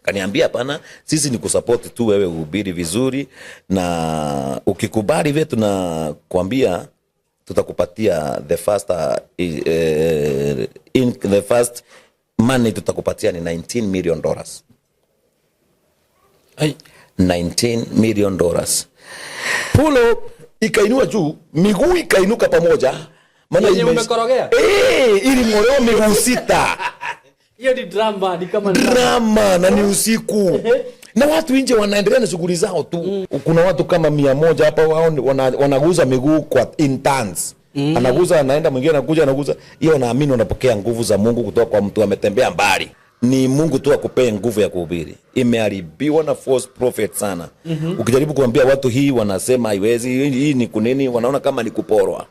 Kaniambia hapana, sisi ni kusupport tu wewe uhubiri vizuri, na ukikubali vile tunakwambia tutakupatia the first, in the first money tutakupatia ni $19 million. Ai. $19 million. Pulo ikainua juu, miguu ikainuka pamoja. Maana Yenye umekorogea? Eh, iling'olewa miguu 6. Hiyo ni drama, ni kama drama. Drama, na ni usiku. Na watu nje wanaendelea na shughuli zao tu. Kuna watu kama 100 hapa wao wanaguza miguu kwa in turns. Anaguza, anaenda, mwingine anakuja, anaguza. Hiyo wanaamini wanapokea nguvu za Mungu kutoka kwa mtu ametembea mbali. Ni Mungu tu akupee nguvu ya kuhubiri. Imeharibiwa na false prophet sana. Ukijaribu kuambia watu hii wanasema haiwezi, hii ni kunini, wanaona kama ni kuporwa.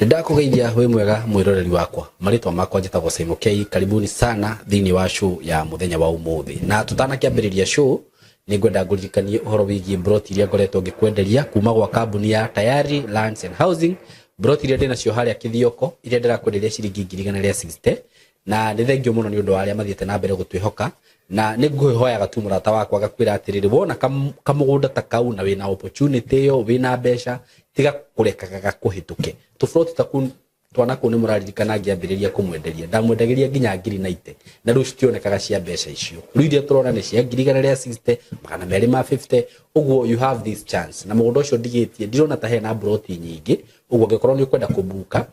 Ndakũgeithia wĩ mwega mwĩroreri wakwa, marĩtwa makwa njĩtagwo Simon K. Karibuni sana thĩinĩ wa show ya mũthenya wa ũmũthĩ. Na tũtanakĩambĩrĩria show nĩ ngwenda ngũririkanie ũhoro wĩgiĩ broti iria ngoretwo ngĩkwenderia kuma gwa kambuni ya Tayari Lands and Housing. Broti iria ndĩnacio harĩa Kĩthioko iria ndĩrakwenderia ciringi ngiri igana rĩa 60, na nĩ thengio mũno nĩ ũndũ wa arĩa mathiĩte na mbere gũtwĩhoka. Na nĩ ngũhoyaga tu mũrata wakwa ngakwĩra atĩrĩrĩ, wona kamũgũnda ta kau na wĩna opportunity ĩyo, wĩna mbeca, tiga kũrekaga gakũhĩtũke. Tũburoti ta kũu twana kũu nĩ mũraririkana ngĩambĩrĩria kũmwenderia, ndamwendagĩria nginya ngiri na ite, na rĩu citionekaga cia mbeca icio. Rĩu iria tũrona nĩ cia ngiri igana rĩa 60, magana merĩ ma 50, ũguo you have this chance. Na mũgũnda ũcio ndigĩtie, ndirona ta hena broti nyingĩ, ũguo angĩkorwo nĩ ũkwenda kũbuka,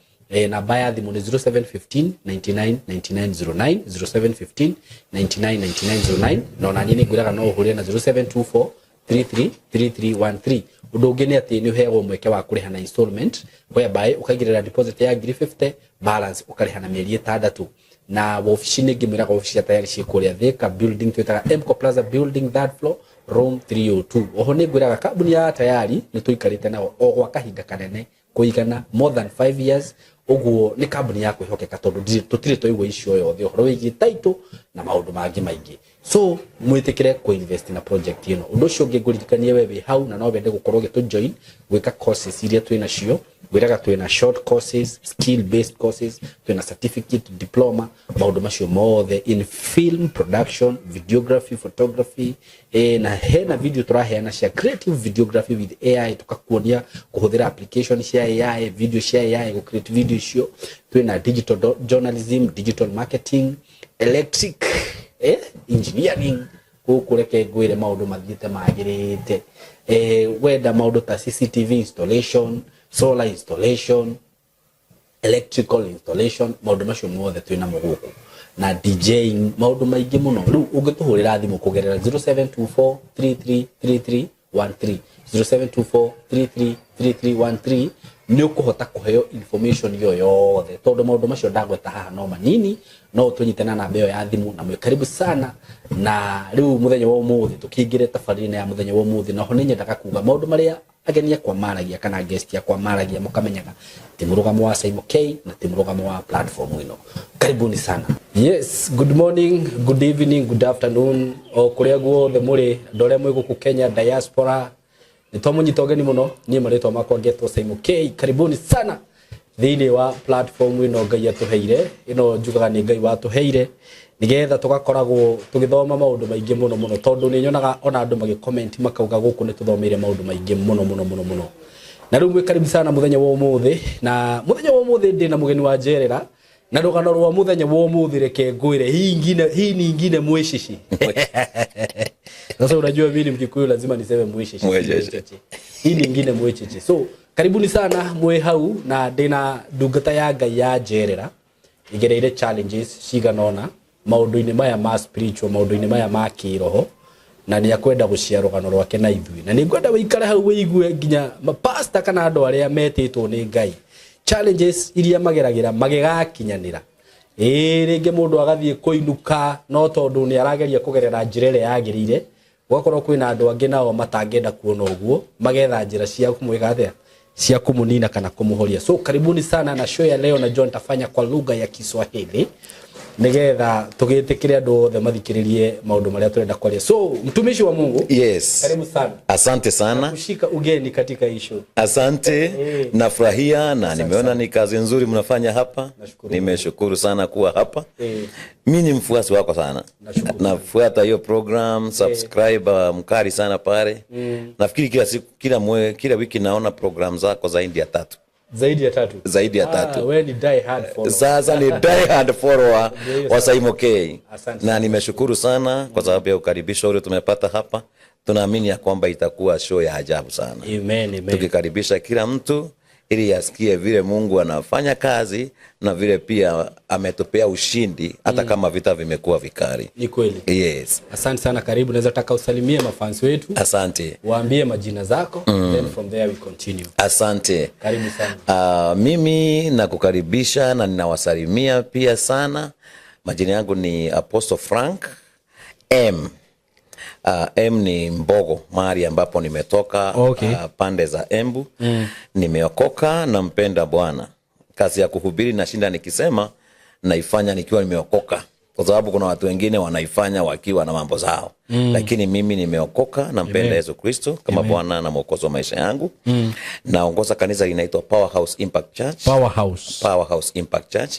namba ya thimũ nĩ zero seven fifteen ninety-nine ninety-nine zero nine, zero seven fifteen ninety-nine ninety-nine zero nine, na ona niĩ nĩngwĩraga no ũhũrĩre na zero seven two four three three three three one three. Ũndũ ũngĩ nĩ atĩ nĩ ũheagwo mweke wa kũrĩha na installment, whereby ũkaigĩrĩra deposit ya ngiri 50, balance ũkarĩha na mĩeri 6. Na wabici nĩ ngĩmwĩraga wabici cia Tayari ciĩ kũrĩa Thika building, twĩtaga Mco Plaza building, third floor, room 302. Oho nĩ ngwĩraga kambuni ya Tayari nĩ tũikarĩte nao o gwa kahinda kanene kũigana more than 5 years, ũguo nĩ kambuni ya kwĩhokeka tondũ tũtirĩ twaigua icio yothe ũhoro wĩgiĩ title na maũndũ mangĩ maingĩ. So mwĩtĩkĩre kũ-invest na project ĩno. Ũndũ ũcio ũngĩ ngũririkanie we wĩ hau na no wende gũkorwo ũgĩtũ-join gwĩka courses iria twĩ nacio, ngwĩraga twĩ na short courses, skill based courses, twĩ na certificate, diploma, maũndũ macio mothe in film production, videography, photography, na hena video tũraheana cia creative videography with AI, tũkakuonia kũhũthĩra application cia AI, video cia AI, gũ create video icio. Twĩ na digital journalism, digital marketing, electric, engineering, gũkũ reke ngwĩre maũndũ mathiĩte magĩrĩte. Wenda maũndũ ta CCTV installation, solar installation, electrical installation, maũndũ macio mothe twĩ namo gũkũ, na DJing, maũndũ maingĩ mũno. Rĩu ũngĩtũhũrĩra thimũ kũgerera zero seven two four three three three three one three, zero seven two four three three three three one three, nĩ ũkũhota kũheo information ĩyo yothe, tondũ maũndũ macio ndagweta haha no manini, no ũtũnyite na namba ĩyo ya thimũ. Na mwĩ karibu sana. Na rĩu mũthenya wa ũmũthĩ tũkĩingĩre tabarĩra ya mũthenya wa ũmũthĩ, na ho nĩ nyendaga kuga maũndũ marĩa ageni akwa maragia kana guest akwa maragia, mũkamenyaga ti mũrũgamo wa Simon K na ti mũrũgamo wa platform ĩno. Karibuni sana. Yes, good morning, good evening, good afternoon, o kũrĩa guothe mũrĩ, andũ arĩa mwĩ gũkũ Kenya, diaspora, nĩ twamũnyita ũgeni mũno. Niĩ marĩtwa makwa ngetwo Simon K. Karibuni sana thĩinĩ wa platform ĩno Ngai atũheire, ĩno njugaga nĩ Ngai watũheire nĩgetha tũgakoragwo tũgĩthoma maũndũ maingĩ mũno mũno, tondũ nĩ nyonaga ona andũ magĩ-comment makauga gũkũ nĩ tũthomeire maũndũ maingĩ mũno mũno mũno mũno. Na rĩu mwĩ karibu sana mũthenya wa ũmũthĩ. Na mũthenya wa ũmũthĩ ndĩ na mũgeni wa njerera, na rũgano rwa mũthenya wa ũmũthĩ reke ngwĩre, hii ingine, hii ni ingine mwĩcici. Sasa unajua mimi ni Mkikuyu, lazima niseme mwĩcici. Mwĩcici. Hii ni ingine mwĩcici. So karibuni sana mwĩ hau, na ndĩna ndungata ya Ngai ya njerera igereire challenges cigana ũna maũndũ-inĩ maya ma spiritual, maũndũ-inĩ maya ma kĩroho, na nĩ akwenda gũcia rũgano rwake na ithuĩ. Na nĩ ngwenda wĩikare hau wĩigue nginya mapasta kana andũ arĩa metĩtwo nĩ Ngai challenges iria mageragĩra magĩgakinyanĩra. Ĩĩ, rĩngĩ mũndũ agathiĩ kũinũka no tondũ nĩ arageria kũgerera njĩra ĩrĩa yagĩrĩire, gũgakorwo kwĩna andũ angĩ nao matangĩenda kuona ũguo, magetha njĩra cia kũmwĩka atĩa, cia kũmũnina kana kũmũhoria. So karibuni sana na show ya leo, najua nitafanya kwa lugha ya Kiswahili. Nigetha tugĩtĩkĩre andũ othe mathikĩrĩrie maũndũ marĩa tũrenda kwaria. So mtumishi wa Mungu, Yes. karibu sana. Asante sana. Kushika ugeni katika hii show. Asante. Nafurahia na nimeona ni kazi nzuri mnafanya hapa. Nashukuru. Nimeshukuru sana kuwa hapa. Mi ni mfuasi wako sana. Nashukuru. Nafuata hiyo program, subscriber mkali sana pale. Nafikiri kila siku, kila wiki naona program zako zaidi ya tatu. Zaidi ya tatu. Zaidi ya tatu. Ah, wewe ni die hard follower. Sasa ni die hard follower Ndio. wa Saimo K. Asante. Na nimeshukuru sana kwa sababu ya ukaribisho ule tumepata hapa. Tunaamini ya kwamba itakuwa show ya ajabu sana. Amen, amen. Tukikaribisha kila mtu ili asikie vile Mungu anafanya kazi na vile pia ametupea ushindi hata kama vita vimekuwa vikali. Ni kweli. Yes. Asante sana, karibu. Naweza taka usalimie mafans wetu. Asante. Waambie majina zako, then from there we continue. Asante. Karibu sana. Mimi nakukaribisha na ninawasalimia pia sana. Majina yangu ni Apostle Frank M. M ni Mbogo, mahali ambapo nimetoka. Pande za Embu. Nimeokoka, nampenda Bwana. Kazi ya kuhubiri nashinda nikisema naifanya nikiwa nimeokoka, kwa sababu kuna watu wengine wanaifanya wakiwa na mambo zao. Lakini mimi nimeokoka, nampenda Yesu Kristo kama Bwana na Mwokozi wa maisha yangu. Naongoza kanisa linaitwa Powerhouse Impact Church. Powerhouse. Powerhouse Impact Church.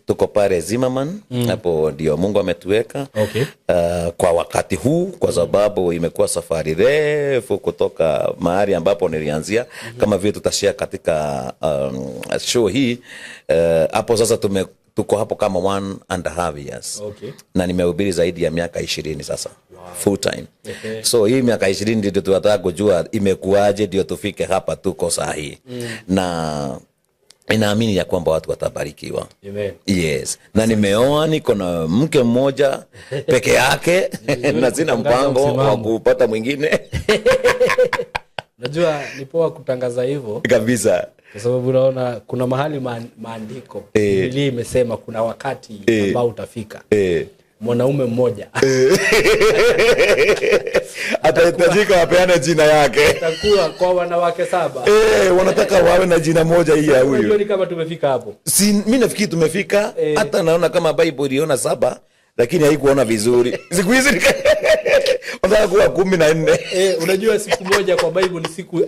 Tuko pale Zimmerman, hapo ndio Mungu ametuweka. Kwa wakati huu, kwa sababu imekuwa safari refu kutoka mahali ambapo nilianzia. Kama vile tutashare katika show hii, hapo sasa tuko hapo kama 1.5 years. Na nimehubiri zaidi ya miaka 20 sasa. Full time. So hii miaka 20 ndio tunataka kujua imekuaje ndio tufike hapa tuko saa hii. Na ninaamini ya kwamba watu watabarikiwa. Amen. Yes. Na nimeoa, niko na mke mmoja peke yake na sina kutangaza mpango wa msimamo. kupata mwingine. Najua ni poa kutangaza hivyo. Kabisa. Kwa sababu unaona kuna mahali maandiko Biblia imesema kuna wakati ambao utafika. Mwanaume mmoja atahitajika wapeane jina yake. Atakuwa kwa wanawake 7. Wanataka wawe na jina moja hii ya huyu. Unajua ni kama tumefika hapo. Si mimi nafikiri tumefika. Hata naona kama Bible iliona 7 lakini haikuona vizuri. Siku hizi wanataka kuwa 14. Unajua siku moja kwa Bible ni siku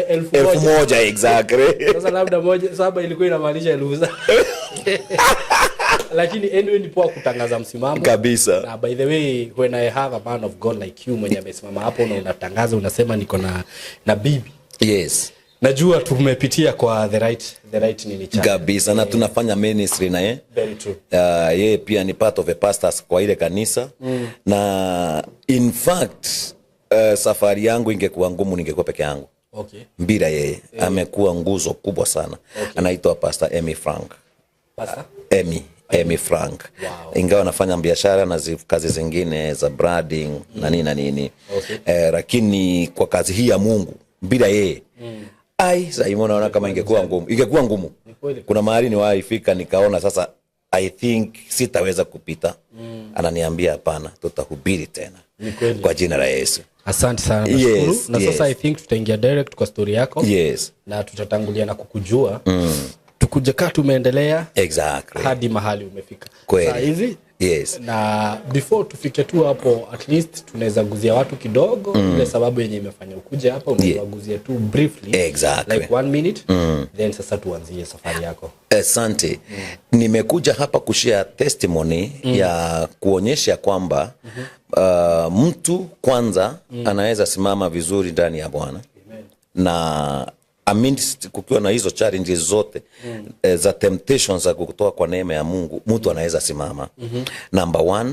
elfu Elfu moja. moja, exactly. Sasa labda 7 ilikuwa inamaanisha 7,000. Lakini anyway ni poa kutangaza msimamo. Kabisa. Na by the way, when I have a man of God like you mwenye amesimama hapo na unatangaza unasema niko na bibi. Yes. Najua tumepitia kwa the right nini channel. Kabisa, na tunafanya ministry na yeye. Very true. Yeye pia ni part of the pastors kwa ile kanisa. Na in fact, safari yangu ingekuwa ngumu ningekuwa peke yangu. Bila yeye. Amekuwa nguzo kubwa sana. Anaitwa Pastor Emmy Frank. Pastor? Emmy Frank. Ingawa anafanya biashara na kazi zingine za branding na nini na nini. Lakini kwa kazi hii ya Mungu bila yeye. Ai, sasa hivi naona kama ingekuwa ngumu. Ingekuwa ngumu. Ni kweli. Kuna mahali niwahi nikaona sasa I think sitaweza kupita. Ananiambia hapana, tutahubiri tena. Ni kweli. Kwa jina la Yesu. Asante sana, nashukuru. Na sasa I think tutaingia direct kwa story yako. Na tutatangulia na kukujua. Tukuje kaa tumeendelea hadi mahali umefika. Saa hizi? Na before tufike tu hapo, at least tunaweza guzia watu kidogo ile sababu yenye imefanya ukuje hapa, unaweza guzia tu briefly. Like 1 minute. Then sasa tuanzie safari yako. Asante. Nimekuja hapa kushare testimony ya kuonyesha kwamba mtu kwanza anaweza simama vizuri ndani ya Bwana. Amen. Na amidst kukiwa na hizo challenges zote za temptations za kutoka kwa neema ya Mungu, mtu anaweza simama. Number 1,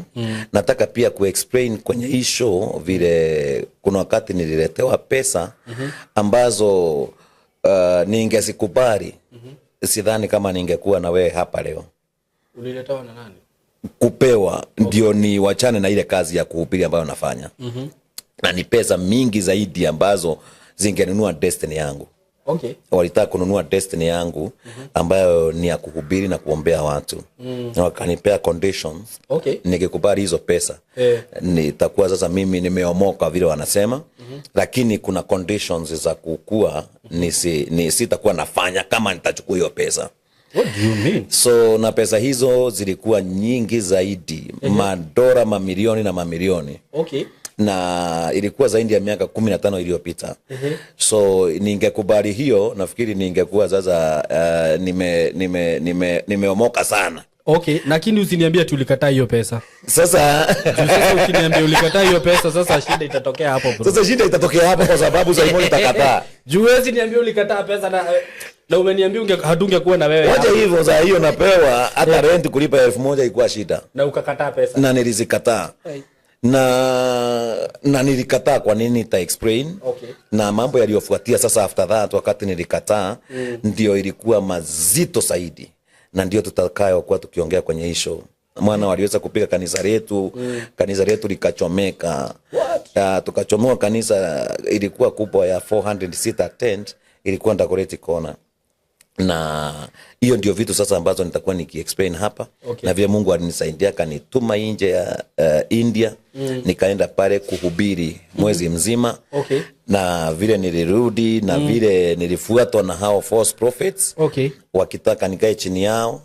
nataka pia kuexplain kwenye hii show vile kuna wakati nililetewa pesa ambazo ningezikubali. Sidhani kama ningekuwa na wewe hapa leo. Uliletewa na nani? Kupewa ndio ni wachane na ile kazi ya kuhubiri ambayo nafanya. Na ni pesa mingi zaidi ambazo zingenunua destiny yangu. Walitaka kununua destiny yangu ambayo ni ya kuhubiri na kuombea watu. Na wakanipea conditions. Nikikubali hizo pesa, nitakuwa sasa mimi nimeomoka vile wanasema. Lakini kuna conditions za kukua, sitakuwa nafanya kama nitachukua hiyo pesa. What do you mean? So na pesa hizo zilikuwa nyingi zaidi, madola mamilioni na mamilioni. Na ilikuwa zaidi ya miaka 15 iliyopita. So ningekubali hiyo, nafikiri ningekuwa sasa nimeomoka sana. Okay, lakini usiniambie tulikataa hiyo pesa. Sasa Juu sasa ukiniambia ulikataa hiyo pesa, sasa shida itatokea hapo, bro. Sasa shida itatokea hapo kwa sababu Simon itakataa. Juu huwezi niambia ulikataa pesa na umeniambia hatungekuwa na wewe Wacha hapa. Hivyo saa hiyo napewa hata rent kulipa 1,000 ilikuwa shida. Na ukakataa pesa. Na nilizikataa. Hey. Na nilikataa kwa nini nita explain. Na mambo yaliyofuatia sasa after that wakati nilikataa, ndio ilikuwa mazito zaidi na ndio tutakayo kuwa tukiongea kwenye hii show. Maana waliweza kupiga kanisa letu, kanisa letu likachomeka. What? Tukachomoa kanisa, ilikuwa kubwa ya 400 seater tent, ilikuwa Dagoretti Corner. Na hiyo ndio vitu sasa ambazo nitakuwa nikiexplain hapa. Na vile Mungu alinisaidia akanituma nje ya India, nikaenda pale kuhubiri mwezi mzima. Na vile nilirudi na vile nilifuatwa na hao false prophets wakitaka nikae chini yao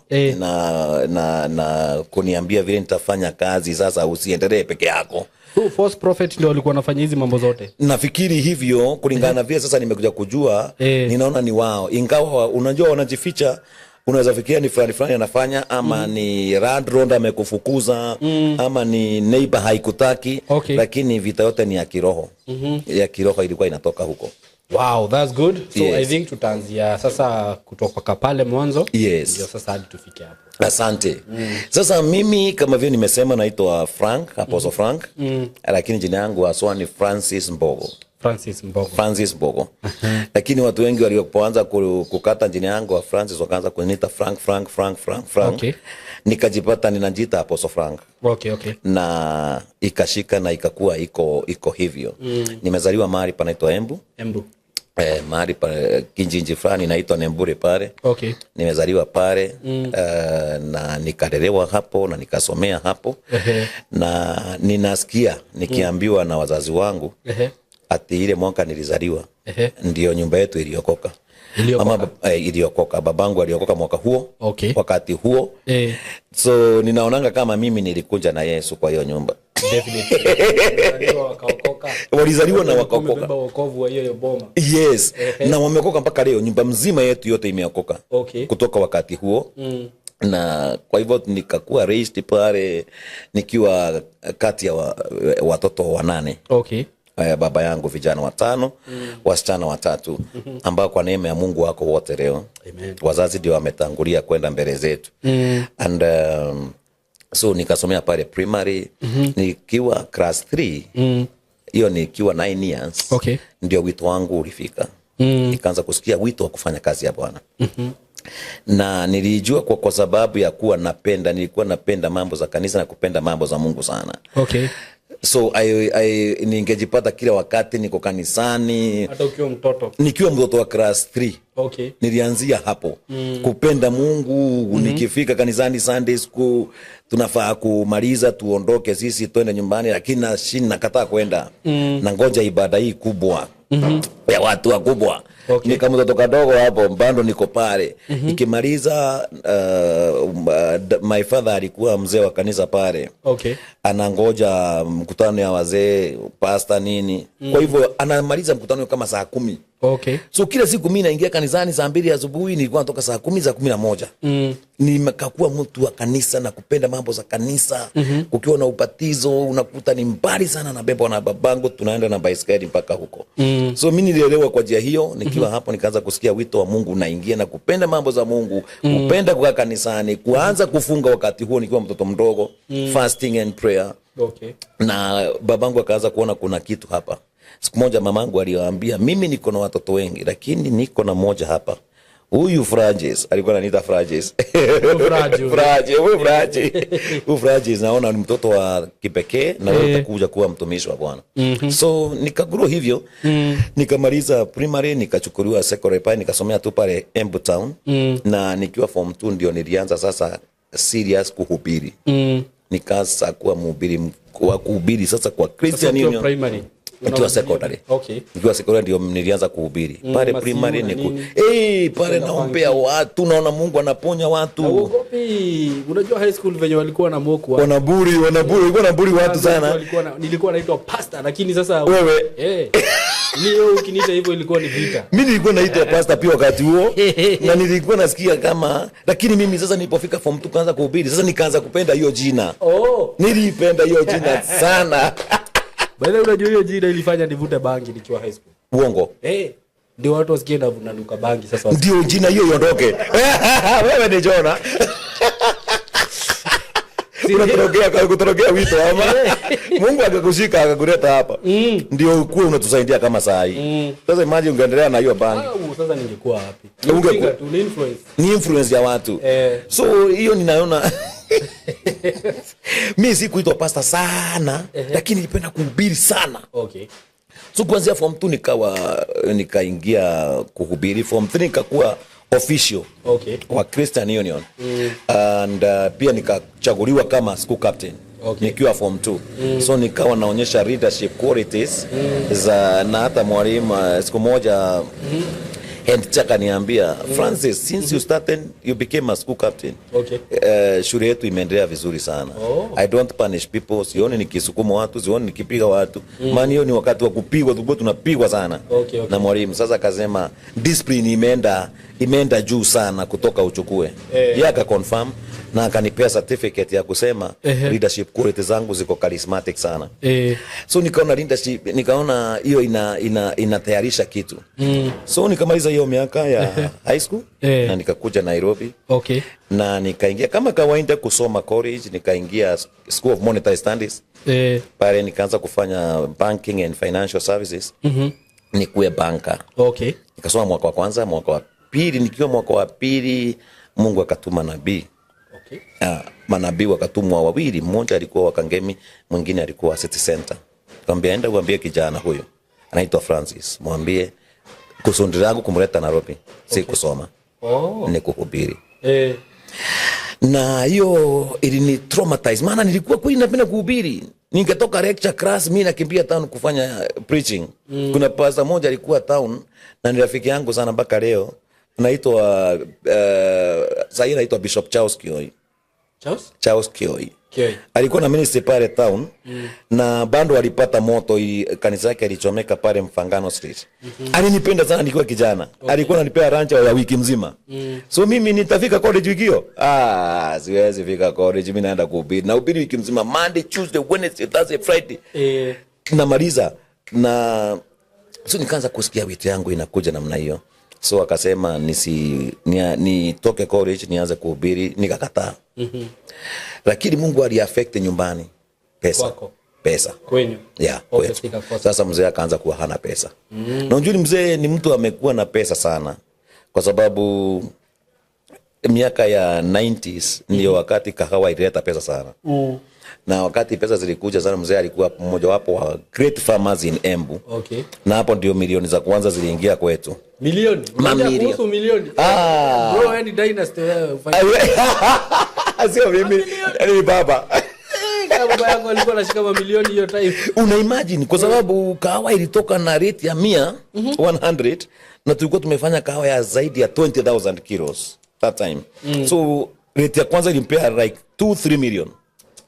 na kuniambia vile nitafanya kazi, sasa usiendelee peke yako. So false prophet ndio walikuwa wanafanya hizi mambo zote? Nafikiri hivyo kulingana na vile sasa nimekuja kujua. Ninaona ni wao, ingawa unajua wanajificha. Unaweza fikiria ni fulani fulani anafanya ama ni landlord amekufukuza ama ni neighbor haikutaki, lakini vita yote ni ya kiroho. Ya kiroho ilikuwa inatoka huko. Wow, that's good. So Yes. I think tutaanzia sasa kutoka pale mwanzo. Yes. Ndio sasa hadi tufike hapo. Asante. Sasa mimi kama vile nimesema naitwa Frank, Apostle Frank, lakini jina yangu haswa ni Francis Mbogo. Francis Mbogo. Francis Mbogo, lakini watu wengi waliopoanza kukata jina yangu wa Francis wakaanza kuniita Frank, Frank, Frank, Frank, Frank. Nikajipata ninajiita Apostle Frank na ikashika na ikakuwa iko hivyo. Nimezaliwa mahali panaitwa Embu. Embu. Mahali pa kijiji fulani inaitwa Nembure pale. Nimezaliwa pale na nikalelewa hapo na nikasomea hapo. Na ninasikia nikiambiwa na wazazi wangu ati ile mwaka nilizaliwa ndio nyumba yetu iliokoka. Iliokoka. Mama, iliokoka. Babangu aliokoka mwaka huo, wakati huo. So ninaonanga kama mimi nilikuja na Yesu kwa hiyo nyumba. Definitely. Walizaliwa wakaokoka. Walizaliwa na wakaokoka. Wamebeba wokovu wa hiyo boma. Yes, na wameokoka mpaka leo. Nyumba mzima yetu yote imeokoka kutoka wakati huo. Na kwa hivyo nikakuwa raised pale nikiwa kati ya watoto wanane. Baba yangu vijana watano, wasichana watatu, ambao kwa neema ya Mungu wako wote leo. Amen. Wazazi ndio wametangulia kwenda mbele zetu. And so nikasomea pale primary. Nikiwa class 3, hiyo nikiwa 9 years, ndio wito wangu ulifika. Nikaanza kusikia wito wa kufanya kazi ya Bwana. Na nilijua kwa sababu ya kuwa napenda, nilikuwa napenda mambo za kanisa na kupenda mambo za Mungu sana. So ningejipata kila wakati niko kanisani. Hata ukiwa mtoto? Nikiwa mtoto wa class 3. Nilianzia hapo kupenda Mungu. Nikifika kanisani Sunday school, tunafaa kumaliza tuondoke sisi twende nyumbani, lakini nakataa kwenda, na ngoja ibada hii kubwa ya watu wakubwa. Nika mtoto kadogo hapo bado niko pale. Ikimaliza, my father alikuwa mzee wa kanisa pale. Anangoja mkutano ya wazee, pasta nini. Kwa hivyo anamaliza mkutano kama saa 10. So kila siku mi naingia kanisani saa 2 asubuhi, nilikuwa natoka saa 10, saa 11. Nikakuwa mtu wa kanisa na kupenda mambo za kanisa. Kukiwa na ubatizo unakuta ni mbali sana, nabebwa na babangu, tunaenda na baiskeli mpaka huko. So mi nilielewa kwa njia hiyo nikiwa hapo, nikaanza kusikia wito wa Mungu unaingia na kupenda mambo za Mungu, kupenda kukaa kanisani, kuanza kufunga wakati huo nikiwa mtoto mdogo, fasting and prayer. Na babangu akaanza kuona kuna kitu hapa. Siku moja mamangu aliwaambia, "Mimi niko na watoto wengi, lakini niko na mmoja hapa, huyu Francis." Alikuwa ananiita Francis. Fraji huyu. Fraji, huyu Fraji, huyu Francis naona ni mtoto wa kipekee na wewe utakuja kuwa mtumishi wa Bwana. So nikagrow hivyo. Nikamaliza primary, nikachukuliwa secondary pale, nikasomea tu pale Embu Town. Na nikiwa form 2 ndio nilianza sasa serious kuhubiri. Nikaanza kuwa mhubiri wa kuhubiri sasa kwa Sasa Christian ukiwa Union. primary. Nikiwa secondary. Nikiwa secondary ndio nilianza kuhubiri. Pale masimu primary na ni ku nini. Pale naombea watu, naona Mungu anaponya watu. Uogopi? Unajua high school venye walikuwa na moku Wanaburi, walikuwa naburi watu sana. Walikuwa na, nilikuwa naitwa pastor, lakini sasa Wewe. Ni wewe ukiniita hivyo ilikuwa ni vita. Mi nilikuwa naitwa pastor pia wakati huo, na nilikuwa nasikia kama, lakini mimi sasa nilipofika form 2 kaanza kuhubiri, sasa nikaanza kupenda hiyo jina. Nilipenda hiyo jina sana. By the way, unajua hiyo jina ilifanya nivute bangi nikiwa high school. Uongo. Ndio watu wasikie na nanuka bangi sasa. Ndio jina hiyo iondoke. Wewe ni Jona. Unatorokea kutorokea wito ama Mungu akakushika akakuleta hapa. Ndio ukuwe unatusaidia kama saa hii. Sasa imagine ungeendelea na hiyo bangi. Au sasa ningekuwa wapi? Ungekuwa- Tu ni influence. Ni influence ya watu. So hiyo ninaona mi si kuitwa pastor sana, lakini nilipenda kuhubiri sana. So kuanzia form 2 nikaingia kuhubiri. Form 3 nikakuwa official wa Christian Union. And pia nikachaguliwa kama school captain. Nikiwa form 2. So nikawa naonyesha leadership qualities za, na hata mwalimu siku moja head teacher akaniambia, "Francis, since you started you became a school captain. Shule yetu imeendelea vizuri sana. I don't punish people, sioni nikisukuma watu, sioni nikipiga watu." Maana hiyo ni wakati wa kupigwa, tulikuwa tunapigwa sana na mwalimu. Sasa akasema discipline imeenda juu sana kutoka uchukue. Yeye akaconfirm na akanipea certificate ya kusema leadership quality zangu ziko charismatic sana. So nikaona leadership, nikaona hiyo inatayarisha kitu. So nikamaliza hiyo miaka ya high school na nikakuja Nairobi na nikaingia kama kawaida kusoma college, nikaingia School of Monetary Studies. Pale nikaanza kufanya banking and financial services, nikuwe banker. Nikasoma mwaka wa kwanza, mwaka wa pili, nikiwa mwaka wa pili Mungu akatuma nabii. Manabii wakatumwa wawili, mmoja alikuwa wa Kangemi, mwingine alikuwa City Center. Nikamwambia, "Enda uambie kijana huyo anaitwa Francis, mwambie kusudi langu kumleta Nairobi si kusoma, ni kuhubiri." Na hiyo ilini traumatize, maana nilikuwa kweli napenda kuhubiri. Ningetoka lecture class, mi nakimbia town kufanya preaching. Kuna pastor moja alikuwa town na ni rafiki yangu sana mpaka leo, anaitwa sahii anaitwa Bishop Charles Kioi. Charles? Charles Kioi. Kioi. Alikuwa na ministry pale town na bado alipata moto, kanisa yake alichomeka pale Mfangano Street. Alinipenda sana nikiwa kijana. Alikuwa ananipea lunch ya wiki mzima. So mimi nitafika college wiki hiyo? Ah, siwezi fika college, mimi naenda kuhubiri. Na hubiri wiki mzima, Monday, Tuesday, Wednesday, Thursday, Friday. Namaliza na so nikaanza kusikia wito yangu inakuja namna hiyo. So akasema nitoke college nianze kuhubiri, nikakataa. Lakini Mungu aliaffect nyumbani pesa. Kwako. Pesa. Kwenyu. Yeah, Okay, kwetu. sikakosa. Sasa mzee akaanza kuwa hana pesa. Na unajua mzee ni mtu amekuwa na pesa sana, kwa sababu miaka ya 90s ndio wakati kahawa ilileta pesa sana. Na wakati pesa zilikuja sana, mzee alikuwa mmoja wapo wa great farmers in Embu. Na hapo ndio milioni za kwanza ziliingia kwetu. Milioni? Mamilioni. Kuhusu milioni. Ah. Bro, yani dynasty wewe. Sio mimi, ni baba. Kama baba yangu alikuwa anashika mamilioni hiyo time. Una imagine, kwa sababu kahawa ilitoka na rate ya 100, na tulikuwa tumefanya kahawa ya zaidi ya 20,000 kilos that time. So rate ya kwanza ilimpea like 2 3 million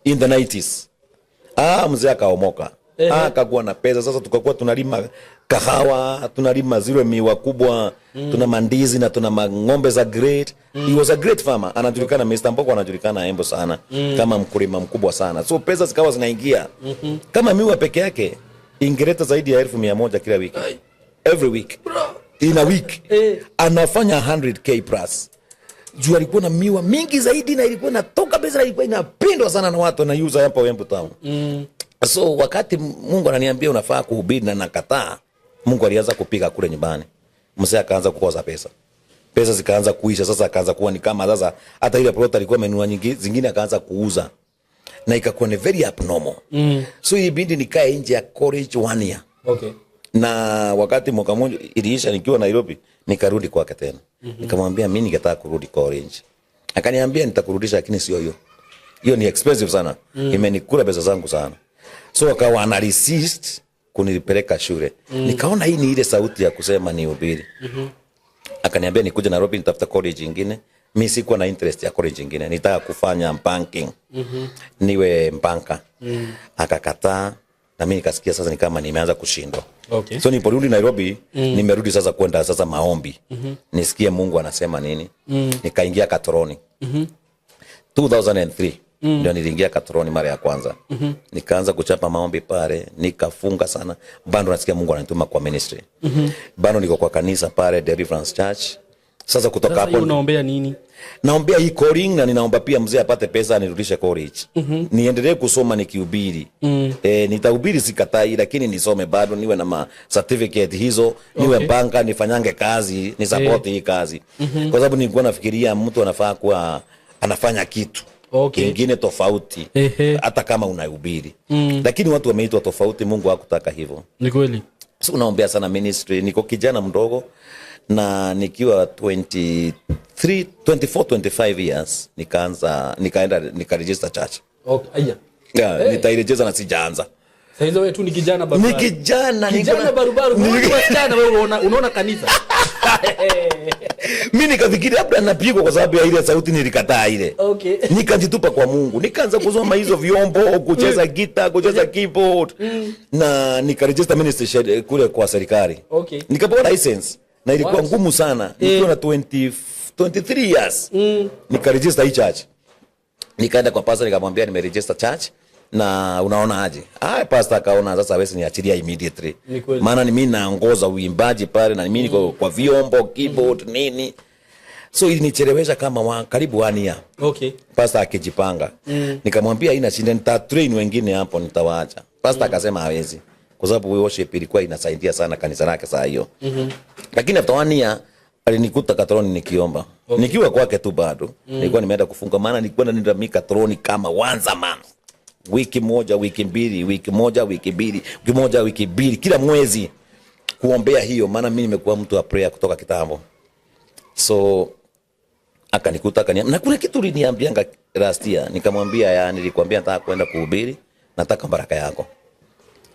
in the 90s. Ah, mzee akaomoka. Ah, akakuwa na pesa. Sasa tukakuwa tunalima kahawa, tunalima zile miwa kubwa, tuna mandizi na tuna ng'ombe za grade. He was a great farmer. Anajulikana, Mr. Mboko anajulikana Embu sana kama mkulima mkubwa sana. So pesa zikawa zinaingia. Kama miwa peke yake ingeleta zaidi ya 100,000 kila wiki. Every week. In a week. Anafanya 100K plus. Juu alikuwa na miwa mingi zaidi na ilikuwa inatoka pesa na ilikuwa inapendwa sana na watu, wanaiuza hapa Embu town. So wakati Mungu ananiambia unafaa kuhubiri na nakataa, Mungu alianza kupiga kule nyumbani. Mzee akaanza kukosa pesa. Pesa zikaanza kuisha, sasa akaanza kuwa ni kama sasa hata ile plot alikuwa amenunua nyingi zingine akaanza kuuza. Na ikakuwa ni very abnormal. So ilibidi nikae nje ya college one year. Na wakati mwaka mmoja iliisha nikiwa Nairobi, nikarudi kwake tena. Nikamwambia mimi ningetaka kurudi college. Akaniambia nitakurudisha, lakini sio hiyo. Hiyo ni expensive sana. Imenikula pesa zangu sana. So akawa ana resist Kunipeleka shule. Nikaona hii ni ile sauti ya kusema nihubiri. Akaniambia nikuje Nairobi nitafuta college ingine. Mi sikuwa na interest ya college ingine, nitaka kufanya banking, niwe banker. Akakataa na mi nikasikia sasa ni kama nimeanza kushindwa. So niliporudi Nairobi, nimerudi sasa kwenda sasa maombi, nisikie Mungu anasema nini. Nikaingia Katoroni 2003, ndio niliingia Katoroni mara ya kwanza. Nikaanza kuchapa maombi pale, nikafunga sana. Bado nasikia Mungu ananituma kwa ministry. Bado niko kwa kanisa pale Deliverance Church. Sasa kutoka Sasa hapo hiyo unaombea nini? Naombea hii calling na ninaomba pia mzee apate pesa anirudishe college. Niendelee kusoma nikihubiri. Nitahubiri, sikatai, lakini nisome bado niwe na ma certificate hizo, niwe banker, nifanyange kazi, ni support hii kazi. Kwa sababu nilikuwa nafikiria mtu anafaa kuwa anafanya kitu kingine tofauti hata kama unahubiri. Lakini watu wameitwa tofauti, Mungu hakutaka hivyo. Ni kweli. So unaombea sana ministry. Niko kijana mdogo na nikiwa 23, 24, 25 years nikaanza, nikaenda nikaregister church. Okay. Aya. Yeah, Hey. nitairegister na sijaanza. Sasa hizo wewe tu ni kijana barubaru. Ni kijana. Kijana barubaru. Ni wasichana, wewe unaona kanisa. Mi nikafikiri labda napigwa kwa sababu ya ile sauti nilikataa ile. Nikajitupa kwa Mungu, nikaanza kusoma hizo vyombo, kucheza gita, kucheza keyboard, na nikaregister ministry kule kwa serikali. Nikapewa license na ilikuwa What? ngumu sana. Nikiwa na 20, 23 years nikaregister hii church. Nikaenda kwa pastor, nikamwambia nimeregister church na unaona aje? Ah, pastor akaona sasa hawezi niachilia immediately. Ni kweli. Maana ni mimi naongoza uimbaji pale na mimi niko kwa vyombo, keyboard, nini. Soilinichelewesha kama karibu one year. Pastor akijipanga. Nikamwambia haina shida, nita train wengine hapo, nitawaacha. Pastor akasema hawezi. Kwa sababu worship ilikuwa inasaidia sana kanisa lake saa hiyo. Lakini after one year alinikuta Katoroni nikiomba. Nikiwa kwake tu bado. Nilikuwa nimeenda kufunga, maana nilikuwa naenda mimi Katoroni kama once a month. Wiki moja, wiki mbili, wiki moja, wiki mbili, wiki moja, wiki mbili, kila mwezi kuombea hiyo, maana mimi nimekuwa mtu wa prayer kutoka kitambo. So akanikuta, akaniambia, na kuna kitu uliniambianga last year. Nikamwambia, ya, nilikwambia nataka kwenda kuhubiri, nataka baraka yako.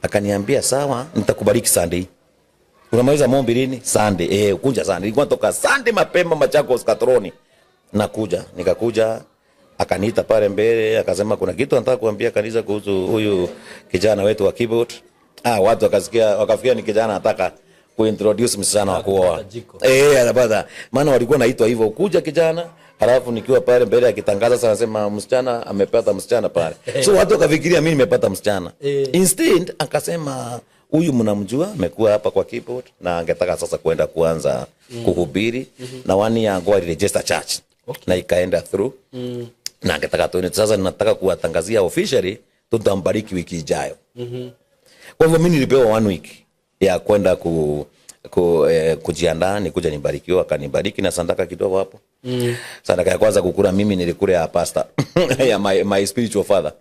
Akaniambia sawa, nitakubariki Sunday. Unamaliza maombi lini? Sunday. Kuja Sunday. Nilikuwa natoka Sunday mapema Machakos Katoroni. Nakuja, nikakuja, akaniita pale mbele, akasema kuna kitu nataka kuambia kanisa kuhusu huyu kijana wetu wa keyboard. Ah, watu wakasikia, wakafikiria ni kijana anataka kuintroduce msichana wa kuoa. Kupata jiko. Anapata. Maana walikuwa naitwa hivyo, kuja kijana, halafu nikiwa pale mbele akitangaza sana, anasema msichana amepata msichana pale. So watu wakafikiria mimi nimepata msichana. Instead akasema huyu mnamjua, amekuwa hapa kwa keyboard na angetaka sasa kwenda kuanza kuhubiri, na one year ago aliregister church. Na ikaenda through. Na angetaka tuende sasa, nataka kuwatangazia officially tutambariki wiki ijayo. Kwa hivyo mimi nilipewa one week ya kwenda kujiandaa nikuja nibarikiwe. Akanibariki na sadaka kidogo hapo. Sadaka ya kwanza kukula mimi nilikula ya pastor, ya my spiritual father.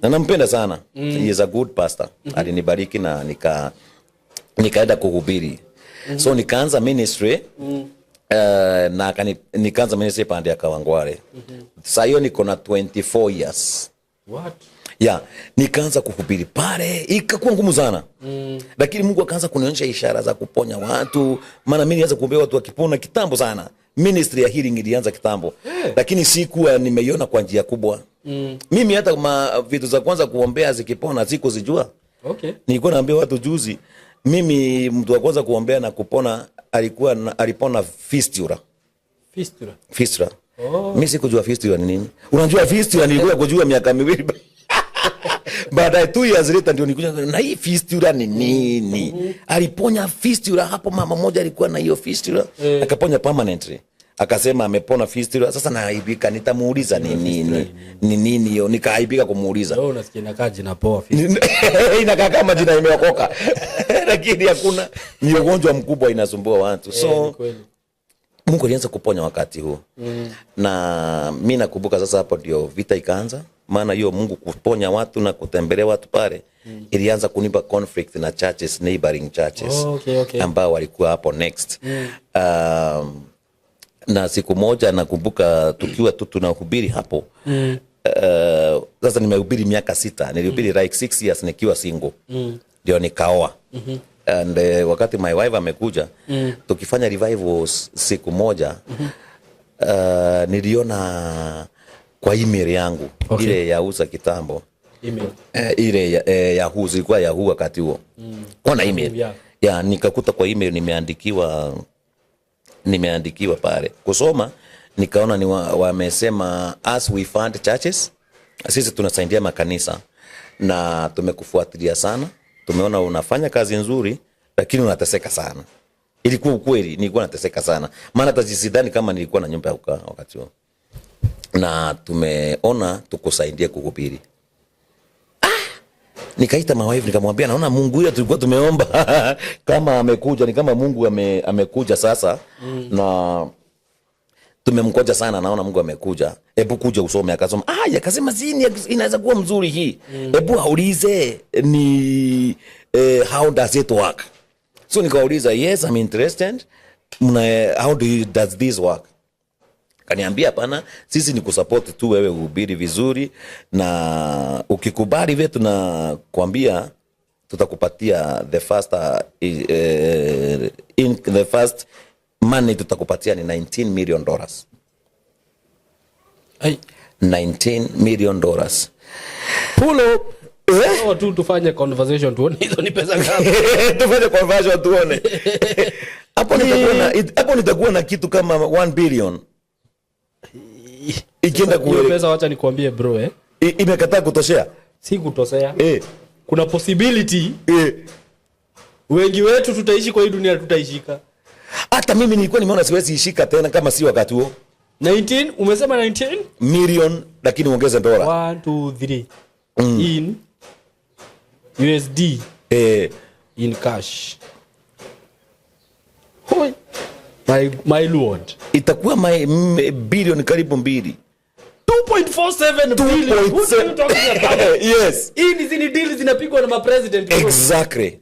Na nampenda sana. He is a good pastor. Alinibariki na nikaenda kuhubiri. So nikaanza ministry. Na nikaanza ministry pande ya Kawangware. Saa hiyo niko na 24 years. What? Yeah, nikaanza kuhubiri pale, ikakuwa ngumu sana. Lakini Mungu akaanza kunionyesha ishara za kuponya watu, maana mimi nilianza kuombea watu wakipona kitambo sana. Ministry ya healing ilianza kitambo. Lakini sikuwa nimeiona kwa njia kubwa. Mimi hata vitu za kwanza kuombea zikipona sikuzijua. Nilikuwa naambia watu juzi, mimi mtu wa kwanza kuombea na kupona alipona fistula. Fistula. Fistula. Oh. Mimi sikujua fistula ni nini. Unajua fistula nilikuja kujua miaka miwili baadaye, 2 years later ndio nikuja na hii fistula ni nini. Aliponya fistula hapo, mama mmoja alikuwa na hiyo fistula, akaponya permanently. Akasema amepona fistula. Sasa naaibika, nitamuuliza ni nini? Ni nini hiyo? Nikaaibika kumuuliza. Wewe unasikia inakaa jina poa, fistula. Inakaa kama jina imeokoka. Lakini hakuna, ni ugonjwa mkubwa inasumbua watu. So Ni kweli. Mungu alianza kuponya wakati huo. Na mi nakumbuka sasa hapo ndio vita ikaanza, maana hiyo Mungu kuponya watu na kutembelea watu pale ilianza kunipa conflict na churches, neighboring churches Oh, okay, okay. ambao walikuwa hapo next. Na siku moja nakumbuka tukiwa tu tunahubiri hapo, sasa nimehubiri miaka 6, nilihubiri like 6 years nikiwa single. Ndio nikaoa. And wakati my wife amekuja, tukifanya revival siku moja, niliona kwa email yangu ile ya uza kitambo. Email. Ile Yahoo, zilikuwa Yahoo wakati huo. Kwa na email. Ya, nikakuta kwa email nimeandikiwa pale. Kusoma nikaona ni wamesema as we fund churches, sisi tunasaidia makanisa na tumekufuatilia sana, tumeona unafanya kazi nzuri lakini unateseka sana. Ilikuwa ukweli, nilikuwa nateseka sana, maana hata sidhani kama nilikuwa na nyumba ya kukaa wakati huo, na tumeona tukusaidie kuhubiri. Nikaita my wife, nikamwambia naona Mungu huyo tulikuwa tumeomba kama amekuja, ni kama Mungu amekuja sasa. Na tumemgoja sana, naona Mungu amekuja, hebu kuja usome. Akasoma, ah, akasema zini inaweza kuwa mzuri hii, hebu aulize ni how does it work. So nikauliza, "Yes, I'm interested. How does this work?" Kaniambia, "Hapana, sisi ni kusupport tu wewe uhubiri vizuri, na ukikubali vile tunakwambia, tutakupatia the first money tutakupatia ni $19 million." Ai. $19 million. Pull up. Eh? Sawa tu, tufanye conversation tuone hizo ni pesa ngapi. Tufanye conversion tuone. Hapo nitakuwa na kitu kama 1 billion ikienda Hiyo pesa, wacha nikwambie, bro, eh. Imekataa kutoshea. Si kutosea. Kuna possibility wengi wetu tutaishi kwa hii dunia tutaishika. Hata mimi nilikuwa nimeona siwezi ishika tena kama si wakati huo. 19, umesema 19? Million, lakini ongeze dola. 1 2 3 in USD in cash. Hoi. My lord. Itakuwa bilioni karibu mbili. 2.47 billion. What are you talking about? Yes. Hii ni zini deal zinapigwa na mapresident, bro. Exactly.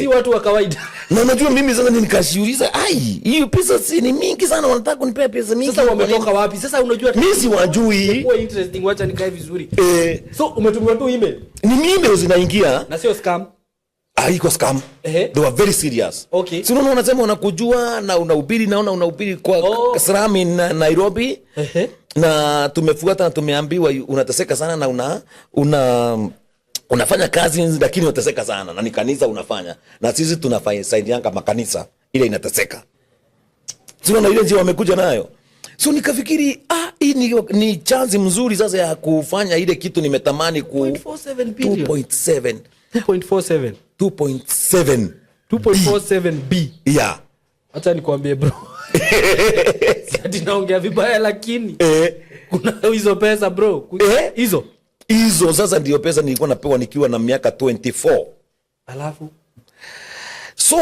Si watu wa kawaida. Na unajua mimi sasa nikashiuliza, ai, hiyo pesa si ni mingi sana, wanataka kunipea pesa mingi. Sasa wametoka wapi? Sasa unajua Mimi siwajui. Kwa interesting, wacha nikae vizuri. Eh. So umetumiwa tu email? Ni email zinaingia. Na sio scam? Haiko scam. They were very serious. Si unaona wanasema wanakujua na unahubiri, naona unahubiri kwa slum in Nairobi. Na tumefuata na tumeambiwa unateseka sana na una unafanya kazi lakini unateseka sana na ni kanisa unafanya, na sisi tunasaidianga makanisa ile inateseka. Si unaona ile njia wamekuja nayo? So nikafikiri, ah, hii ni chance mzuri sasa ya kufanya ile kitu nimetamani ku 2.47 billion. 2.7. 2.47. 2.7. 2.47 B. Yeah. Acha nikwambie, bro. Si ati naongea vibaya, lakini kuna hizo pesa, bro. Hizo. Hizo sasa ndio pesa nilikuwa napewa nikiwa na miaka 24. Alafu So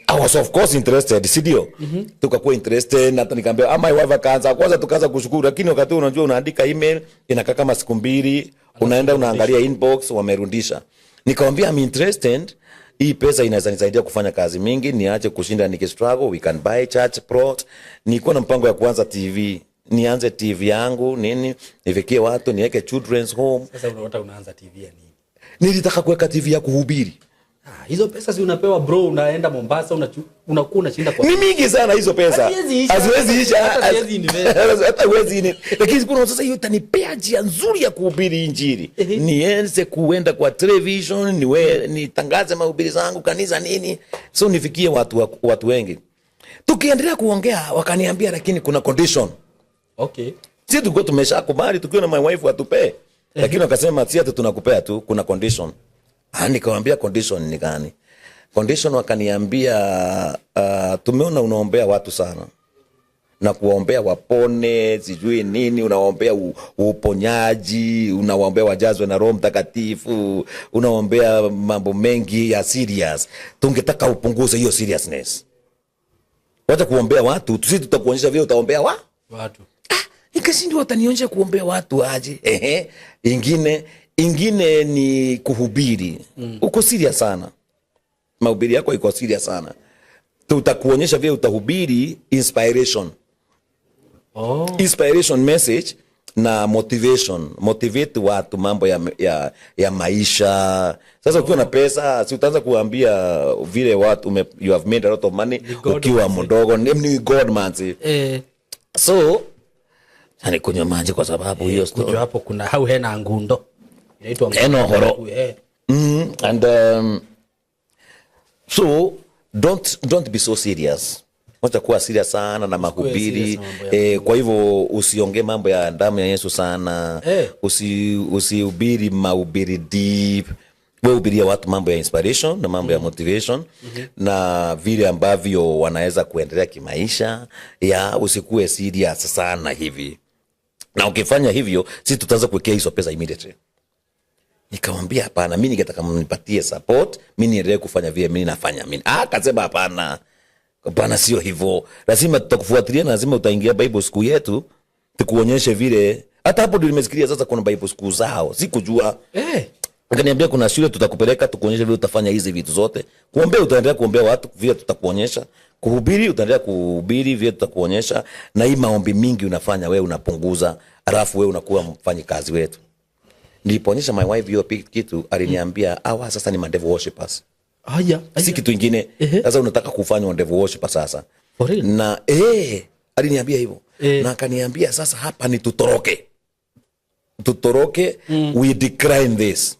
I was of course interested, si ndio? Tukakuwa interested na hata nikaambia ama wife, akaanza kwanza, tukaanza kushukuru, lakini wakati huo unajua unaandika email inakaa kama siku 2, unaenda unaangalia inbox wamerudisha. Nikamwambia, "I'm interested, hii pesa inaweza nisaidia kufanya kazi mingi, niache kushinda nikistruggle, we can buy church plot." Nilikuwa na mpango ya kuanza TV, nianze TV yangu nini, nifikie watu, niweke children's home. Sasa unaota unaanza TV ya nini? Nilitaka kuweka TV ya kuhubiri. Ah, hizo pesa si unapewa, bro, unaenda Mombasa, unakuwa unashinda kwa Ni mingi sana hizo pesa. Haziwezi isha. Haziwezi isha. Hata siwezi invest. Hata huwezi lakini kuna sasa hiyo itanipea njia nzuri ya kuhubiri injili, nianze kuenda kwa television, nitangaze mahubiri zangu kanisa nini, so nifikie watu wengi. Tukiendelea kuongea wakaniambia, lakini kuna condition. Si tulikuwa tumeshakubali tukiwa na my wife watupee, lakini wakasema si ati tunakupea tu, kuna condition. Ah, nikawambia, "Condition ni gani?" Condition wakaniambia, "Tumeona unaombea watu sana na kuwaombea wapone, sijui nini, unawaombea uponyaji, unawaombea wajazwe na Roho Mtakatifu, unaombea mambo mengi ya serious. Tungetaka upunguze hiyo seriousness, wacha kuombea watu, sisi tutakuonyesha vile utaombea wa Watu. Ah, nikashindwa watanionyesha kuombea watu aje? Ehe. Ingine ni kuhubiri. Uko serious sana, mahubiri yako iko serious sana, tutakuonyesha vile utahubiri inspiration." Inspiration message. Na motivation, motivate watu mambo ya maisha. Sasa ukiwa na pesa, si utaanza kuambia vile watu you have made a lot of money God ukiwa manze. mdogo. Ni God, manze. So nikunywa maji kwa sababu hiyo story. Kujo hapo kuna hau hena ngundo inaitwa ngundo. Hena horo. And so don't be so serious. Wacha kuwa serious sana na mahubiri. Serious na mambo ya Kwa hivyo usiongee mambo ya damu ya Yesu sana. Usihubiri mahubiri deep. We hubiria watu mambo ya inspiration na mambo ya motivation na vile ambavyo wanaweza kuendelea kimaisha. Ya usikue serious sana hivi, na ukifanya hivyo sisi tutaanza kuwekea hizo pesa immediately. Nikamwambia hapana, mi ningetaka mnipatie support, mi niendelee kufanya vile mi nafanya mimi. Ah, akasema hapana, hapana, sio hivyo, lazima tutakufuatilia na lazima utaingia Bible school yetu tukuonyeshe vile. Hata hapo ndio nimesikia sasa kuna Bible school zao, sikujua. Akaniambia kuna shule tutakupeleka tukuonyeshe vile utafanya hizi vitu zote. Kuombea utaendelea kuombea watu vile tutakuonyesha. Kuhubiri utaendelea kuhubiri vile tutakuonyesha, na hii maombi mingi unafanya wewe unapunguza, alafu wewe unakuwa mfanyikazi wetu. Nilipoonyesha my wife hiyo kitu, aliniambia hawa sasa ni madevil worshippers. Haya. Si kitu ingine. Sasa unataka kufanywa devil worshipper sasa. For real? Na aliniambia hivyo. Na akaniambia sasa hapa ni tutoroke. Tutoroke, we decline this.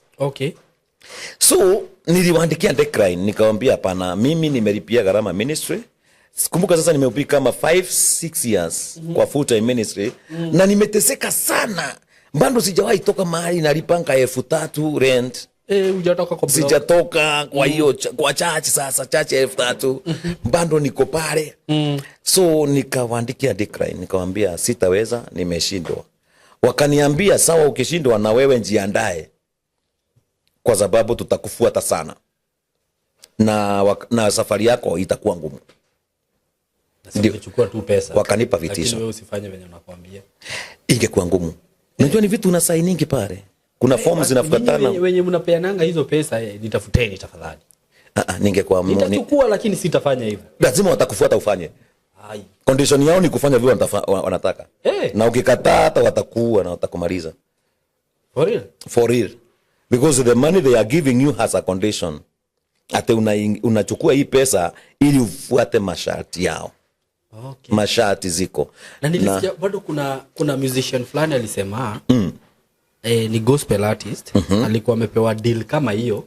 So niliwaandikia decline, nikawambia hapana, mimi nimelipia gharama ministry. Kumbuka sasa nimehubiri kama 5 6 years kwa full time ministry na nimeteseka sana. Bado sijawahi toka mahali nalipanga 3,000 rent. Hujatoka kwa block. Sijatoka kwa hiyo kwa church sasa, church 3,000 bado niko pale. So nikawaandikia decline, nikawambia sitaweza, nimeshindwa. Wakaniambia sawa, ukishindwa na wewe jiandae kwa sababu tutakufuata sana na safari yako itakuwa ngumu. Na si ungechukua tu pesa. Wakanipa Lakini vitisho. wewe usifanye venye nakwambia. Ingekuwa ngumu. Unajua ni vitu unasainingi pale, kuna forms zinafuatana. Nyinyi wenye mnapeananga hizo pesa, nitafuteni tafadhali. Ah, ah, ningekuwa Nitachukua lakini sitafanya hivyo. Lazima watakufuata ufanye. Ai. Condition yao ni kufanya vile wanataka. Na ukikataa hata watakuua na watakumaliza. For real? For real. Because the money they are giving you has a condition. Ate unachukua hii pesa ili ufuate masharti yao. Masharti ziko. Na nilisikia bado kuna musician fulani alisema ni gospel artist, alikuwa amepewa deal kama hiyo.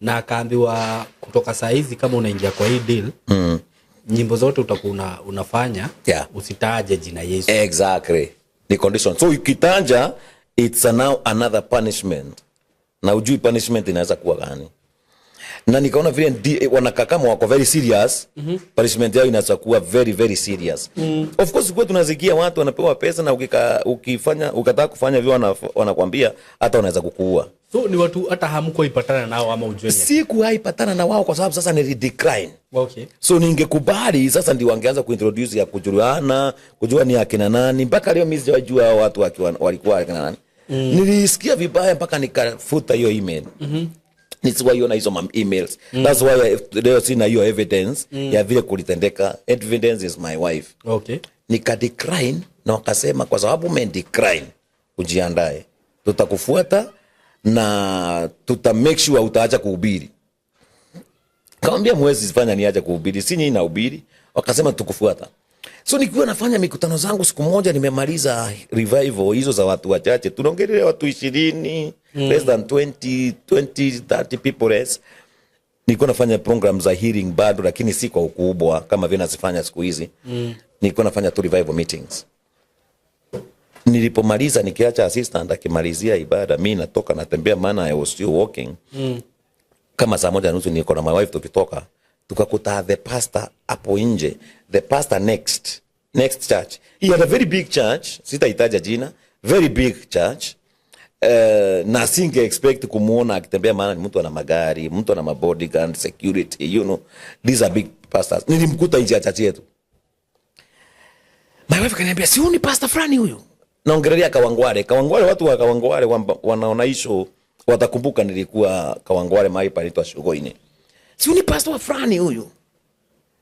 Na akaambiwa kutoka saa hizi kama unaingia kwa hii deal, nyimbo zote utakuwa unafanya usitaje jina Yesu. Exactly. The condition. So ukitaja, it's now another punishment. Na ujui punishment inaweza kuwa gani. Na nikaona vile wanakaa kama wako very serious, punishment yao inaweza kuwa very very serious. Of course kwa tunasikia watu wanapewa pesa na ukataka kufanya vile wanakuambia hata wanaweza kukuua. So ni watu hata hamkuipatana nao ama ujue ni? Sikuwahi patana na wao kwa sababu sasa nili decline. So ningekubali sasa ndio wangeanza kuintroduce ya kujuana, kujua ni akina nani. Mpaka leo mimi sijajua hao watu walikuwa akina nani. Nilisikia vibaya mpaka nikafuta hiyo email. Nisiwaiona hizo emails. That's why leo sina hiyo evidence ya vile kulitendeka. Evidence is my wife. Nika decline na wakasema kwa sababu ume decline ujiandae. Tutakufuata na tuta make sure utaacha kuhubiri. Kaambia mwezi fanya niache kuhubiri, si nyinyi nahubiri. Wakasema tukufuata. So nikiwa nafanya mikutano zangu, siku moja nimemaliza revival hizo za watu wachache, tunaongelea watu 20, less than 20, 20, 30 people less. Nilikuwa nafanya program za healing bado, lakini si kwa ukubwa kama vile nazifanya siku hizi. Nilikuwa nafanya tu revival meetings. Nilipomaliza nikiacha assistant akimalizia ibada, mi natoka natembea, maana I was still walking. Kama saa 1:30 niko na my wife tukitoka, tukakuta the pastor hapo nje, the pastor next church. He had a very big church, sitaitaja jina, very big church. Na singe expect kumuona akitembea, maana ni mtu ana magari, mtu ana mabodyguard, security, these are big pastors. Nilimkuta nje ya church yetu. My wife akaniambia, si huyu ni pastor fulani huyu? Naongelea Kawangware. Kawangware, watu wa Kawangware wanaona isho watakumbuka nilikuwa Kawangware mahali panaitwa Shugoine. Si huyu ni pastor wa fulani huyu?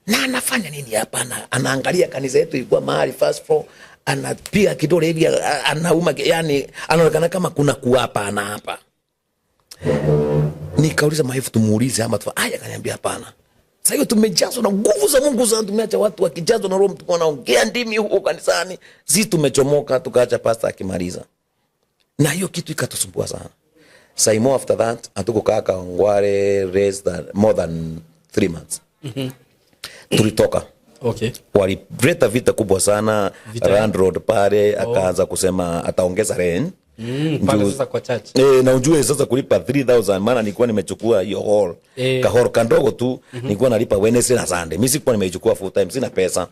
Na anafanya nini hapa? Anaangalia kanisa yetu ilikuwa mahali first floor, Anapiga kidole hivi, anauma, yani anaonekana kama kuna kuapa anaapa. Nikauliza maifu, tumuulize ama tufa? Aya, akaniambia hapana. Sasa hiyo tumejazwa na nguvu za Mungu sana, tumeacha watu wakijazwa na Roho Mtukufu wanaongea ndimi huko kanisani. Sisi tumechomoka, tukaacha pastor akimaliza. Na hiyo kitu ikatusumbua sana. Saimo, after that hatukukaa Kawangware less than, more than 3 months. Tulitoka. Walileta vita kubwa sana. Vita? Landlord pale akaanza kusema ataongeza rent. Pale sasa kwa church. E, na ujue sasa kulipa 3000, maana nilikuwa nimechukua hiyo hall, kahall kandogo tu. Nilikuwa nalipa Wednesday na Sunday. Mimi sikuwa nimeichukua full time, sina pesa.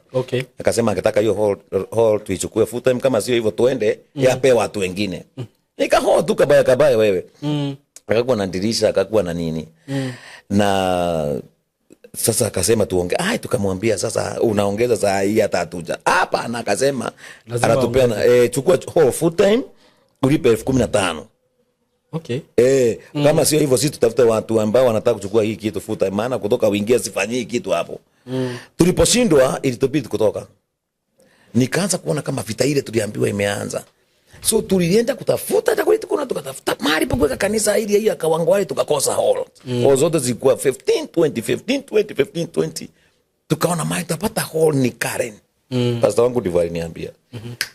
Akasema angetaka hiyo hall tuichukue full time, kama sio hivyo tuende yape watu wengine. Nikahall tu kabaya kabaya wewe. Akakuwa na dirisha, akakuwa na nini. Na sasa akasema tuonge. Ai, tukamwambia sasa unaongeza saa hii hata hatuja hapana. Akasema Lazima anatupea na chukua hall full time ulipe 15,000. Kama sio hivyo sisi tutafute watu ambao wanataka kuchukua hii kitu full time, maana kutoka uingie sifanyii kitu hapo. Tuliposhindwa ilitubidi kutoka. Nikaanza kuona kama vita ile tuliambiwa imeanza. So tulienda kutafuta hata kule tukuna, tukatafuta mahali pa kuweka kanisa ili hiyo Kawangware, tukakosa hall. Hall zote zilikuwa 15 20 15 20 15 20. Tukaona mahali tutapata hall ni Karen. Pastor wangu ndivyo aliniambia.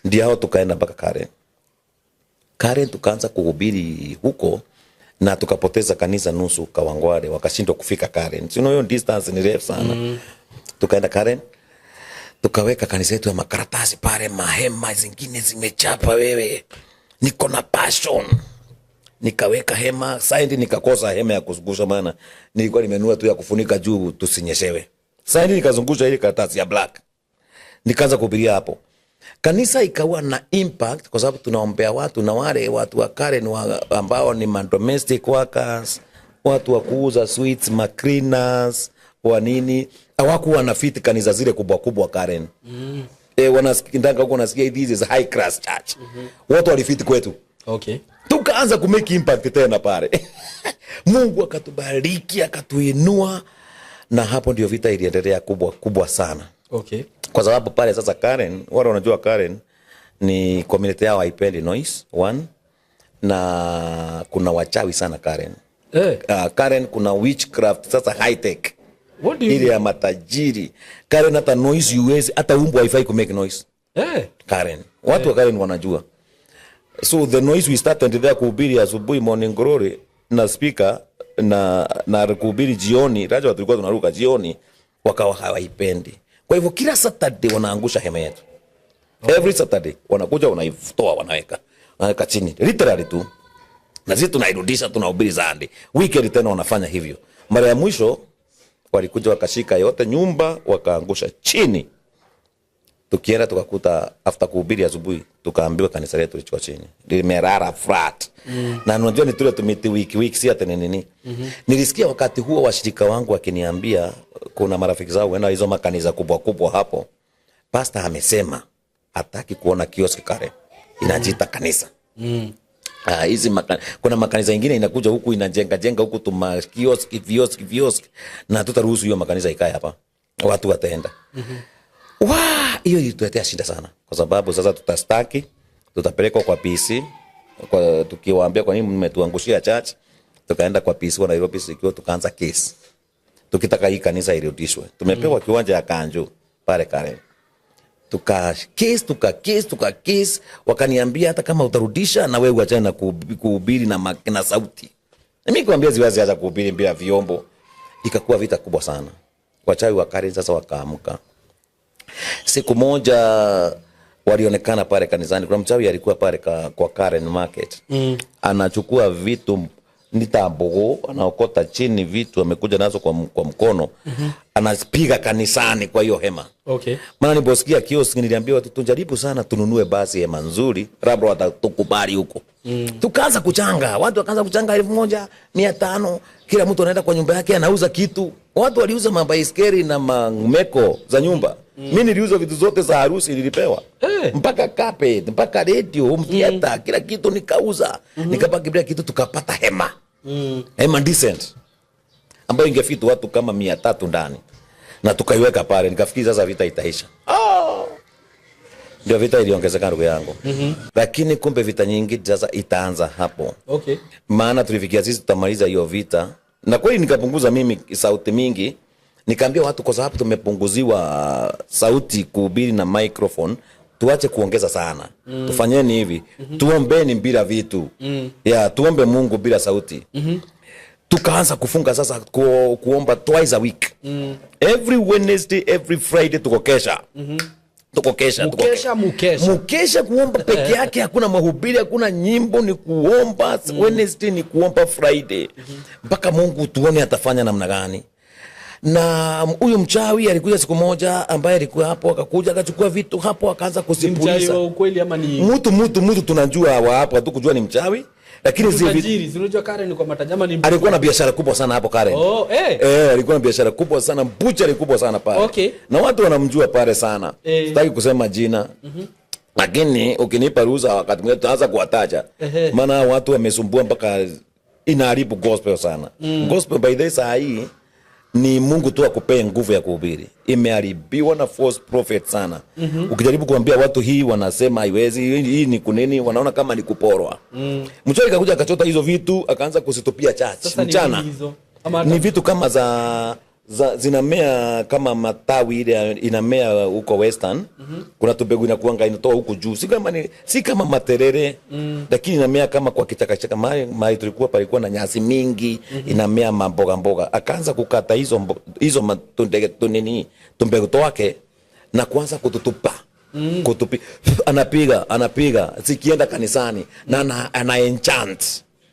Ndio hao tukaenda mpaka Karen. Karen tukaanza kuhubiri huko na tukapoteza kanisa nusu Kawangware, wakashindwa kufika Karen. Si hiyo distance ni refu sana. Tukaenda Karen, tukaweka kanisa yetu ya makaratasi pale, mahema zingine zimechapa wewe. Niko na passion. Nikaweka hema, Sunday nikakosa hema ya kuzungusha, maana nilikuwa nimenunua tu ya kufunika juu tusinyeshewe. Sunday nikazungusha ile karatasi ya black. Nikaanza kuhubiria hapo. Kanisa ikawa na impact kwa sababu tunaombea watu, na wale watu wa Karen ambao ni ma domestic workers, watu wa kuuza sweets, ma cleaners, wa nini, hawakuwa na fit kanisa zile kubwa kubwa Karen. Wanasikindanga huko, wanasikia this is high class church. Watu walifit kwetu. Tukaanza kumake impact tena pale. Mungu akatubariki, akatuinua, na hapo ndio vita iliendelea kubwa kubwa sana kwa sababu pale sasa Karen, wale wanajua Karen ni community yao haipendi noise one, na kuna wachawi sana Karen. Karen kuna witchcraft sasa high tech. What do you ile ya matajiri Karen, hata noise huwezi, hata umbwa haifai kumake noise. Karen, watu wa Karen wanajua. So the noise we started there kuhubiri asubuhi morning glory na speaker na kuhubiri jioni, raja tulikuwa tunaruka jioni, wakawa hawaipendi. Kwa hivyo kila Saturday wanaangusha hema yetu. Every Saturday wanakuja, wanaitoa, wanaweka chini literally tu, na sisi tunairudisha, tunahubiri Sunday. Weekend tena wanafanya hivyo. Mara ya mwisho walikuja wakashika yote nyumba wakaangusha chini. Tukienda tukakuta after kuhubiri asubuhi, tukaambiwa kanisa letu liko chini, limerara flat. Na unajua ni tule tumiti wiki wiki, si ati ni nini. Nilisikia wakati huo washirika wangu wakiniambia kuna marafiki zao huenda hizo makanisa kubwa kubwa hapo, pastor amesema hataki kuona kiosk Karen inajiita kanisa. Ah, hizi kuna makanisa ingine inakuja huku inajenga jenga huku tuma kiosk viosk viosk, na tutaruhusu hiyo makanisa ikae hapa, watu wataenda. Wa, hiyo ilituletea shida sana, kwa sababu sasa tutastaki, tutapelekwa kwa PC kwa, tukiwaambia kwa nini mmetuangushia church. Tukaenda kwa PC wa Nairobi Secure, tukaanza case tukitaka hii kanisa irudishwe. Tumepewa kiwanja ya Kanju pale Karen. Tuka case, tuka case, tuka case, wakaniambia hata kama utarudisha na wewe uachane na kuhubiri na sauti. Na mimi kuambia ziwazi acha kuhubiri bila vyombo. Ikakuwa vita kubwa sana. Wachawi wa Karen sasa wakaamka. Siku moja walionekana pale kanisani, kuna mchawi alikuwa pale kwa Karen Market. Anachukua vitu nitambogo, anaokota chini vitu amekuja nazo kwa mkono. Anapiga kanisani kwa hiyo hema. Maana niliposikia kiosk niliambiwa watu tujaribu sana tununue basi hema nzuri, labda watatukubali huko. Tukaanza kuchanga, watu wakaanza kuchanga 1,500, kila mtu anaenda kwa nyumba yake anauza kitu. Watu waliuza mabaiskeli na mameko za nyumba. Mimi niliuza vitu zote za harusi nilipewa. Mpaka carpet, mpaka radio, home theater, kila kitu nikauza. Nikabaki bila kitu, tukapata hema. Hema decent ambayo ingefit watu kama 300 ndani. Na tukaiweka pale, nikafikiri sasa vita itaisha. Ndio vita iliongezeka, ndugu yangu. Lakini kumbe vita nyingi sasa itaanza hapo. Maana tulifikia sisi tutamaliza hiyo vita, na kweli nikapunguza mimi sauti mingi, nikaambia watu kwa sababu tumepunguziwa sauti kuhubiri na microphone, tuache kuongeza sana. Tufanyeni hivi, tuombeni bila vitu. Yeah, tuombe Mungu bila sauti. Tukaanza kufunga sasa kuomba twice a week. Every Wednesday, every Friday tuko kesha. Tuko kesha, tuko Mukesha, mukesha. Mukesha kuomba peke yake, hakuna mahubiri, hakuna nyimbo, ni kuomba. Wednesday ni kuomba, Friday mpaka Mungu tuone atafanya namna gani. Na huyu mchawi alikuja siku moja, ambaye alikuwa hapo, akakuja akachukua vitu hapo, akaanza Ni mchawi kusipuliza. Wa ukweli ama ni Mtu tunajua wa hapo, hatukujua ni mchawi, lakini zile vitu tajiri? Si unajua Karen ni kwa matajama ni Alikuwa na biashara kubwa sana hapo Karen. Oh, eh. Eh, alikuwa na biashara kubwa sana, butchery kubwa sana pale. Na watu wanamjua pale sana. Sitaki kusema jina. Lakini ukinipa ruhusa wakati mwingine tutaanza kuwataja. Maana watu wamesumbua mpaka inaharibu gospel sana. Gospel by the way saa hii ni Mungu tu akupee nguvu ya kuhubiri. Imeharibiwa na false prophet sana. Ukijaribu kuambia watu hii, wanasema haiwezi, hii ni kunini, wanaona kama ni kuporwa. Mchawi kakuja akachota hizo vitu, akaanza kuzitupia church Sasa ni mchana. Nini hizo? Ama hata Ni vitu kama za zinamea kama matawi ile inamea huko Western. Kuna tubegu inakuanga inatoa huku juu, si kama materere, lakini inamea kama kwa kichaka chaka mahali tulikuwa palikuwa na nyasi mingi. Inamea mamboga mboga. Akaanza kukata hizo matundege tunini tumbegu twake na kuanza kututupa, kutupi, anapiga anapiga zikienda kanisani na ana enchant.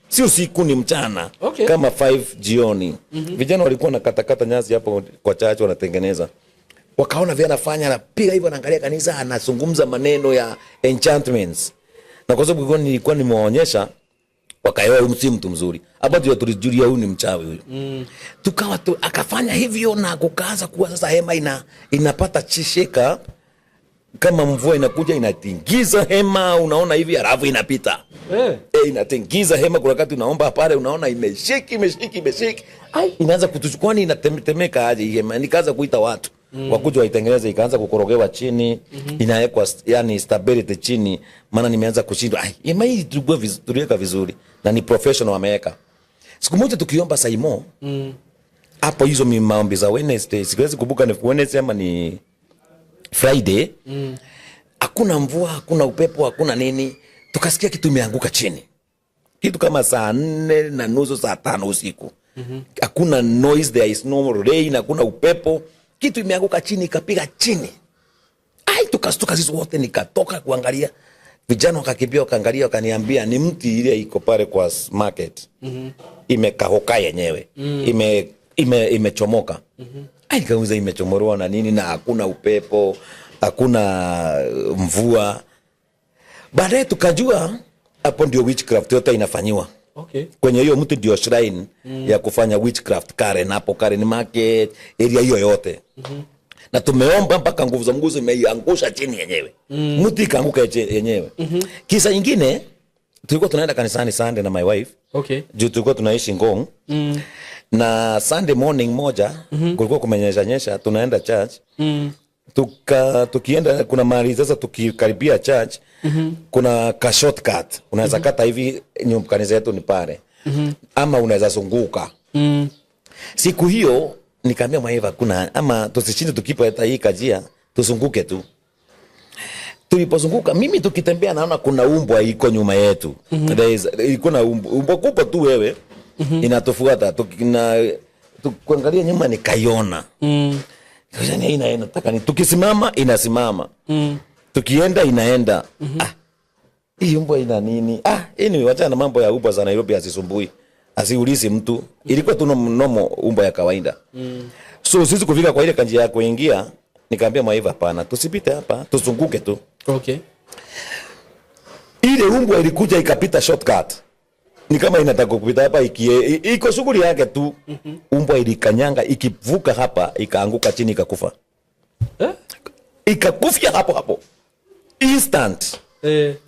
Si usiku, ni mchana, kama 5 jioni. Vijana walikuwa nakatakata nyasi hapo kwa church wanatengeneza, wakaona vile anafanya, anapiga hivyo, anaangalia kanisa, anazungumza maneno ya enchantments, na kwa sababu nilikuwa nimewaonyesha, wakaelewa huyu si mtu mzuri hapa, ndio tulijulia huyu ni mchawi huyu. Tukawa tu, akafanya hivyo na kukaanza kuwa sasa hema inapata chisheka kama mvua inakuja inatingiza hema, unaona hivi, halafu inapita. E, inatingiza hema. Kuna wakati unaomba pale unaona imeshiki, imeshiki, imeshiki. Ai, inaanza kutuchukua, inatemeka aje hii hema? Nikaanza kuita watu wakuja waitengeneze, ikaanza kukorogewa chini, inawekwa yani stability chini, maana nimeanza kushindwa. Ai, hema hii tulikuwa tuliweka vizuri na ni professional wameweka. Siku moja tukiomba Saimo hapo hizo maombi za Wednesday, siwezi kumbuka ni Wednesday ama ni Friday, hakuna mvua, hakuna upepo, hakuna nini, tukasikia kitu imeanguka chini, kitu kama saa 4:30, saa 5 usiku. Hakuna noise, there is no rain, hakuna upepo, kitu imeanguka chini, ikapiga chini. Ai, tukastuka sisi wote, nikatoka kuangalia, vijana wakakimbia wakaangalia, wakaniambia ni mti ile iko pale kwa market, imekahoka yenyewe, imechomoka. Ai, nikauliza imechomoroa na nini na hakuna upepo, hakuna mvua? Baadaye tukajua hapo ndio witchcraft yote inafanyiwa. Kwenye hiyo mti ndio shrine ya kufanya witchcraft Karen, hapo Karen Market area hiyo yote. Na tumeomba mpaka nguvu za Mungu zimeiangusha chini yenyewe, mti ikaanguka yenyewe. Kisa ingine, tulikuwa tunaenda kanisani Sunday na my wife, juu tulikuwa tunaishi Ngong, na Sunday morning moja kulikuwa kumenyesha nyesha, tunaenda church. Tukienda kuna mahali sasa tukikaribia church, kuna ka shortcut unaweza kata hivi, kanisa yetu ni pale, ama unaweza zunguka. Siku hiyo nikaambia Mwaiva kuna ama tusishinde tukipata hii kajia, tuzunguke tu. Tulipozunguka, mimi tukitembea naona kuna umbwa iko nyuma yetu. There is iko na umbwa kubwa tu wewe, inatufuata. Tukuangalia nyuma nikaiona. Nikasema, "Hii inataka ni tukisimama inasimama, tukienda inaenda. Ah, hii umbwa ina nini?" Ah, anyway, wachana na mambo ya umbwa za Nairobi, asisumbui, asiulizi mtu. Ilikuwa tu normal umbwa ya kawaida. So sisi kufika kwa ile kanjia ya kuingia, nikaambia Mwaiva, hapana, tusipite hapa, tuzunguke tu. Ile umbwa ilikuja ikapita shortcut, ni kama inataka kupita hapa iko shughuli yake tu. Umbwa ilikanyanga ikivuka hapa, ikaanguka chini, ikakufa. Eh? Ikakufia hapo hapo instant.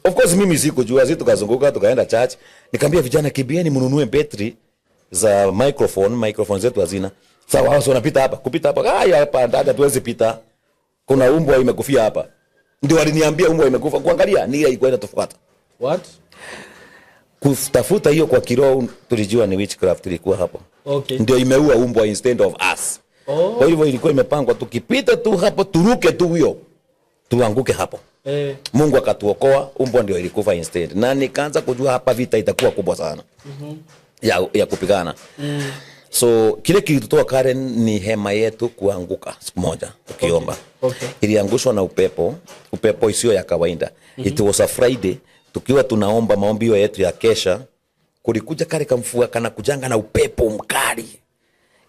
Of course mimi sikujua. Sisi tukazunguka tukaenda church. Nikamwambia vijana, kimbieni mnunue betri za microphone, microphone zetu hazina. Sawa, wao wanapita hapa, kupita hapa, haya hapa dada tuwezi pita, kuna umbwa imekufia hapa. Ndio aliniambia umbwa imekufa. Kuangalia ni ile ilikuwa inatufuata. What? Kutafuta hiyo kwa kiroho tulijua ni witchcraft ilikuwa hapo. Ndio imeua umbwa instead of us. Kwa hivyo ilikuwa imepangwa tukipita tu hapo turuke tu huyo tuanguke hapo. Mungu akatuokoa, umbwa ndio ilikufa instead. Na nikaanza kujua hapa vita itakuwa kubwa sana. Ya kupigana. So kile kilitutoa Karen ni hema yetu kuanguka siku moja tukiomba. Iliangushwa na upepo, upepo isiyo ya kawaida. It was a Friday, tukiwa tunaomba maombi hiyo yetu ya kesha, kulikuja kale kamvua kana kujanga na upepo mkali.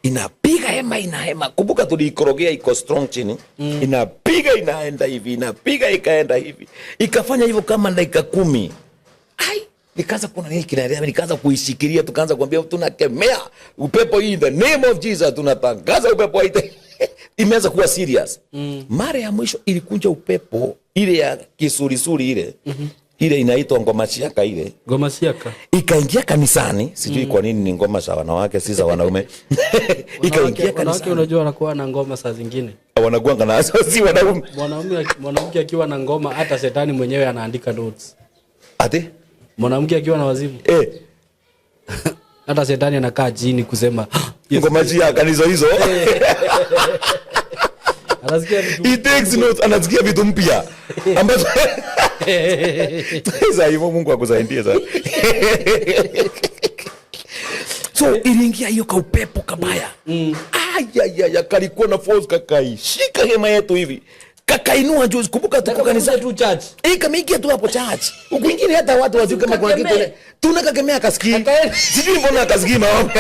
Inapiga hema, ina hema. Kumbuka tuliikorogea iko strong chini. Inapiga inaenda hivi, inapiga ikaenda hivi. Ikafanya hivyo kama dakika 10. Ai, nikaanza kuona nini kinaendelea, nikaanza kuishikilia, tukaanza kuambia tunakemea upepo hii in the name of Jesus, tunatangaza upepo hii. Imeanza kuwa serious. Mara ya mwisho ilikuja upepo ile ya kisurisuri ile. Ile inaitwa ngoma chiaka ile. Ngoma chiaka. Ikaingia kanisani, sijui kwa nini ni ngoma za wanawake si za wanaume. Ikaingia Wanawake kanisani. unajua wanakuwa na ngoma saa zingine. Wanakuwa na si wanaume. Mwanamke akiwa na ngoma hata shetani mwenyewe anaandika notes. Ati? Mwanamke akiwa na wazimu. Hata shetani anakaa chini kusema, yes. Ngoma chiaka nizo hizo. Anasikia vitu. He takes notes, anasikia vitu mpya. Ambazo Sasa hivyo Mungu akusaidie sana. So iliingia hiyo ka upepo kabaya. Ay, ay, ay, kalikuwa na force kakaishika hema yetu hivi. Kakainua juu, kumbuka tuko kanisa tu church. Kameingia tu hapo church. Huku kwingine hata watu wajui kama kuna kitu. Kakemea. Tunakakemea akasikii. Kakae. Sijui mbona akasikii maombi.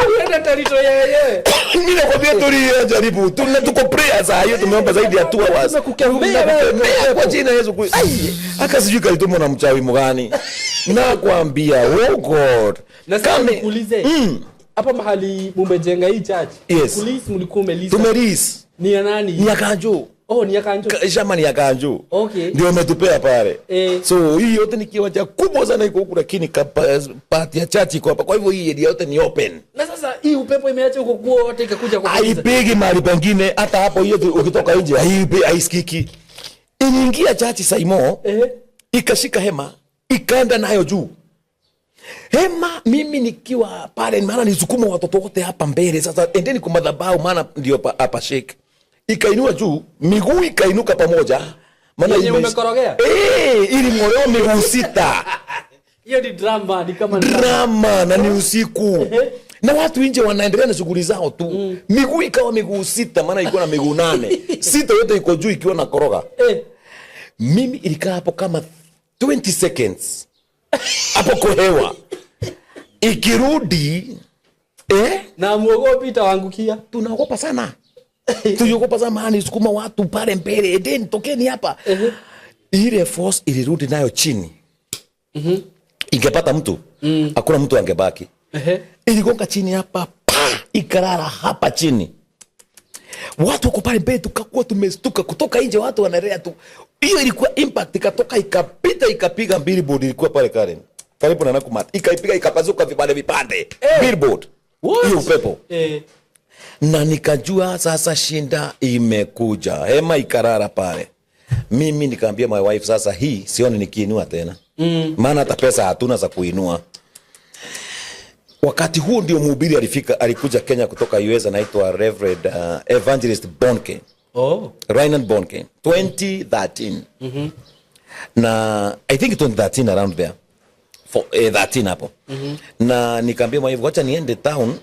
Ulienda territory ya wenyewe. Mimi nakwambia tulijaribu. Tuna tuko prayer saa hiyo tumeomba zaidi ya 2 hours. Tumekukemea wewe. Tumekukemea kwa jina la Yesu Kristo. Ai, aka sijui kalitumwa na mchawi mgani. Nakwambia, oh God. Na sasa Kame- nikuulize. Hapa mahali mumejenga hii church. Yes. Police mlikuwa umelisa. Tumelis. Ni ya nani? Ni ya Kanju. Oh, ni ya Kanju. Shamba ni ya Kanju. Ndio umetupea pale. So hii yote ni kiwanja kubwa sana iko huku, lakini part ya church iko hapa. Kwa hivyo hii area yote ni open. Na sasa hii upepo imeacha huko kwa wote ikakuja kwa kanisa. Haipigi mahali pengine, hata hapo hiyo ukitoka nje haisikiki. Iliingia church Saimo, ikashika hema, ikaenda nayo juu. Hema mimi nikiwa pale, maana nisukuma watoto wote hapa mbele. Sasa endeni kwa madhabahu, maana ndio hapa shake. Ikainua juu, miguu ikainuka pamoja. Maana Yenye umekorogea? Iling'olewa miguu 6. Hiyo ni drama, ni kama drama. Drama, na ni usiku. Na watu nje wanaendelea na shughuli zao tu. Miguu ikawa miguu 6, maana ilikuwa na miguu 8. 6 yote iko juu ikiwa na koroga. Mimi ilikaa hapo kama 20 seconds. Hapo kwa hewa. Ikirudi, Na muogopi itawaangukia? Tunaogopa sana. Tuliogopa sana maana sukuma watu pale mbele, endeni tokeni hapa. Ile force ilirudi nayo chini. Ingepata mtu, hakuna mtu angebaki. Iligonga chini hapa, pa, ikalala hapa chini. Watu wako pale mbele tukakuwa tumestuka kutoka nje, watu wanaelea tu. Hiyo ilikuwa impact, ikatoka ikapita ikapiga billboard ilikuwa pale Karen. Karibu na Nakumatt. Ikaipiga ikapasuka vipande vipande. Billboard. What? Hiyo upepo. Na nikajua sasa shinda imekuja. Hema ikarara pale. Mimi nikaambia my wife sasa hii sioni nikiinua tena. Maana hata pesa hatuna za kuinua. Wakati huo ndio mhubiri alikuja Kenya kutoka US, anaitwa Reverend Evangelist Bonnke. Reinhard Bonnke, 2013. Na I think 2013 around there. For 13 hapo. Na nikaambia my wife wacha niende town,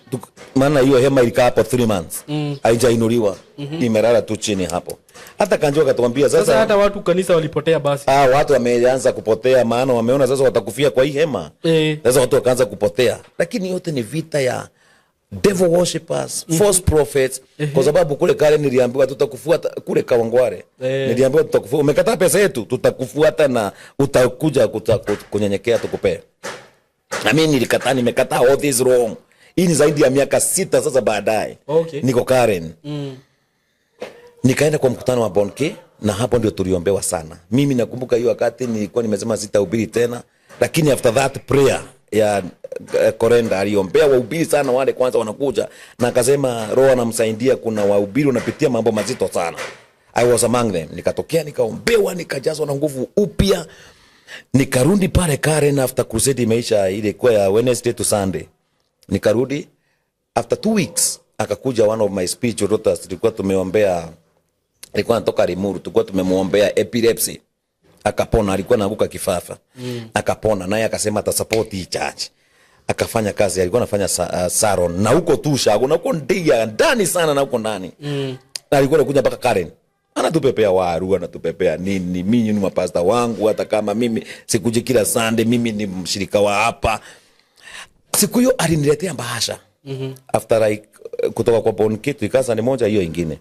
maana hiyo hema ilikaa hapo 3 months. Haijainuliwa. Imelala tu chini hapo. Hata Kanjo akatuambia sasa, Sasa hata watu kanisa walipotea basi. Watu wameanza kupotea maana wameona sasa watakufia kwa hii hema. Sasa watu wakaanza kupotea. Lakini yote ni vita ya devil worshippers, false prophets. Kwa sababu kule kale niliambiwa tutakufuata kule Kawangware. Niliambiwa tutakufuata. Umekataa pesa yetu, tutakufuata na utakuja kunyenyekea tukupee. Na mimi nilikataa, nimekataa all this wrong. Hii ni zaidi ya miaka 6 sasa baadaye. Niko Karen. Nikaenda kwa mkutano wa Bonnke na hapo ndio tuliombewa sana. Mimi nakumbuka hiyo wakati nilikuwa nimesema sitahubiri tena, lakini after that prayer ya Korenda aliombea wahubiri sana wale kwanza wanakuja, na akasema Roho anamsaidia, kuna wahubiri wanapitia mambo mazito sana. I was among them. Nikatokea, nikaombewa, nikajazwa na nguvu upya, nikarudi pale Karen after crusade imeisha. Ile ilikuwa ya Wednesday to Sunday. Nikarudi after 2 weeks, akakuja one of my spiritual daughters. Tulikuwa tumeombea, alikuwa anatoka Limuru, tulikuwa tumemwombea epilepsy akapona, alikuwa anaanguka kifafa, akapona. Naye akasema atasupport hii church, akafanya kazi, alikuwa anafanya salon na huko tu shago na huko ndia ndani sana na huko ndani. Na alikuwa anakuja mpaka Karen, anatupepea waru, anatupepea nini. Mimi ni mapasta wangu, hata kama mimi sikuji kila Sunday, mimi ni mshirika wa hapa. Siku hiyo aliniletea bahasha. After like kutoka kwa Bonkitu ikaza ni moja hiyo ingine.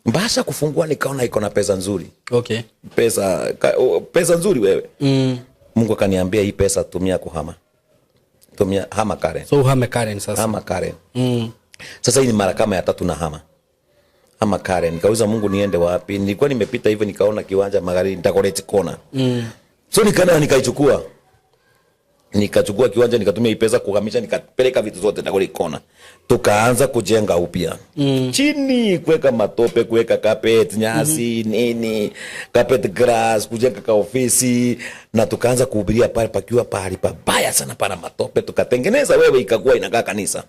Bahasha kufungua, nikaona iko na pesa nzuri. Pesa nzuri wewe. Mungu akaniambia, "Hii pesa tumia kuhama, tumia hama Karen." So uhame Karen sasa. Hama Karen. Sasa hii ni mara kama ya tatu na hama ama Karen. Nikauliza Mungu niende wapi. Nilikuwa nimepita hivyo, nikaona kiwanja magharibi, Dagoretti Corner. So nikaenda nikaichukua, nikachukua kiwanja, nikatumia hii pesa kuhamisha, nikapeleka vitu zote Dagoretti Corner, tukaanza kujenga upya chini, kuweka matope, kuweka carpet, nyasi, nini, carpet grass, kujenga ka ofisi, na tukaanza kuhubiria pale pakiwa pahali pabaya sana, pana matope. Tukatengeneza wewe, ikakuwa inakaa kanisa,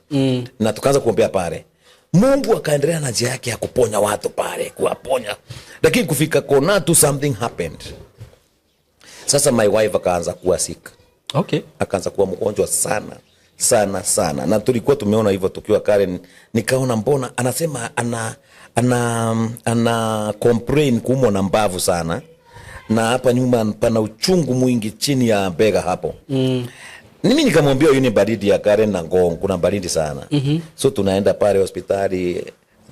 na tukaanza kuombea pale. Mungu akaendelea na njia yake ya kuponya watu pale, kuwaponya. Lakini kufika kona tu, something happened. Sasa my wife akaanza kuwa sick. Akaanza kuwa mgonjwa sana sana sana, na tulikuwa tumeona hivyo tukiwa Karen. Nikaona mbona anasema ana complain kuumwa na mbavu sana, na hapa nyuma pana uchungu mwingi chini ya bega hapo. Mimi nikamwambia hiyo ni baridi ya Karen na Ngong, kuna baridi sana. So tunaenda pale hospitali,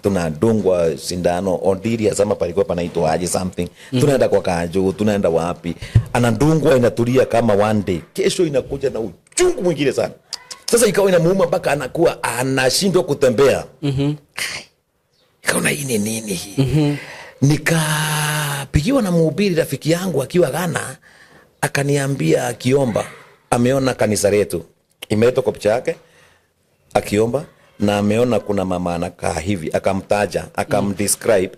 tunadungwa sindano Odiria, sama palikuwa panaitwa aje, something. Tunaenda kwa Kanju, tunaenda wapi, anadungwa, inatulia kama one day, kesho inakuja na uchungu mwingine sana. Sasa ikawa inamuuma mpaka anakuwa anashindwa kutembea. Ikaona hii ni nini hii? Nikapigiwa na mhubiri rafiki yangu akiwa Ghana, akaniambia akiomba ameona kanisa letu imeletwa kwa picha yake akiomba, na ameona kuna mama anakaa hivi, akamtaja, akamdescribe.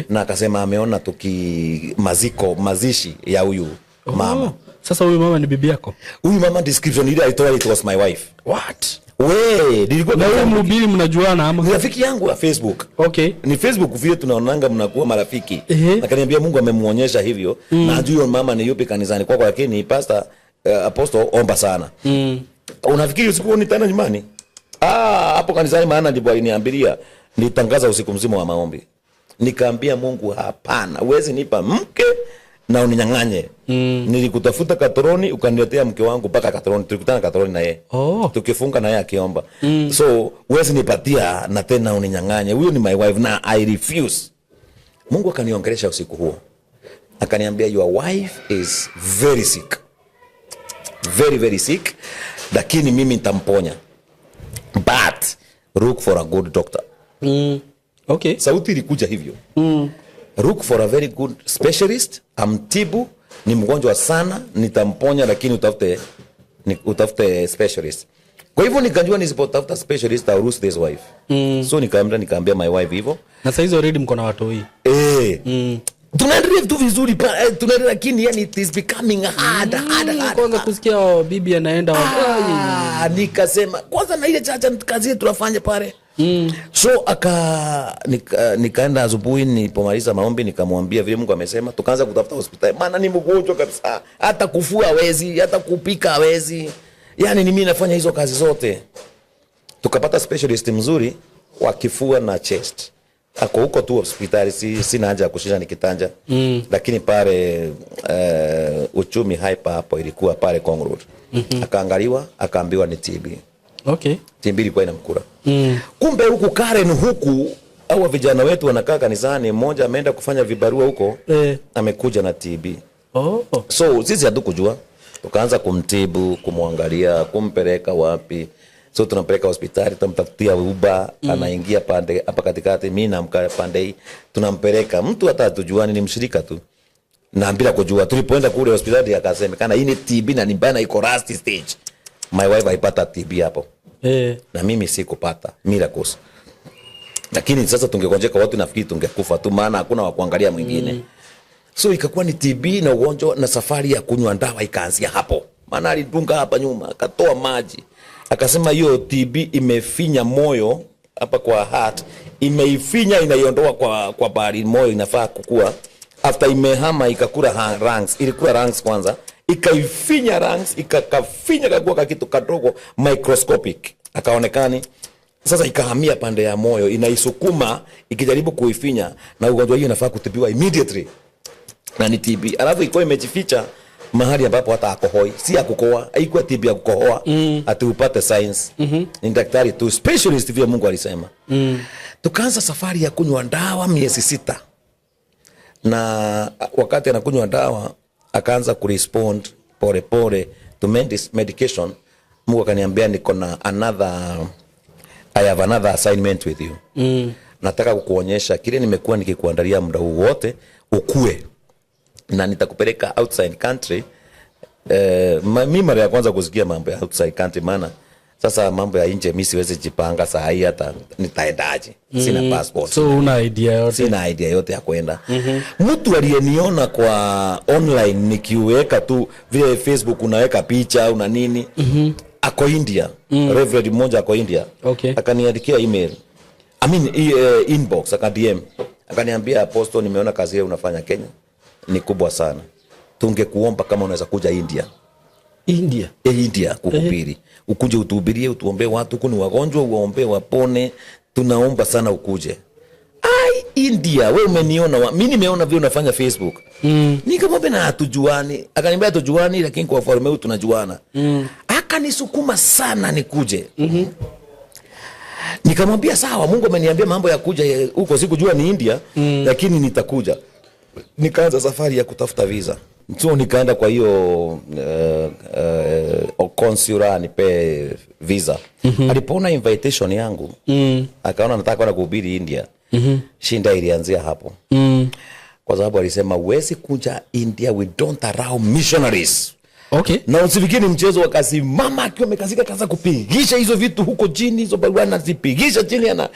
Na akasema ameona tuki maziko, mazishi ya huyu mama. Oh, sasa huyu mama ni bibi yako? Huyu mama, description ile alitoa, it was my wife. What? We, nilikuwa Na huyu mhubiri mnajuana ama? Ni rafiki yangu wa Facebook. Ni Facebook vile tunaonanga, mnakuwa marafiki. Akaniambia Mungu amemuonyesha hivyo, na ajui huyo mama ni yupi kanisani kwako, lakini pastor, apostle, omba sana. Unafikiri usiku nitaenda nyumbani? Ah, hapo kanisani, maana ndipo aliniambilia. Nitangaza usiku mzima wa maombi, nikaambia Mungu, "Hapana, huwezi nipa mke na uninyang'anye. Nilikutafuta Katoroni, ukaniletea mke wangu mpaka Katoroni. Tulikutana Katoroni na yeye, tukifunga na yeye akiomba. So huwezi nipatia na tena uninyang'anye. Huyo ni my wife na I refuse." Mungu akaniongelesha usiku huo, akaniambia, "Your wife is very sick, very very sick, lakini mimi nitamponya, but look for a good doctor." Sauti ilikuja hivyo, "Look for a very good specialist amtibu. Ni mgonjwa sana, nitamponya, lakini utafute specialist." Kwa hivyo nikajua nisipotafuta specialist, I'll lose this wife. So nikaambia my wife hivyo. Na saizi already mko na watoi? Eh, tunaendelea tu vizuri tunaendelea, lakini yani it is becoming hard, hard, hard. Kwanza kusikia bibi anaenda. Ah, nikasema kwanza na ile chacha kazi yetu tunafanya pale. So nikaenda asubuhi, nilipomaliza maombi nikamwambia vile Mungu amesema. Tukaanza kutafuta hospitali, maana ni mgonjwa kabisa, hata kufua hawezi, hata kupika hawezi, yani ni mimi nafanya hizo kazi zote. Tukapata specialist mzuri wa kifua na chest, ako huko tu hospitali, sina haja ya kushinda nikitaja. Lakini pale Uchumi Hyper hapo ilikuwa pale Ngong Road. Akaangaliwa, akaambiwa ni TB. TB ilikuwa inamkula. Kumbe huku Karen huku au vijana wetu wanakaa kanisani, mmoja ameenda kufanya vibarua huko, amekuja na TB. So sisi hatukujua, tukaanza kumtibu, kumwangalia, kumpeleka wapi. So tunampeleka hospitali, tunamtafutia Uber, anaingia pande hapa katikati, mi namka pande hii, tunampeleka. Mtu hata hatujuani, ni mshirika tu na bila kujua. Tulipoenda kule hospitali akasemekana hii ni TB na ni mbaya na iko last stage. My wife alipata TB hapo na mimi sikupata, miracles. Lakini sasa tungegonjeka watu, nafikiri tungekufa tu, maana hakuna wa kuangalia mwingine. So ikakuwa ni TB na ugonjwa na safari ya kunywa dawa ikaanzia hapo, maana alidunga hapa nyuma akatoa maji, akasema hiyo TB imefinya moyo hapa kwa heart, imeifinya inaiondoa kwa bali moyo inafaa kukua. After imehama ikakula lungs, ilikula lungs kwanza, ikaifinya lungs, ikakafinya kakua kakitu kadogo microscopic, akaonekani. Sasa ikahamia pande ya moyo, inaisukuma ikijaribu kuifinya, na ugonjwa hiyo inafaa kutibiwa immediately na ni TB. Alafu iko imejificha mahali ambapo hata akohoi, si ya kukohoa, haikuwa TB ya kukohoa ati upate signs. Ni daktari tu specialist vile Mungu alisema. Tukaanza safari ya kunywa dawa miezi 6, na wakati anakunywa dawa akaanza kurespond pole pole to medication. Mungu akaniambia niko na another, I have another assignment with you. Nataka kukuonyesha kile nimekuwa nikikuandalia muda huu wote ukue, na nitakupeleka outside country. Mi mara ya kwanza kusikia mambo ya outside country, maana sasa mambo ya nje mi siwezi jipanga saa hii, hata nitaendaje? Sina passport. So una idea yote? Sina idea yote ya kwenda. Mtu aliyeniona kwa online nikiweka tu vile Facebook unaweka picha una nini, ako India, Reverend mmoja ako India, akaniandikia email, I mean, inbox, aka DM, akaniambia, "Apostle, nimeona kazi hiyo unafanya Kenya ni kubwa sana, tungekuomba kama unaweza kuja India." India? India kuhubiri, ukuje utuhubirie, utuombee watu huku ni wagonjwa, uwaombee wapone, tunaomba sana ukuje. Ai, India? We umeniona mi nimeona vile unafanya Facebook. Nikamwambia na hatujuani. Akaniambia hatujuani, lakini kwa ufalme huu tunajuana. Akanisukuma sana nikuje. Nikamwambia sawa, Mungu ameniambia mambo ya kuja huko, sikujua ni India, lakini nitakuja. Nikaanza safari ya kutafuta visa, so nikaenda kwa hiyo consular anipe visa. Alipoona invitation yangu, akaona nataka kwenda kuhubiri India. Shinda ilianzia hapo, kwa sababu alisema huwezi kuja India, we don't allow missionaries. Na usifikiri ni mchezo, wakasimama akiwa amekasika, kaanza kupigisha hizo vitu huko chini, hizo barua anazipigisha chini, ana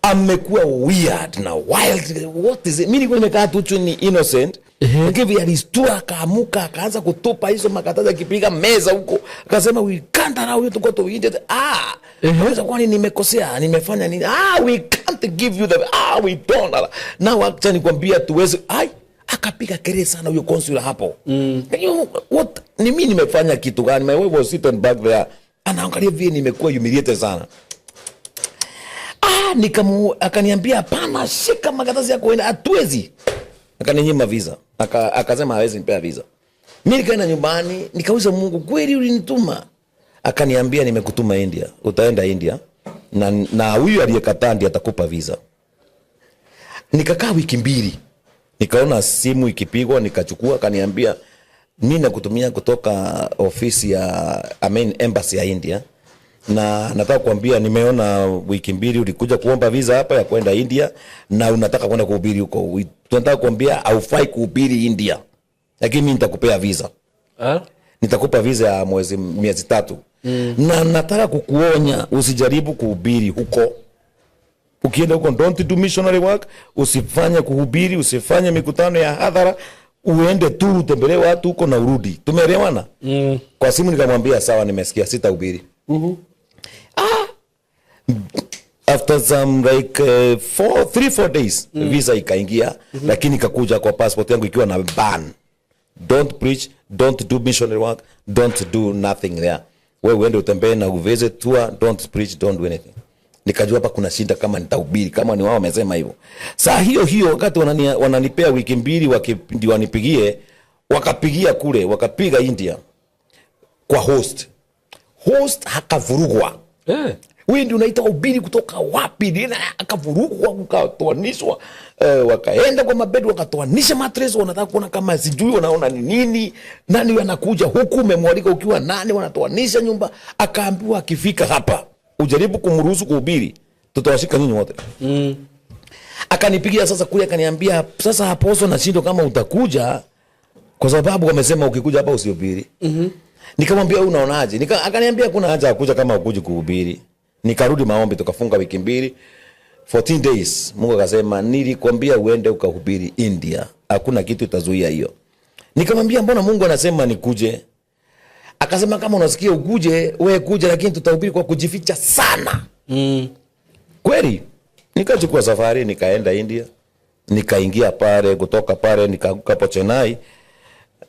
amekuwa weird na wild. What is it? Mimi nilikuwa nimekaa tu chini innocent, lakini vile alistua akaamuka akaanza kutupa hizo makaratasi akipiga meza huko, akasema, "We can't allow you to go to India." Ah, akasema, "Kwani nimekosea? Nimefanya nini?" "Ah, we can't give you the, ah, we don't allow. Now acha nikwambia tuweze." Ai, akapiga kelele sana huyo consular hapo. You, what ni mimi nimefanya kitu gani? My wife was sitting back there anaangalia vile nimekuwa humiliated sana. Ah, akaniambia hapana, shika makaratasi yako enda, hatuwezi. Akaninyima visa. Akasema hawezi nipea visa. Mimi nikaenda nyumbani nikauliza Mungu, kweli ulinituma? Akaniambia nimekutuma India, utaenda India na huyu aliyekataa ndiye atakupa visa. Nikakaa wiki 2, nikaona simu ikipigwa, nikachukua. Akaniambia mi nakutumia kutoka ofisi ya, I mean, embassy ya India, na nataka kuambia nimeona wiki 2 ulikuja kuomba visa hapa ya kwenda India na unataka kwenda kuhubiri huko. Tunataka kuambia haufai kuhubiri India, lakini mimi nitakupea visa. Ah? Nitakupa visa ya miezi 3, na nataka kukuonya usijaribu kuhubiri huko. Ukienda huko, don't do missionary work, usifanye kuhubiri, usifanye mikutano ya hadhara, uende tu utembelee watu huko na urudi. Tumeelewana?" Kwa simu nikamwambia sawa, nimesikia, sitahubiri. After some like 3, 4 days, visa ikaingia, lakini ikakuja kwa passport yangu ikiwa na ban: don't preach, don't do missionary work, don't do nothing there. Wewe uende utembee na uvisit tour, don't preach, don't do anything. Nikajua hapa kuna shida kama nitahubiri, kama ni wao wamesema hivyo. Saa hiyo hiyo wakati wananipea wiki 2 ndio wanipigie, wakapigia kule, wakapiga India kwa host, host akavurugwa. Wewe ndio unaita ubiri kutoka wapi? Nina akavurugwa, ukatoanishwa. Wakaenda kwa mabedi wakatoanisha mattress, wanataka kuona kama sijui wanaona ni nini. Nani anakuja huku umemwalika ukiwa nani? Wanatoanisha nyumba. Akaambiwa akifika hapa ujaribu kumruhusu kuhubiri, tutawashika nyinyi wote. Akanipigia sasa kule akaniambia, "Sasa Apostle, nashindwa kama utakuja kwa sababu wamesema ukikuja hapa usihubiri." Nikamwambia wewe unaonaje? Akaniambia kuna haja ya kuja kama ukuji kuhubiri. Nikarudi maombi, tukafunga wiki 2. 14 days Mungu akasema, nilikwambia uende ukahubiri India, hakuna kitu itazuia hiyo. Nikamwambia, mbona Mungu anasema nikuje? Akasema, kama unasikia ukuje, we kuja, lakini tutahubiri kwa kujificha sana. Kweli nikachukua safari, nikaenda India, nikaingia pale, kutoka pale nikaanguka hapo Chennai,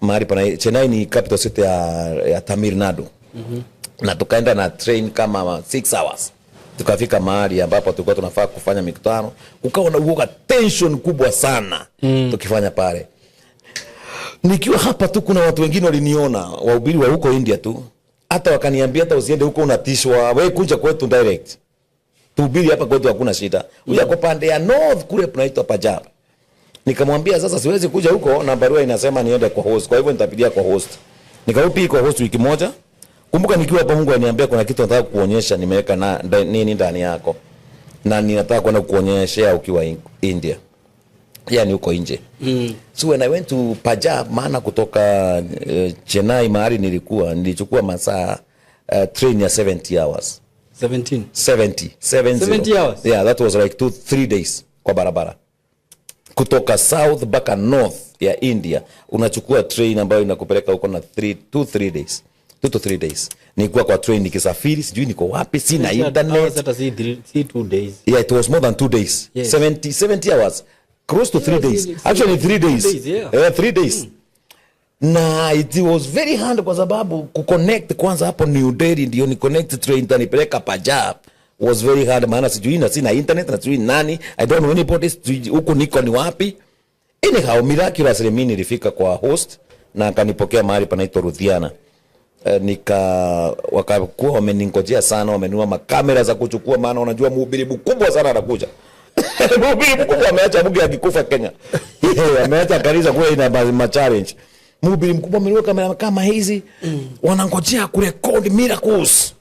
mahali pana Chennai ni capital city ya Tamil Nadu. Na tukaenda na train kama 6 hours, tukafika mahali ambapo tulikuwa tunafaa kufanya mikutano. Kukawa na uoga, tension kubwa sana tukifanya pale. Nikiwa hapa tu, kuna watu wengine waliniona, wahubiri wa huko India tu, hata wakaniambia, hata usiende huko, unatishwa, we kuja kwetu direct, tuhubiri hapa kwetu, hakuna shida. Huyu ako pande ya north kule kunaitwa Punjab. Nikamwambia, sasa siwezi kuja huko na barua inasema niende kwa host, kwa hivyo nitapitia kwa host. Nikahubiri kwa host wiki moja. Kumbuka nikiwa hapa Mungu aliniambia kuna kitu nataka kukuonyesha, nimeweka na nini ndani yako na ninataka kwenda kukuonyeshea ukiwa India, yani huko nje. So when I went to Punjab, maana kutoka Chennai mahali nilikuwa, nilichukua masaa, train ya 70 hours. 17? 70, 70. 70 hours? Yeah, that was like 2 3 days kwa barabara kutoka south mpaka north ya India. Unachukua train ambayo inakupeleka huko na 3 2 3 days, 2 to 3 days. Nilikuwa kwa train nikisafiri, sijui niko wapi, sina Hours, internet. Hata si 2 days. Yeah, it was more than 2 days. 70, 70 hours, close to 3 Yeah, days. Actually 3 days. 2 days, yeah. 3 days. Na it was very hard kwa sababu kuconnect kwanza hapo New Delhi ndio ni connect train tanipeleka Punjab was very hard, maana sijui na sina internet na sijui nani, I don't know anybody, sijui huku niko ni wapi. Anyhow, miraculously mimi nilifika kwa host na akanipokea mahali panaitwa Ludhiana. Nika wakakuwa wameningojea sana, wamenunua makamera za kuchukua, maana wanajua mhubiri mkubwa sana anakuja. Mhubiri mkubwa ameacha mke akikufa Kenya, ameacha kanisa kule ina ma challenge. Mhubiri mkubwa amenunua kamera kama hizi, wanangojea kurekodi miracles,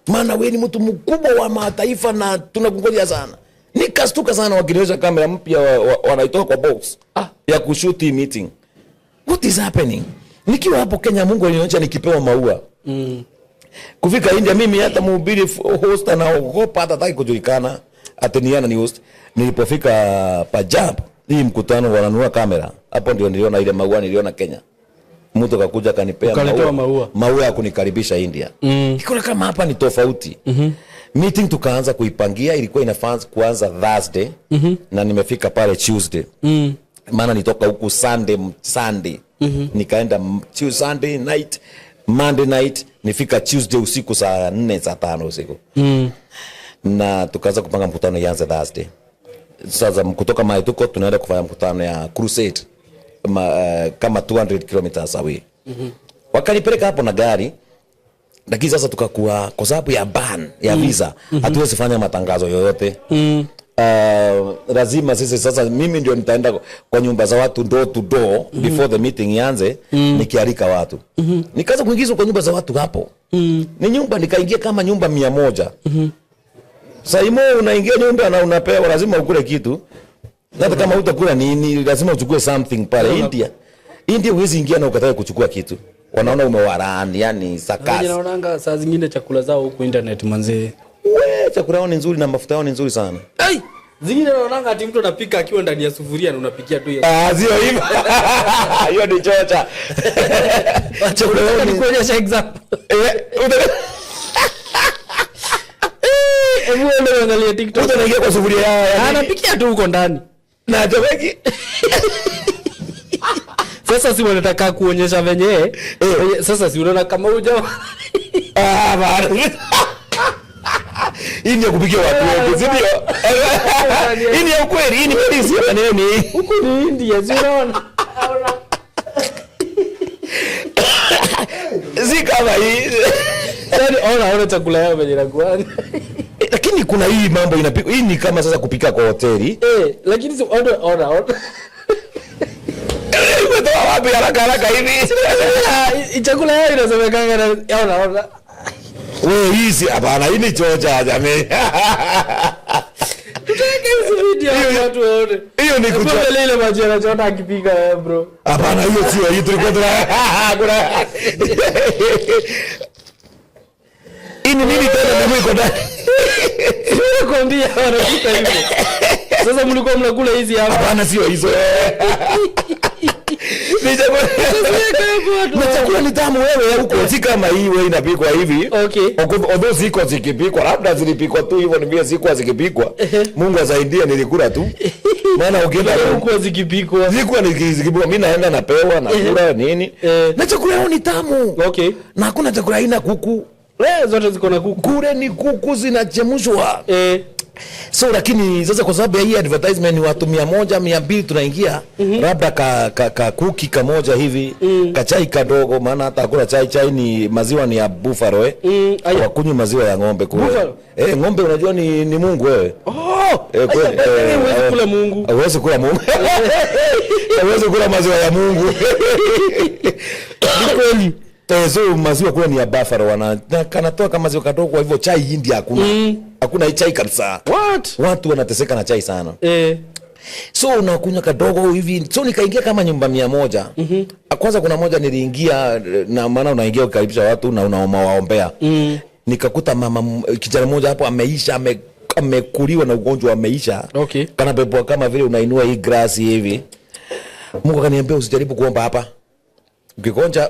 maana wewe ni mtu mkubwa wa mataifa na tunakungojea sana. Nikastuka sana wakinionyesha kamera mpya wanaitoa kwa box ya kushoot meeting. What is happening? Nikiwa hapo Kenya Mungu alinionyesha nikipewa maua. Kufika India mimi hata mhubiri host anaogopa, hata hataki kujulikana ati ni ni host. Nilipofika Punjab, hii mkutano wananunua kamera. Hapo ndio niliona ile maua niliona Kenya. Mtu akakuja akanipea Ukaletewa maua. Maua ya kunikaribisha India. Nikaona kama hapa ni tofauti. Meeting tukaanza kuipangia, ilikuwa inafaa kuanza Thursday na nimefika pale Tuesday. Maana nitoka huku Sunday. Nikaenda Tuesday, Sunday night, Monday night, nifika Tuesday usiku saa 4, saa 5 usiku. Na tukaanza kupanga mkutano ianze Thursday. Sasa kutoka mahali tuko tunaenda kufanya mkutano ya crusade kama 200 kilometers away. Wakanipeleka hapo na gari, lakini sasa tukakuwa kwa sababu ya ban ya visa hatuwezi fanya matangazo yoyote. Lazima sisi sasa, mimi ndio nitaenda kwa nyumba za watu door to door before the meeting ianze, nikialika watu. Nikaanza kuingizwa kwa nyumba za watu hapo. Ni nyumba nikaingia kama nyumba 100. Saimo unaingia nyumba na unapewa, lazima ukule kitu. Hata kama hutakula nini, lazima uchukue something pale. India. India huwezi ingia na ukatae kuchukua kitu. Wanaona umewarani, yani sakasi. Naonanga saa zingine chakula zao huku internet, manzee. We, chakula yao ni nzuri na mafuta yao ni nzuri sana. Ai! Zingine naonanga ati mtu anapika akiwa ndani ya sufuria na unapikia tu hiyo. Ah, sio hivyo. Hiyo ni chocha. Chakula yao ni Nikuonyesha example. Eh, Hebu ende uangalie TikTok. Mtu anaingia kwa sufuria yao ya nini? Anapikia tu huko ndani. Na chomeki. Sasa si wanataka kuonyesha venye sasa si unaona kama huja Ah, bana. Hii ni ya kupikia watu wengi, si ndio? Hii ni ya ukweli, hii ni kweli, sio maneno. Huku ni India, si unaona? Si kama hii. Yaani ona ona chakula yao venye inakuwa. Lakini kuna hii mambo inapikwa. Hii ni kama sasa kupika kwa hoteli. Eh, lakini si ona ona ona. Umetoa wapi haraka haraka hivi? Ah, chakula yao inasemekanga na ona ona. Wewe, hii si, hapana, hii ni chocha jamii. Tutaweka hizi video hapo watu waone. Hiyo ni Hebu kucho. angalia ile maji anachota akipika bro. Hapana, hiyo sio hii, tulikuwa tuna kuna. Hii ni nini tena miguu iko ndani? Nakwambia wanapika hivyo. Sasa mlikuwa mnakula hizi hapa? Hapana, sio hizo. Ni chakula. Na chakula ni tamu wewe huko, si kama hii wewe inapikwa hivi. Although ziko zikipikwa, labda zilipikwa tu hivyo, ni vile zikuwa zikipikwa. Mungu asaidie, nilikula tu. Maana ukienda Huko zikipikwa. Zikuwa zikipikwa, mimi naenda napewa, nakula nini. Na chakula yao ni tamu. Na hakuna chakula haina kuku. Zote ziko na kuku. Kule ni kuku zinachemshwa. So lakini sasa kwa sababu ya hii advertisement ni watu 100, 200 tunaingia, labda ka kuki kamoja hivi, kachai kadogo, maana hata hakuna chai, chai ni maziwa ni ya buffalo. Aya. Wakunywi maziwa ya ng'ombe kule. Buffalo? Ng'ombe unajua ni Mungu wewe. Oh, Kweli, aya, by the way, huwezi kula Mungu. Huwezi kula Mungu. Huwezi kula maziwa ya Mungu. Ni kweli. So maziwa kule ni ya buffalo, na kanatoa kama maziwa kadogo, kwa hivyo chai India hakuna. Hakuna hii chai kabisa. What? Watu wanateseka na chai sana. So unakunywa kadogo hivi. So nikaingia kama nyumba 100. Kwanza kuna moja niliingia, na maana unaingia ukikaribisha watu na unawaombea. Nikakuta mama kijana mmoja hapo ameisha, amekuliwa na ugonjwa, ameisha. Kana pepo kama vile unainua hii grass hivi. Mungu akaniambia usijaribu kuomba hapa.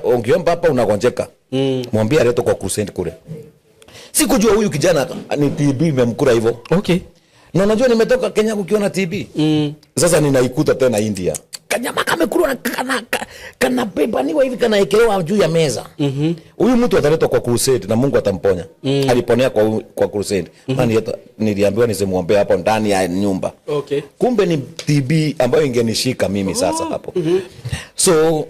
Ukiomba hapa unagonjeka. Mwambie aletwe kwa crusade kule. Sikujua huyu kijana ni TB imemkula hivyo. Na unajua nimetoka Kenya kukiwa na TB. Sasa ninaikuta tena India. Kanyama kamekulwa na kanabebaniwa hivi, kanaekelewa juu ya meza. Huyu mtu ataletwa kwa crusade na Mungu atamponya. Aliponea kwa crusade. Maana niliambiwa nisimuombee hapo ndani ya nyumba. Kumbe ni TB ambayo ingenishika mimi sasa hapo. So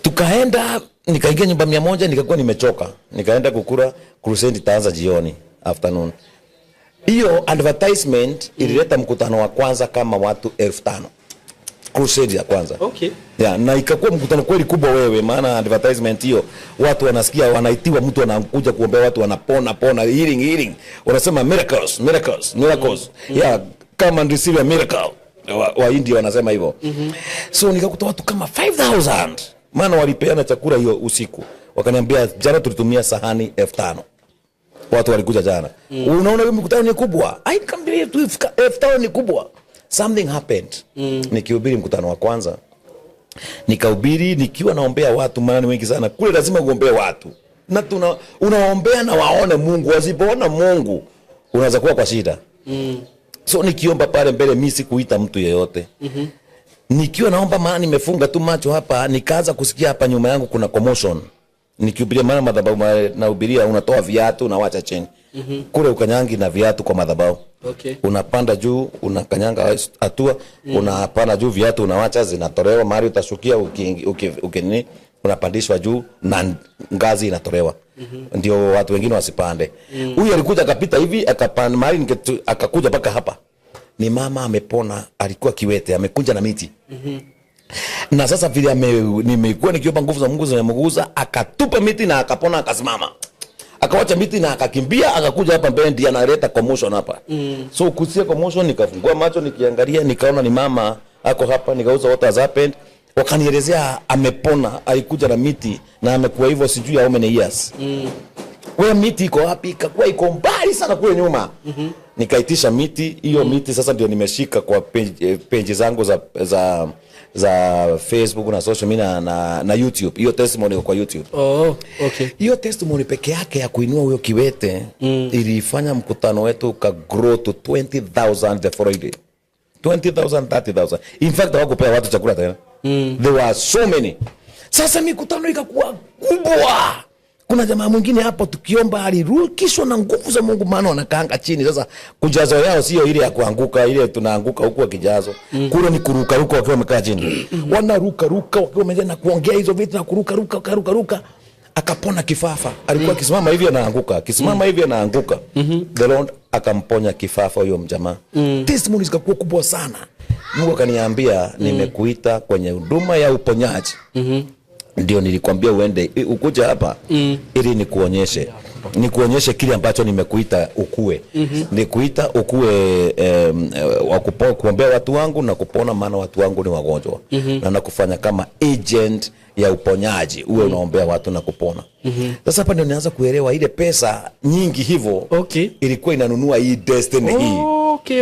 tukaenda, nikaingia nyumba 100, nikakuwa nimechoka. Nikaenda kukula, crusade itaanza jioni, afternoon. Hiyo advertisement ilileta mkutano wa kwanza kama watu 5,000. Crusade ya kwanza. Ya, na ikakuwa mkutano kweli kubwa wewe, maana advertisement hiyo watu wanasikia, wanaitiwa, mtu anakuja kuombea watu wanapona pona, healing healing. Wanasema miracles, miracles, miracles. Yeah, come and receive a miracle. Wa India wanasema hivyo. So nikakuta watu kama 5,000. Maana walipeana chakula hiyo usiku. Wakaniambia jana tulitumia sahani 5,000. Watu walikuja jana. Unaona hiyo mkutano ni kubwa. I can't believe tu 5,000 ni kubwa. Something happened. Nikihubiri mkutano wa kwanza. Nikahubiri nikiwa naombea watu, maana ni wengi sana. Kule lazima uombee watu. Na unaombea na waone Mungu. Wasipoona Mungu unaweza kuwa kwa shida. So nikiomba pale mbele mimi sikuita mtu yeyote. Nikiwa naomba, maana nimefunga tu macho hapa, nikaanza kusikia hapa nyuma yangu kuna commotion. Nikihubiria, maana madhabahu nahubiria unatoa viatu unawacha chini. Kule ukanyangi na viatu kwa madhabahu. Unapanda juu, unakanyanga hatua, unapanda juu viatu unawacha zinatolewa, mahali utashukia unapandishwa juu na ngazi inatolewa. Ndio watu wengine wasipande. Huyu alikuja akapita hivi, akapanda mahali akakuja mpaka hapa. Ni mama amepona, alikuwa kiwete, amekuja na miti. Na sasa vile nimekuwa nikiomba nguvu za Mungu zinamgusa, akatupa miti na akapona, akasimama. Akawacha miti na akakimbia, akakuja hapa mbele, ndiye analeta commotion hapa. So kusikia commotion, nikafungua macho nikiangalia, nikaona ni mama ako hapa, nikauza what has happened. Wakanielezea amepona, alikuja na miti na amekuwa hivyo sijui how many years. Wewe miti iko wapi? Ikakuwa iko mbali sana kule nyuma. Nikaitisha miti hiyo. Miti sasa ndio nimeshika kwa page zangu za Facebook na social media na YouTube. Hiyo testimony iko kwa YouTube. Oh, okay. Hiyo testimony peke yake ya kuinua huyo kiwete ilifanya mkutano wetu uka grow to 20,000 the following day. 20,000, 30,000. In fact hawakupea watu chakula tena. There were so many. Sasa mikutano ikakuwa kubwa. Kuna jamaa mwingine hapo tukiomba alirukishwa na nguvu za Mungu, maana wanakaanga chini. Sasa kujazo yao sio ile ya kuanguka, ile tunaanguka huku wakijazo. Kule ni kuruka ruka wakiwa wamekaa chini. Wanaruka ruka wakiwa wamejaa na kuongea hizo vitu na kuruka ruka ruka ruka. Akapona kifafa. Alikuwa akisimama hivi anaanguka, akisimama hivi anaanguka. The Lord akamponya kifafa huyo mjamaa. Testimonies zikakuwa kubwa sana. Mungu akaniambia, nimekuita kwenye huduma ya uponyaji. Ndio nilikwambia uende ukuja hapa ili nikuonyeshe. Nikuonyeshe kile ambacho nimekuita ukue. Nikuita ukue wa kuombea watu wangu na kupona, maana watu wangu ni wagonjwa. Na nakufanya kama agent ya uponyaji, uwe unaombea watu na kupona. Sasa hapa ndio nianza kuelewa ile pesa nyingi hivyo ilikuwa inanunua hii destiny hii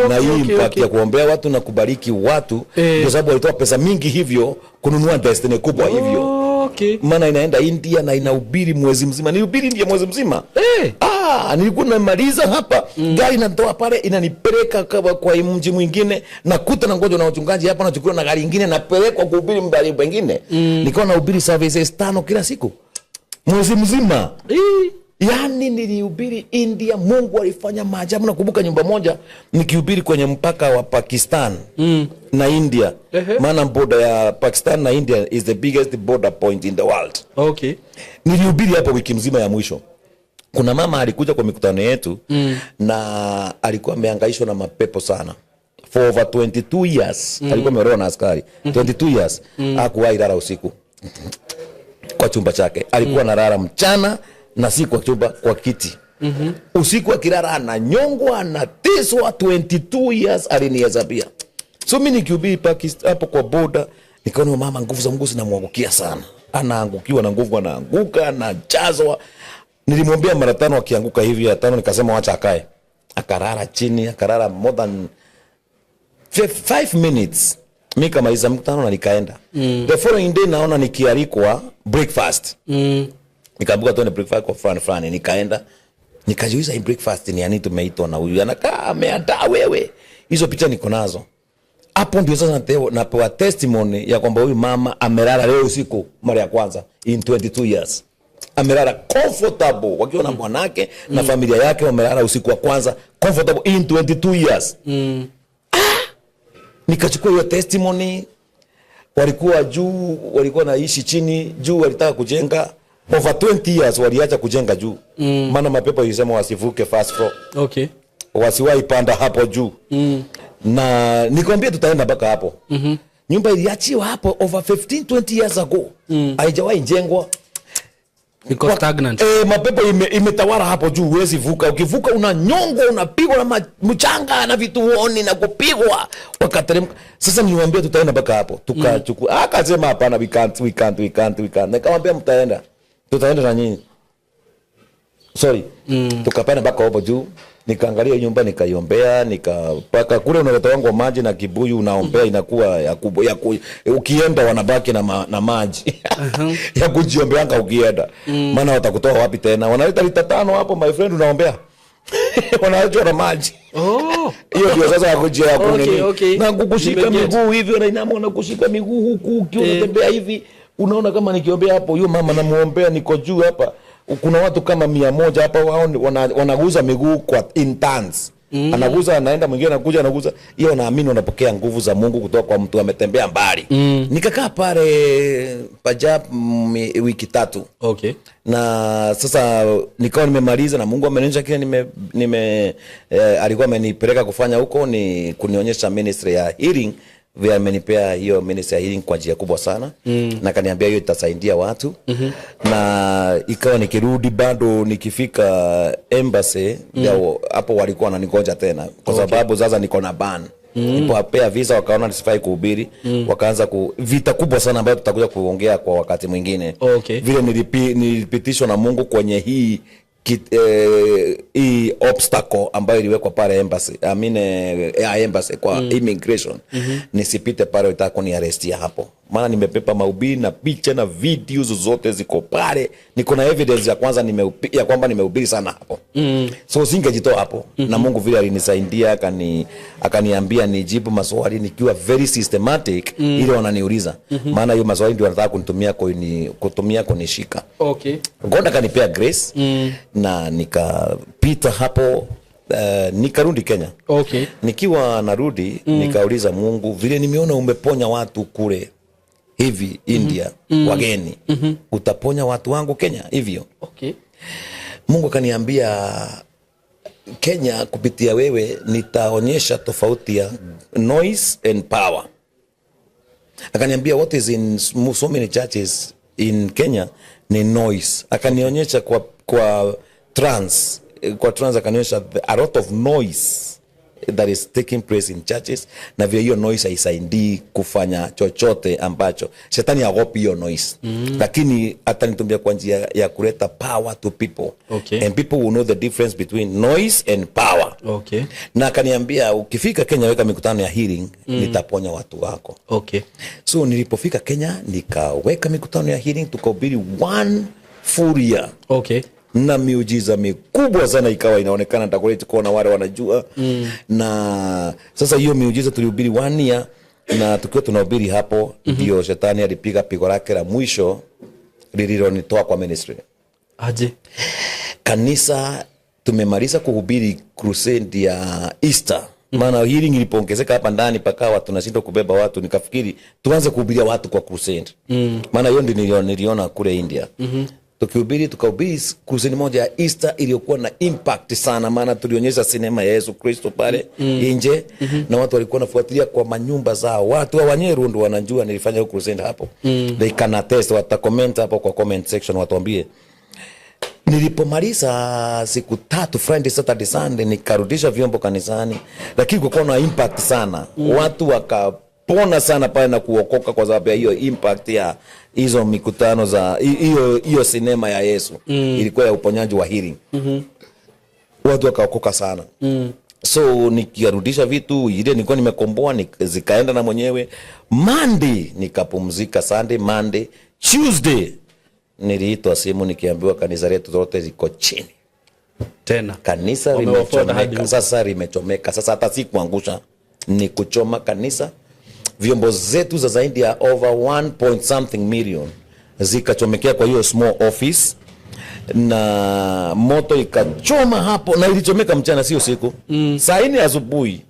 na hii impact ya kuombea watu na kubariki watu, kwa sababu walitoa pesa mingi hivyo kununua destiny kubwa hivyo. Maana inaenda India na inahubiri mwezi mzima. Nilihubiri India mwezi mzima. Ah, nilikuwa namaliza hapa, gari inatoa pale inanipeleka kwa mji mwingine, nakuta na ngoja na wachungaji hapa, nachukuliwa na gari ingine napelekwa kuhubiri mbali pengine. Nikawa nahubiri services 5 kila siku mwezi mzima. Yaani nilihubiri India, Mungu alifanya maajabu. Nakumbuka nyumba moja nikihubiri kwenye mpaka wa Pakistan na India. Maana border ya Pakistan na India is the biggest border point in the world. Nilihubiri hapo wiki mzima ya mwisho. Kuna mama alikuja kwa mikutano yetu na alikuwa amehangaishwa na mapepo sana. For over 22 years. Alikuwa ameolewa na askari. 22 years. Hakuwahi lala usiku kwa chumba chake. Alikuwa analala mchana na si kwa chumba, kwa kiti. Usiku akilala ananyongwa, anateswa. 22 years alinihesabia. So mimi nikihubiri Pakistan hapo kwa border, nikaona mama nguvu za Mungu zinamwangukia sana. Anaangukiwa na nguvu, anaanguka, anajazwa. Nilimwambia mara 5 akianguka hivi ya 5 nikasema wacha akae. Akarara chini, akarara more than 5 minutes. Mimi kamaliza mkutano na nikaenda. The following day naona nikialikwa breakfast. Nikaambiwa tuende breakfast kwa fulani fulani, nikaenda. Nikajiuliza hii breakfast ni yani tumeitwa na huyu anakaa ameandaa wewe. Hizo picha niko nazo. Hapo ndio sasa napewa testimony ya kwamba huyu mama amelala leo usiku mara ya kwanza in 22 years. Amelala comfortable wakiwa na bwanake na familia yake, wamelala usiku wa kwanza comfortable in 22 years. Nikachukua hiyo testimony. Walikuwa juu, walikuwa naishi chini, juu walitaka kujenga over 20 years, waliacha kujenga juu. Maana mapepo ilisema wasivuke first floor. Wasiwahi panda hapo juu. Na nikwambia tutaenda mpaka hapo. Nyumba iliachiwa hapo over 15 20 years ago. Haijawahi jengwa. Iko stagnant. Mapepo imetawala hapo juu, huwezi vuka. Ukivuka unanyongwa, unapigwa na mchanga na vitu huoni na kupigwa. Wakateremka. Sasa niliwaambia tutaenda mpaka hapo. Tukachukua. Akasema hapana, we can't, we can't, we can't, we can't. Nikamwambia mtaenda. Tutaenda na nyinyi. Sorry. Tukapanda mpaka hapo juu. Nikaangalia nyumba nikaiombea, nikapaka kule unaleta wangu maji na kibuyu unaombea, inakuwa ya kubwa, ya ku, ukienda wanabaki na maji. Ya kujiombeanga ukienda. Maana watakutoa wapi tena? Wanaleta lita 5 hapo my friend, unaombea. Wanaachwa na maji. Hiyo ndio sasa ya kujia ya kunini. Na kukushika miguu hivi, wanainama na kushika miguu huku ukiwa unatembea hivi. Unaona kama nikiombea hapo, huyo mama namuombea niko juu hapa. Kuna watu kama 100 hapa wao wanaguza miguu kwa in turns. Anaguza anaenda, mwingine anakuja anaguza. Hiyo wanaamini wanapokea nguvu za Mungu kutoka kwa mtu ametembea mbali. Nikakaa pale Punjab wiki 3. Na sasa nikawa nimemaliza na Mungu amenionyesha kile alikuwa amenipeleka kufanya huko, ni kunionyesha ministry ya healing. Vile amenipea hiyo ministry ya healing kwa njia kubwa sana. Na akaniambia hiyo itasaidia watu. Na ikawa nikirudi bado nikifika embassy, hapo walikuwa wananingoja tena kwa sababu sasa niko na ban. Nilipowapea visa wakaona nisifai kuhubiri. Wakaanza vita kubwa sana ambayo tutakuja kuongea kwa wakati mwingine. Vile nilipitishwa na Mungu kwenye hii obstacle ambayo iliwekwa pale embassy, I mean, embassy kwa immigration. Nisipite pale, utaka kuniarestia hapo. Maana nimepepa mahubiri na picha na videos zote ziko pale. Niko na evidence ya kwanza ya kwamba nimehubiri sana hapo. So singejitoa hapo. Na Mungu vile alinisaidia, akaniambia nijibu maswali nikiwa very systematic ile wananiuliza. Maana hiyo maswali ndio wanataka kutumia kunishika. God akanipea grace na nikapita hapo. Nikarudi Kenya. Nikiwa narudi, nikauliza Mungu, vile nimeona umeponya watu kule hivi India, wageni, utaponya watu wangu Kenya hivyo? Mungu akaniambia Kenya kupitia wewe nitaonyesha tofauti ya noise and power. Akaniambia what is in so many churches in Kenya ni noise. Akanionyesha kwa Trance. Kwa trance akanionyesha a lot of noise that is taking place in churches, na vile hiyo noise haisaidii kufanya chochote ambacho shetani haogopi hiyo noise, lakini atanitumia kwa njia ya kuleta power to people and people will know the difference between noise and power. Na akaniambia, "Ukifika Kenya, weka mikutano ya healing, nitaponya watu wako." So nilipofika Kenya, nikaweka mikutano ya healing, tukahubiri one full year na miujiza mikubwa sana ikawa inaonekana. Dagoretti kuona wale wanajua. Na sasa hiyo miujiza tulihubiri one year, na tukiwa tunahubiri hapo ndio shetani alipiga pigo lake la mwisho lililonitoa kwa ministry. Aje? Kanisa tumemaliza kuhubiri crusade ya Easter, maana healing ilipoongezeka hapa ndani pakawa tunashindwa kubeba watu, nikafikiri tuanze kuhubiria watu kwa crusade, maana hiyo ndio niliona kule India. Tukihubiri, tukahubiri crusade moja ya Easter iliyokuwa na impact sana, maana tulionyesha sinema ya Yesu Kristo pale nje, na watu walikuwa wanafuatilia kwa manyumba zao. Watu wa Wanyeru ndio wanajua nilifanya hiyo crusade hapo. They can attest, watacomment hapo kwa comment section watuambie. Nilipomaliza siku 3, Friday, Saturday, Sunday, nikarudisha vyombo kanisani, lakini kulikuwa na impact sana. Watu wakapona sana pale na kuokoka kwa sababu ya hiyo impact ya hizo mikutano za hiyo hiyo sinema ya Yesu. Ilikuwa ya uponyaji wa healing. Watu wakaokoka sana. So nikiarudisha vitu ile nilikuwa nimekomboa zikaenda na mwenyewe. Monday nikapumzika, Sunday, Monday, Tuesday niliitwa simu nikiambiwa kanisa letu zote ziko chini. Tena? Kanisa Wamewafuata hadi limechomeka. huko. Sasa limechomeka. Sasa hata si kuangusha, ni kuchoma kanisa. Vyombo zetu za zaidi ya over 1 point something million zikachomekea kwa hiyo small office, na moto ikachoma hapo, na ilichomeka mchana, sio usiku, saa 4 asubuhi,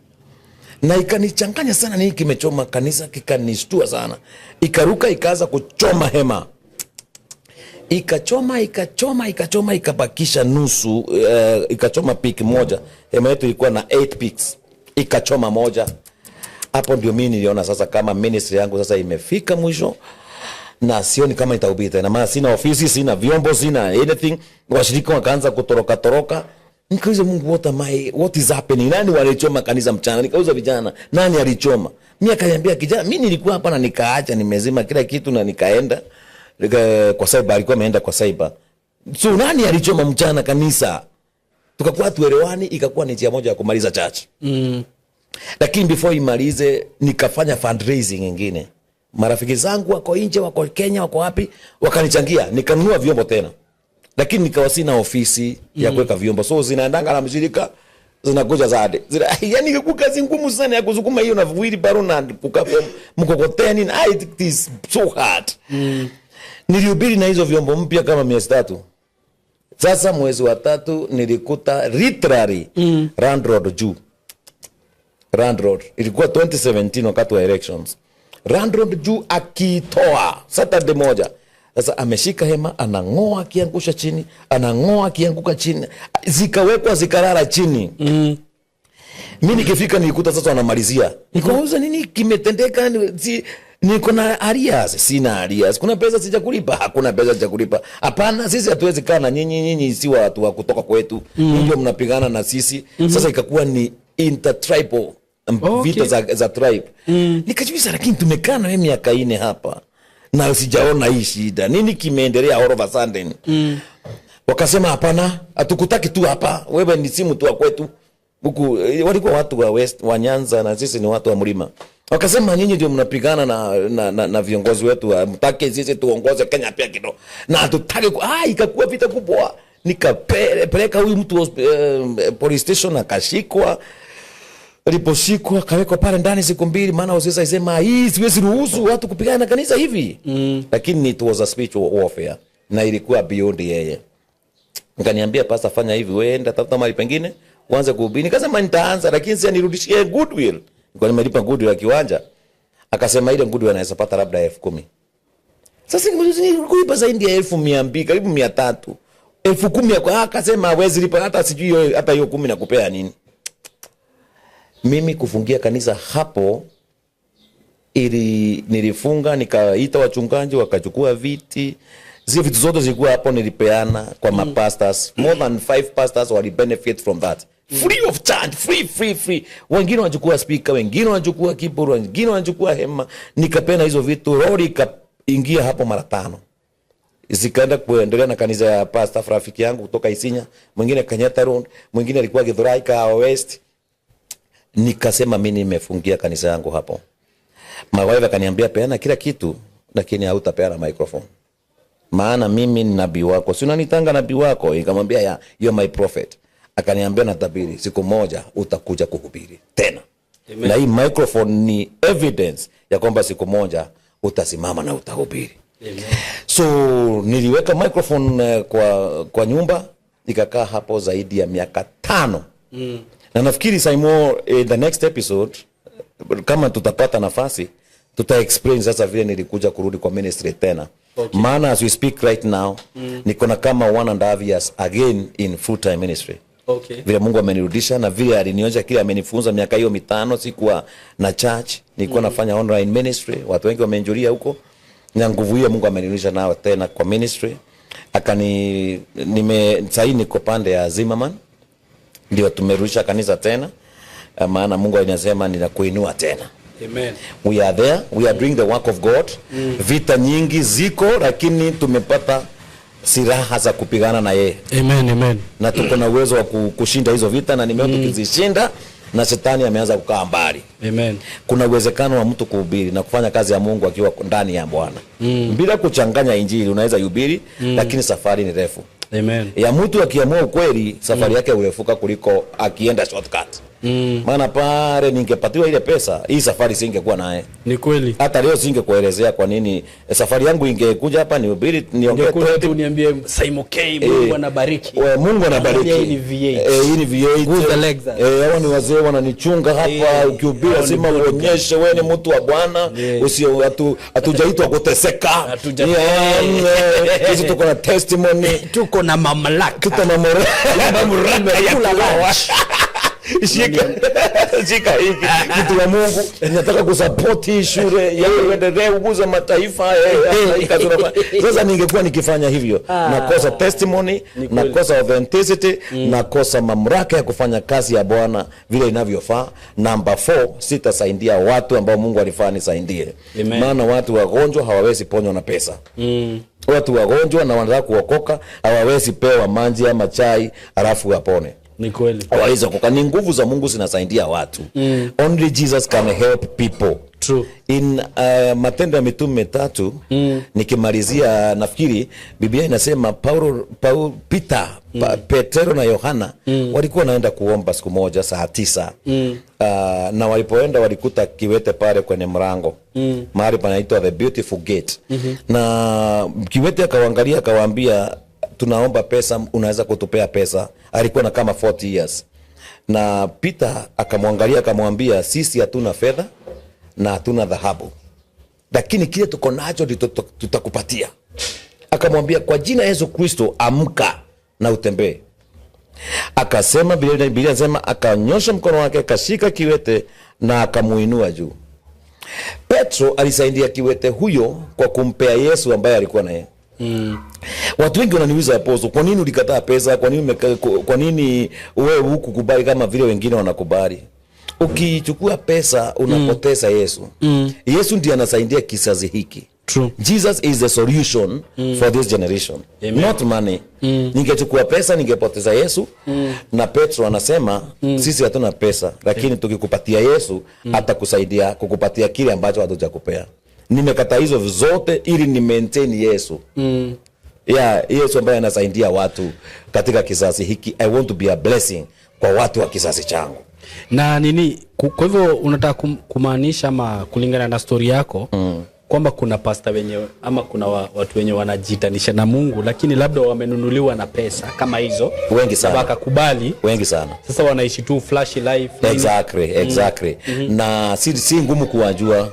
na ikanichanganya sana, nini kimechoma kanisa, kikanishtua sana. Ikaruka ikaanza kuchoma hema, ikachoma, ikachoma, ikachoma, ikabakisha nusu, ikachoma peak moja. Hema yetu ilikuwa na 8 peaks, ikachoma moja. Hapo ndio mimi niliona sasa kama ministry yangu sasa imefika mwisho na sioni kama nitahubiri tena, maana sina ofisi, sina vyombo, sina anything. Washirika wakaanza kutoroka toroka. Nikauliza Mungu, what is happening? Nani walichoma kanisa mchana? Nikauliza vijana, nani alichoma? Mimi akaniambia, kijana, mimi nilikuwa hapa na nikaacha nimezima kila kitu na nikaenda kwa cyber. Alikuwa ameenda kwa cyber. So nani alichoma mchana kanisa? Tukakuwa tuelewani, ikakuwa ni njia moja ya kumaliza church. Lakini before imalize, nikafanya fundraising ingine. Marafiki zangu wako nje, wako Kenya, wako wapi, wakanichangia, nikanunua vyombo tena, lakini nikawa sina ofisi ya kuweka vyombo, so zinaendanga na mshirika, zinakuja zade yani ilikuwa kazi ngumu sana ya kusukuma hiyo na wheelbarrow na kukaa mkokoteni na it is so hard. Nilihubiri na hizo vyombo mpya kama miezi 3. Sasa mwezi wa tatu nilikuta literally landlord juu, landlord, ilikuwa 2017 wakati wa elections, landlord juu akitoa Saturday moja, sasa ameshika hema, anang'oa akiangusha chini, anang'oa akianguka chini, zikawekwa zikalala chini. Mi nikifika nilikuta sasa wanamalizia. Nikauliza, nini kimetendeka? Niko na arrears? Sina arrears. Kuna pesa sijakulipa? Hakuna pesa sijakulipa. Hapana, sisi hatuwezi kaa na nyinyi, nyinyi si watu wa kutoka kwetu mm. Ndio mnapigana na sisi. Sasa ikakuwa ni intertribal vita za tribe. Nikajiuliza, lakini tumekaa na wewe miaka 4 hapa na sijaona hii shida, nini kimeendelea all of a sudden? Wakasema, hapana, hatukutaki tu hapa, wewe ni simu tu wa kwetu huku. Walikuwa watu wa West, wa Nyanza, na sisi ni watu wa mlima. Wakasema, nyinyi ndio mnapigana na viongozi wetu, mtake sisi tuongoze Kenya pia kidogo na hatutaki ikakuwa vita kubwa. Nikapeleka huyu mtu police station, akashikwa. Aliposhikwa akawekwa pale ndani siku 2, maana Osisa isema hii siwezi ruhusu watu kupigana na kanisa hivi. Lakini it was a spiritual warfare na ilikuwa beyond yeye. Nikaniambia, pastor, fanya hivi, wewe enda tafuta mahali pengine uanze kuhubiri. Nikasema nitaanza, lakini si anirudishie goodwill. Nilikuwa nimelipa goodwill ya kiwanja. Akasema ile goodwill anaweza pata labda 10,000. Sasa nilikulipa zaidi ya 200,000, karibu 300. 10,000 akasema hawezi lipa hata sijui hata hiyo 10 nakupea nini. Mimi kufungia kanisa hapo ili nilifunga, nikaita wachungaji wakachukua viti, Zile vitu zote zilikuwa hapo nilipeana kwa mapastors. More than five pastors wali benefit from that free of charge, free, free, free. Wengine wanachukua speaker, wengine wanachukua keyboard, wengine wanachukua hema. Nikapeana hizo vitu, lori ikaingia hapo mara tano, zikaenda kuendelea na kanisa ya pastor rafiki yangu kutoka Isinya, mwingine Kenyatta Road, mwingine alikuwa Githurai Kahawa West. Nikasema mimi nimefungia kanisa yangu hapo. My wife akaniambia, "Peana kila kitu, lakini hautapeana microphone, maana mimi ni nabii wako, si unanitanga nabii wako?" Nikamwambia, "Yeah, you're my prophet." Akaniambia, "Natabiri siku moja utakuja kuhubiri tena." Amen. Na hii microphone ni evidence ya kwamba siku moja utasimama na utahubiri. Amen. So niliweka microphone kwa nyumba, ikakaa hapo zaidi ya miaka 5. Na nafikiri, Saimo, the next episode, kama tutapata nafasi, tuta explain sasa vile nilikuja kurudi kwa ministry tena. Maana as we speak right now, niko na kama 1.5 years again in full time ministry, vile Mungu amenirudisha na vile alinionyesha kile amenifunza miaka hiyo 5. Sikuwa na church, nilikuwa nafanya online ministry, watu wengi wamenijulia huko, na nguvu hiyo Mungu amenirudisha nao tena kwa ministry. Akani nime sahii niko pande ya Zimmerman, ndio tumerudisha kanisa tena. Maana Mungu anasema, "Ninakuinua tena." Amen. We are there, we are doing the work of God. Vita nyingi ziko, lakini tumepata silaha za kupigana na yeye Amen, amen. Na tuko na uwezo wa kushinda hizo vita, na nimeona tukizishinda na shetani ameanza kukaa mbali. Amen. Kuna uwezekano wa mtu kuhubiri na kufanya kazi ya Mungu akiwa ndani ya Bwana bila kuchanganya injili. Unaweza hubiri, lakini safari ni refu Amen. ya mtu akiamua ukweli, safari yake hurefuka kuliko akienda shortcut. Maana pale ningepatiwa ile pesa, hii safari singekuwa naye. Ni kweli. Hata leo singekuelezea kwa nini safari yangu ingekuja hapa nihubiri, niongee Ungekuja 20 tu uniambie, "Saimo K, Mungu anabariki." We, Mungu anabariki. Hii ni V8. Hii ni V8. Guza Lexus. Hawa ni wazee wananichunga hapa. Ukihubiri Hao ni lazima bodyguard. uonyeshe wewe ni mtu wa Bwana. Usio hatujaitwa kuteseka. Yeah, sisi tuko na testimony. Tuko na mamlaka. Tuko na mamlaka ya Tumekula kiroho. lunch. Shika, shika hiki kitu ya Mungu, nataka kusupport hii shule ya uendelee uguza mataifa. Hii kazi unafanya. Sasa ningekuwa nikifanya hivyo, nakosa testimony, nakosa authenticity, nakosa mamlaka ya kufanya kazi ya Bwana vile inavyofaa. Number 4, sitasaidia watu ambao Mungu alifaa nisaidie. Amen. Maana watu wagonjwa hawawezi ponywa na pesa. Watu wagonjwa na wanataka kuokoka hawawezi pewa maji ama chai alafu wapone. Ni kweli. Hawawezi kuokoka. Ni nguvu za Mungu zinasaidia watu. Only Jesus can help people. True. In Matendo ya Mitume 3, nikimalizia, nafikiri Biblia inasema Paulo, Paul, Peter, Petero na Yohana walikuwa wanaenda kuomba siku moja saa 9. Na walipoenda walikuta kiwete pale kwenye mlango, mahali panaitwa the Beautiful Gate. Na kiwete akawaangalia, akawaambia, "Tunaomba pesa, unaweza kutupea pesa?" Alikuwa na kama 40 years. Na Peter akamwangalia, akamwambia, "Sisi hatuna fedha na hatuna dhahabu, lakini kile tuko nacho ndicho tutakupatia." Akamwambia, "Kwa jina Yesu Kristo, amka na utembee." Akasema, Biblia inasema akanyosha mkono wake, akashika kiwete na akamuinua juu. Petro alisaidia kiwete huyo kwa kumpea Yesu ambaye alikuwa naye. Watu wengi wananiuliza, "Apostle, kwa nini ulikataa pesa? Kwa nini wewe hukukubali kama vile wengine wanakubali?" Ukichukua pesa unapoteza Yesu. Yesu ndiye anasaidia kizazi hiki. True. Jesus is the solution for this generation. Amen. Not money. Ningechukua pesa ningepoteza Yesu. Na Petro anasema, "Sisi hatuna pesa, lakini tukikupatia Yesu atakusaidia kukupatia kile ambacho hatujakupea." Nimekata hizo zote ili ni maintain Yesu. Yeah, Yesu ambaye anasaidia watu katika kizazi hiki. I want to be a blessing kwa watu wa kizazi changu. Na nini, kwa hivyo unataka kumaanisha ama kulingana na stori yako kwamba kuna pasta wenye ama kuna watu wenye wanajitanisha na Mungu, lakini labda wamenunuliwa na pesa kama hizo Wengi sana. na wakakubali? Wengi sana. Sasa wanaishi tu flashy life, nini. Exactly. Na si ngumu kuwajua.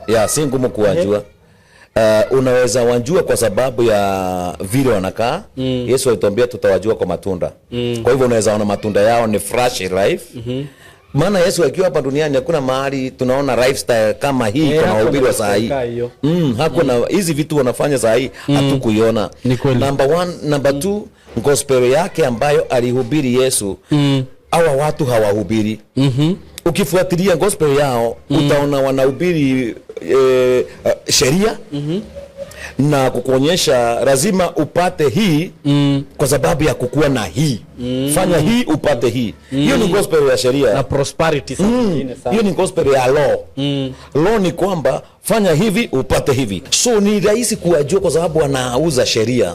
Yeah, si ngumu kuwajua. Unaweza wajua kwa sababu ya vile wanakaa. Yesu alituambia tutawajua kwa matunda. Kwa hivyo unaweza ona matunda yao ni flashy life. Maana Yesu akiwa hapa duniani hakuna mahali tunaona lifestyle kama hii Eh, kwa hakuwa mahubiri na wa saa hii. lifestyle hiyo. Hakuna hizi vitu wanafanya saa hii, hatukuiona. Ni kweli. Number one. Number two, gospel yake ambayo alihubiri Yesu, hawa watu hawahubiri. Ukifuatilia gospel yao, utaona wanahubiri sheria na kukuonyesha lazima upate hii kwa sababu ya kukuwa na hii. Fanya hii upate hii. Hiyo ni gospel ya sheria. Na prosperity saa zingine sana. Hiyo ni gospel ya law. Law ni kwamba fanya hivi upate hivi. So ni rahisi kuwajua kwa sababu wanauza sheria.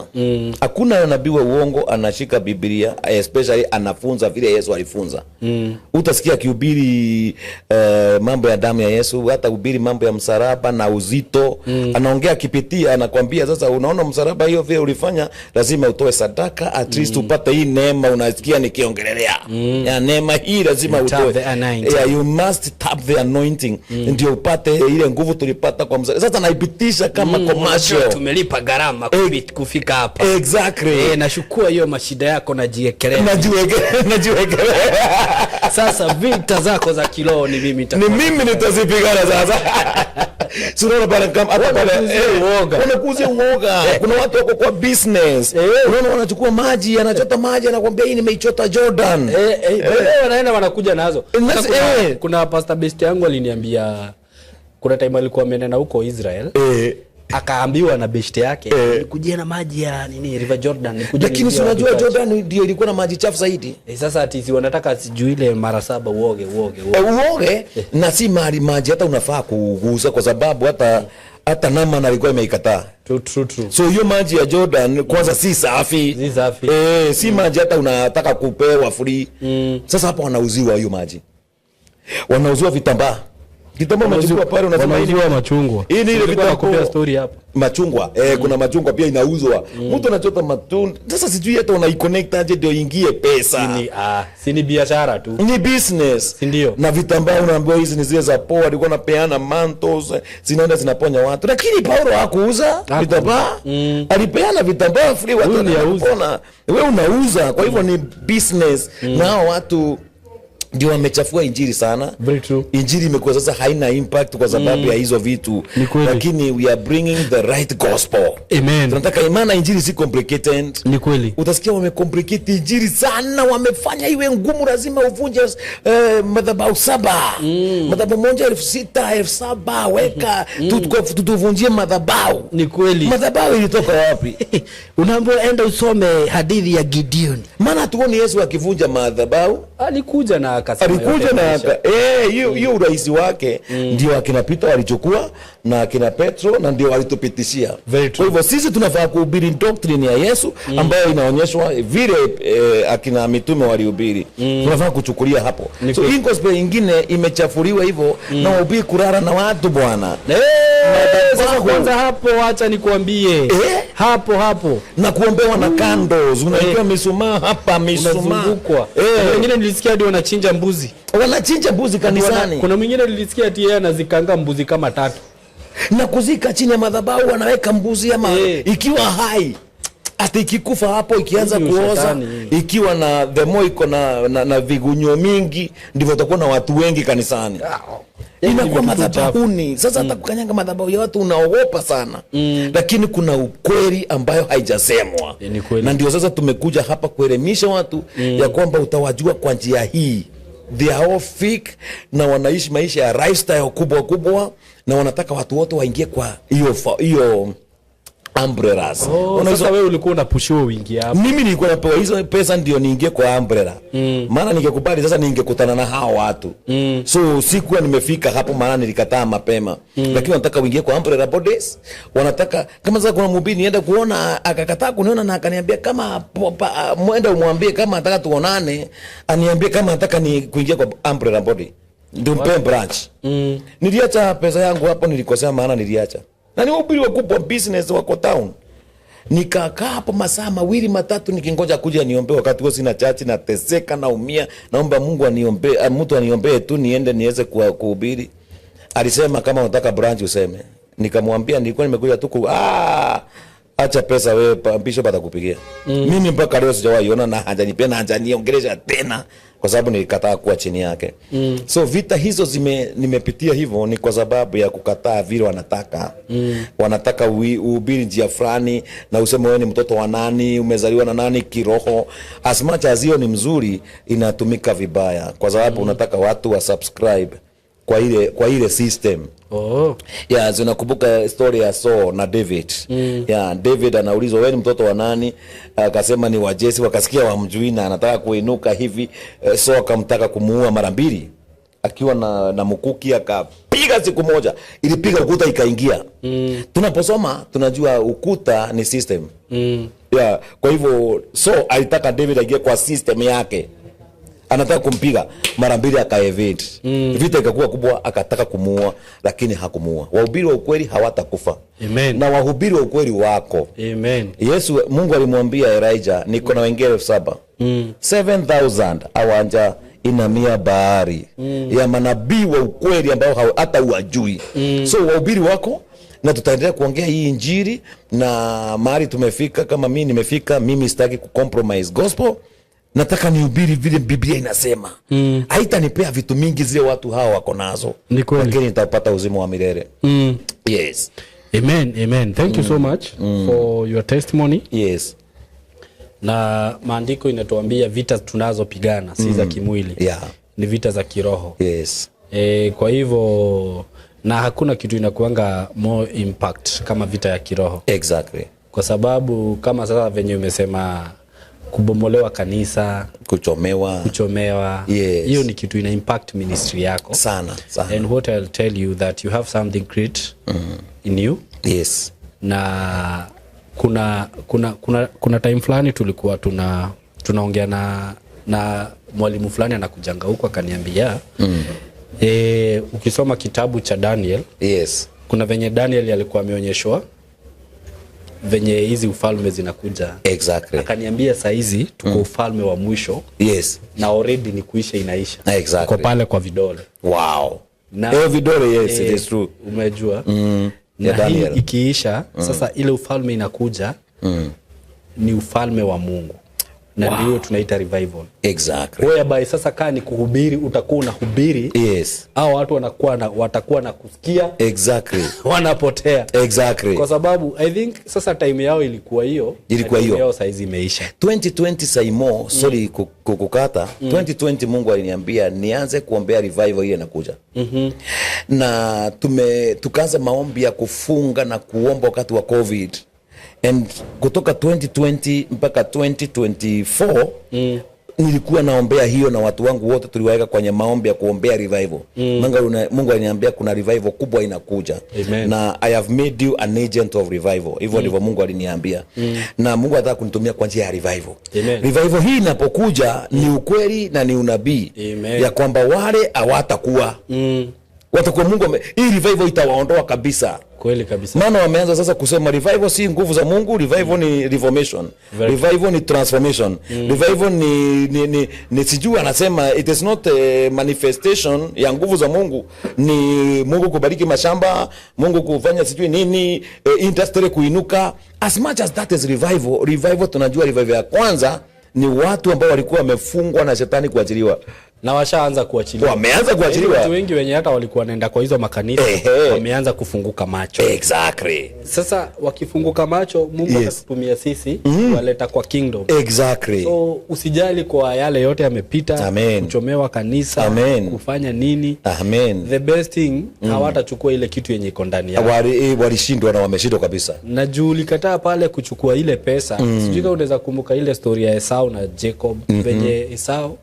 Hakuna nabii wa uongo anashika Biblia, especially anafunza vile Yesu alifunza. Utasikia akihubiri mambo ya damu ya Yesu, hata hubiri mambo ya msalaba na uzito. Anaongea akipitia, anakwambia sasa, unaona msalaba hiyo vile ulifanya, lazima utoe sadaka at least upate hii neema. Unasikia nikiongelelea ya neema hii, lazima You tap utoe. the anointing. Yeah, you must tap the anointing ndio upate ile nguvu tulipata kwa msalaba. Sasa naipitisha kama commercial. Tumelipa gharama kufika hapa. Exactly. Eh, nashukua hiyo mashida yako najiekelea. Najiwekelea. Sasa vita zako za kiroho ni mimi Ni nitakuwa. mimi nitazipigana sasa. Si unaona pale kama hata pale Wanakuuzia uoga. Wanakuuzia uoga. Kuna watu wako kwa business. Unaona wanachukua maji, anachota maji, anakuambia hii nimeichota Jordan. Wanaenda wanakuja nazo. Sasa kuna pastor best yangu aliniambia kuna time alikuwa ameenda huko Israel, akaambiwa na best yake, nikujia na maji ya nini, River Jordan, nikuje Lakini si niingie unajua watu. Jordan ndio ilikuwa na maji chafu zaidi. Sasa ati si wanataka sijui ile mara saba uoge, uoge, uoge. Uoge na si mali maji hata unafaa kugusa kwa sababu hata Naaman alikuwa imeikataa. True, true, true. So hiyo maji ya Jordan kwanza si safi. Si safi. Si maji hata unataka kupewa free. Sasa hapa wanauziwa hiyo maji. Wanauziwa vitambaa. Kitambaa unachukua pale unasema hii ni Wanauziwa machungwa. Hii ni ile Nilikuwa vitambaa. nakupea story hapa. Machungwa. Kuna machungwa pia inauzwa. Mtu anachota matunda. Sasa sijui hata unaiconnect aje ndio ingie pesa. Si ni biashara tu. Ni business. Si ndio? Na vitambaa unaambiwa hizi ni zile za poa, alikuwa anapeana mantos, zinaenda zinaponya watu. Lakini Paulo hakuuza vitambaa. Alipeana vitambaa free, watu Huyu ni auza. wanapona. Wewe unauza, kwa hivyo ni business. Na hao watu ndio wamechafua injili sana. Very true. Injili imekuwa sasa haina impact kwa sababu ya hizo vitu. Ni kweli. Lakini we are bringing the right gospel. Amen. Tunataka imana, injili si complicated. Ni kweli. Utasikia wamecomplicate injili sana, wamefanya iwe ngumu, lazima uvunje madhabahu saba, madhabahu moja 6,000, 7,000 weka, tutuvunjie madhabahu. Ni kweli. Madhabahu ilitoka wapi? Unaambiwa enda usome hadithi ya Gideon. Maana hatuoni Yesu akivunja madhabahu. Alikuja na akasema Alikuja yote na yameisha. hiyo urahisi wake ndio akina Peter walichukua na akina Petro na ndio walitupitishia. Very true. Kwa hivyo sisi tunafaa kuhubiri doctrine ya Yesu ambayo inaonyeshwa vile akina mitume walihubiri. Tunafaa kuchukulia hapo. Ni So kweli. hii gospel ingine imechafuliwa hivyo na wahubiri kulala na watu bwana. Sasa Madhabahu. kwanza hapo acha nikuambie. Hapo hapo Na kuombewa na candles, unawekewa mishumaa hapa, mishumaa. Unazungukwa. Kuna wengine nilisikia hadi wanachinja mbuzi. Wanachinja mbuzi kanisani. Kuna mwingine nilisikia ati yeye anazikanga mbuzi kama tatu. Na kuzika chini ya madhabahu, wanaweka mbuzi ama ikiwa hai, hata ikikufa hapo ikianza Hii ni kuoza, ushetani. ikiwa na the more iko na vigunyo mingi ndivyo utakuwa na watu wengi kanisani. Yaani Inakuwa ni vitu chafu. madhabahuni sasa, hata kukanyanga madhabahu ya watu unaogopa sana. Lakini kuna ukweli ambayo haijasemwa. Ni kweli. Na ndio sasa tumekuja hapa kuelimisha watu ya kwamba utawajua kwa njia hii, they are all fake na wanaishi maisha ya lifestyle kubwa kubwa na wanataka watu wote waingie kwa hiyo umbrellas. Oh, sasa wewe ulikuwa unapushiwa uingie hapo. Mimi nilikuwa napewa hizo pesa ndio niingie kwa umbrella, maana ningekubali sasa ningekutana na hao watu. So sikuwa nimefika hapo, maana nilikataa mapema. Lakini wanataka uingie kwa umbrella bodies. Wanataka kama sasa kuna mhubiri nienda kuona akakataa kuniona na akaniambia kama mwenda umwambie kama anataka tuonane aniambie kama anataka ni kuingia kwa umbrella body ndio mpe branch. Niliacha pesa yangu hapo, nilikosea maana niliacha, na ni wahubiri wakubwa business wako town. Nikakaa hapo masaa mawili matatu nikingoja kuja niombee. Wakati huo sina church, nateseka, naumia, naomba Mungu aniombee, mtu aniombee tu niende niweze kuhubiri. Alisema kama unataka branch useme. Nikamwambia nilikuwa nimekuja tu acha pesa wewe, bishop atakupigia. Mimi mpaka leo sijawahi ona na hajanipea na hajaniongelesha tena. Kwa sababu nilikataa kuwa chini yake. So vita hizo nimepitia hivyo ni kwa sababu ya kukataa vile wanataka. Wanataka uhubiri njia fulani na useme wewe ni mtoto wa nani, umezaliwa na nani kiroho. As much as hiyo ni mzuri, inatumika vibaya kwa sababu unataka watu wa subscribe kwa ile system. Yeah, so nakumbuka story ya Saul na David. Yeah, David anaulizwa, "Wewe ni mtoto wa nani?" Akasema ni wa Jesse, wakasikia wamjui na anataka kuinuka hivi. Saul akamtaka kumuua mara mbili. Akiwa na mkuki akapiga siku moja, ilipiga ukuta ikaingia. Tunaposoma tunajua ukuta ni system. Yeah, kwa hivyo Saul alitaka David aingie kwa system yake, anataka kumpiga mara mbili, akaevade. Vita ikakuwa kubwa, akataka kumuua lakini hakumuua. Wahubiri wa ukweli hawatakufa. Amen. Na wahubiri wa ukweli wako. Amen. Yesu, Mungu alimwambia Elijah, "Niko na wengine 7,000." 7000 awanja inamia bahari ya manabii wa ukweli ambao hata huwajui. So wahubiri wako na tutaendelea kuongea hii injili na mahali tumefika, kama mimi nimefika, mimi sitaki kucompromise gospel. Nataka nihubiri vile Biblia inasema. Haitanipea vitu mingi zile watu hawa wako nazo, Ni kweli. Lakini nitapata uzima wa milele. Yes. Amen, amen. Thank you so much for your testimony. Na maandiko inatuambia vita tunazopigana si za kimwili, ni vita za kiroho. E, kwa hivyo na hakuna kitu inakuanga more impact kama vita ya kiroho, kwa sababu kama sasa venye umesema, kubomolewa kanisa, kuchomewa, kuchomewa, hiyo ni kitu ina impact ministry yako sana sana. And what I'll tell you, that you have something great in you. Na kuna time fulani tulikuwa tunaongea na mwalimu fulani anakujanga huko, akaniambia, ukisoma kitabu cha Daniel, kuna venye Daniel alikuwa ameonyeshwa venye hizi ufalme zinakuja. Akaniambia saizi tuko ufalme wa mwisho na already ni kuisha inaisha. Uko pale kwa vidole. Na, vidole, yes, it is true. Umejua, Ya na hii Daniel. ikiisha, sasa ile ufalme inakuja ni ufalme wa Mungu na ndio tunaita revival, whereby sasa kaa ni kuhubiri, utakuwa unahubiri, au watu wanakuwa na, watakuwa na kusikia, wanapotea, kwa sababu I think sasa time yao ilikuwa hiyo. Ilikuwa Na time hiyo. yao saizi imeisha. 2020, Saimo, sorry kukukata. 2020 Mungu aliniambia nianze kuombea revival ile inakuja, na tukaanza maombi ya kufunga na kuomba wakati wa COVID, and kutoka 2020 mpaka 2024 nilikuwa naombea hiyo na watu wangu wote tuliwaweka kwenye maombi ya kuombea revival. Mungu aliniambia kuna revival kubwa inakuja. Amen. Na "I have made you an agent of revival." Hivyo ndivyo Mungu aliniambia, na Mungu anataka kunitumia kwa njia ya revival. Amen. Revival hii inapokuja ni ukweli na ni unabii Amen. ya kwamba wale hawatakuwa, watakuwa hii revival itawaondoa kabisa. Kweli kabisa. Maana wameanza sasa kusema revival si nguvu za Mungu, revival ni reformation, revival ni transformation, revival ni sijui anasema it is not a manifestation ya nguvu za Mungu, ni Mungu kubariki mashamba, Mungu kufanya sijui nini, industry kuinuka. As much as that is revival, revival tunajua revival ya kwanza ni watu ambao walikuwa wamefungwa na shetani kuachiliwa. Na washaanza kuachiliwa. Wameanza kuachiliwa. Watu wengi wenye hata walikuwa wanaenda kwa hizo makanisa wameanza kufunguka macho. Sasa wakifunguka macho, Mungu atatutumia sisi kuwaleta kwa kingdom. So usijali kwa yale yote yamepita, Amen. kuchomewa kanisa, Amen. kufanya nini. Amen. The best thing, hawatachukua ile kitu yenye iko ndani yao. Walishindwa na wameshindwa kabisa. Na juu ulikataa pale kuchukua ile pesa, sijui kama unaweza kumbuka ile story ya Esau na Jacob, venye Esau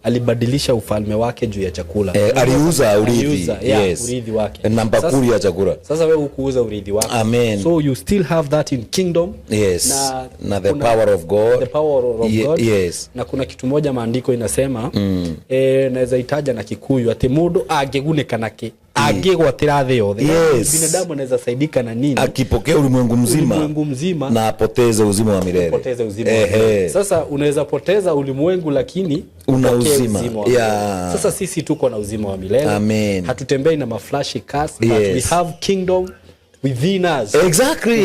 alibadilisha ufalme wake juu ya chakula. Aliuza urithi. Aliuza, yeah, urithi wake. Na bakuli ya chakula. Sasa wewe hukuuza urithi wako. Amen. So you still have that in kingdom. Na the power of God. The power of God. Na kuna kitu moja maandiko inasema, naweza itaja na Kikuyu, ati mundu angĩgunĩka nakĩ angĩgwatĩra thĩ yothe. Binadamu anaweza saidika na nini akipokea ulimwengu mzima, ulimwengu mzima na apoteze uzima wa milele. Poteze uzima wa milele. Sasa unaweza poteza ulimwengu lakini Una upokee uzima. Uzima wa milele. Sasa sisi tuko na uzima wa milele. Amen. Hatutembei na maflashy cars, but we have kingdom within us.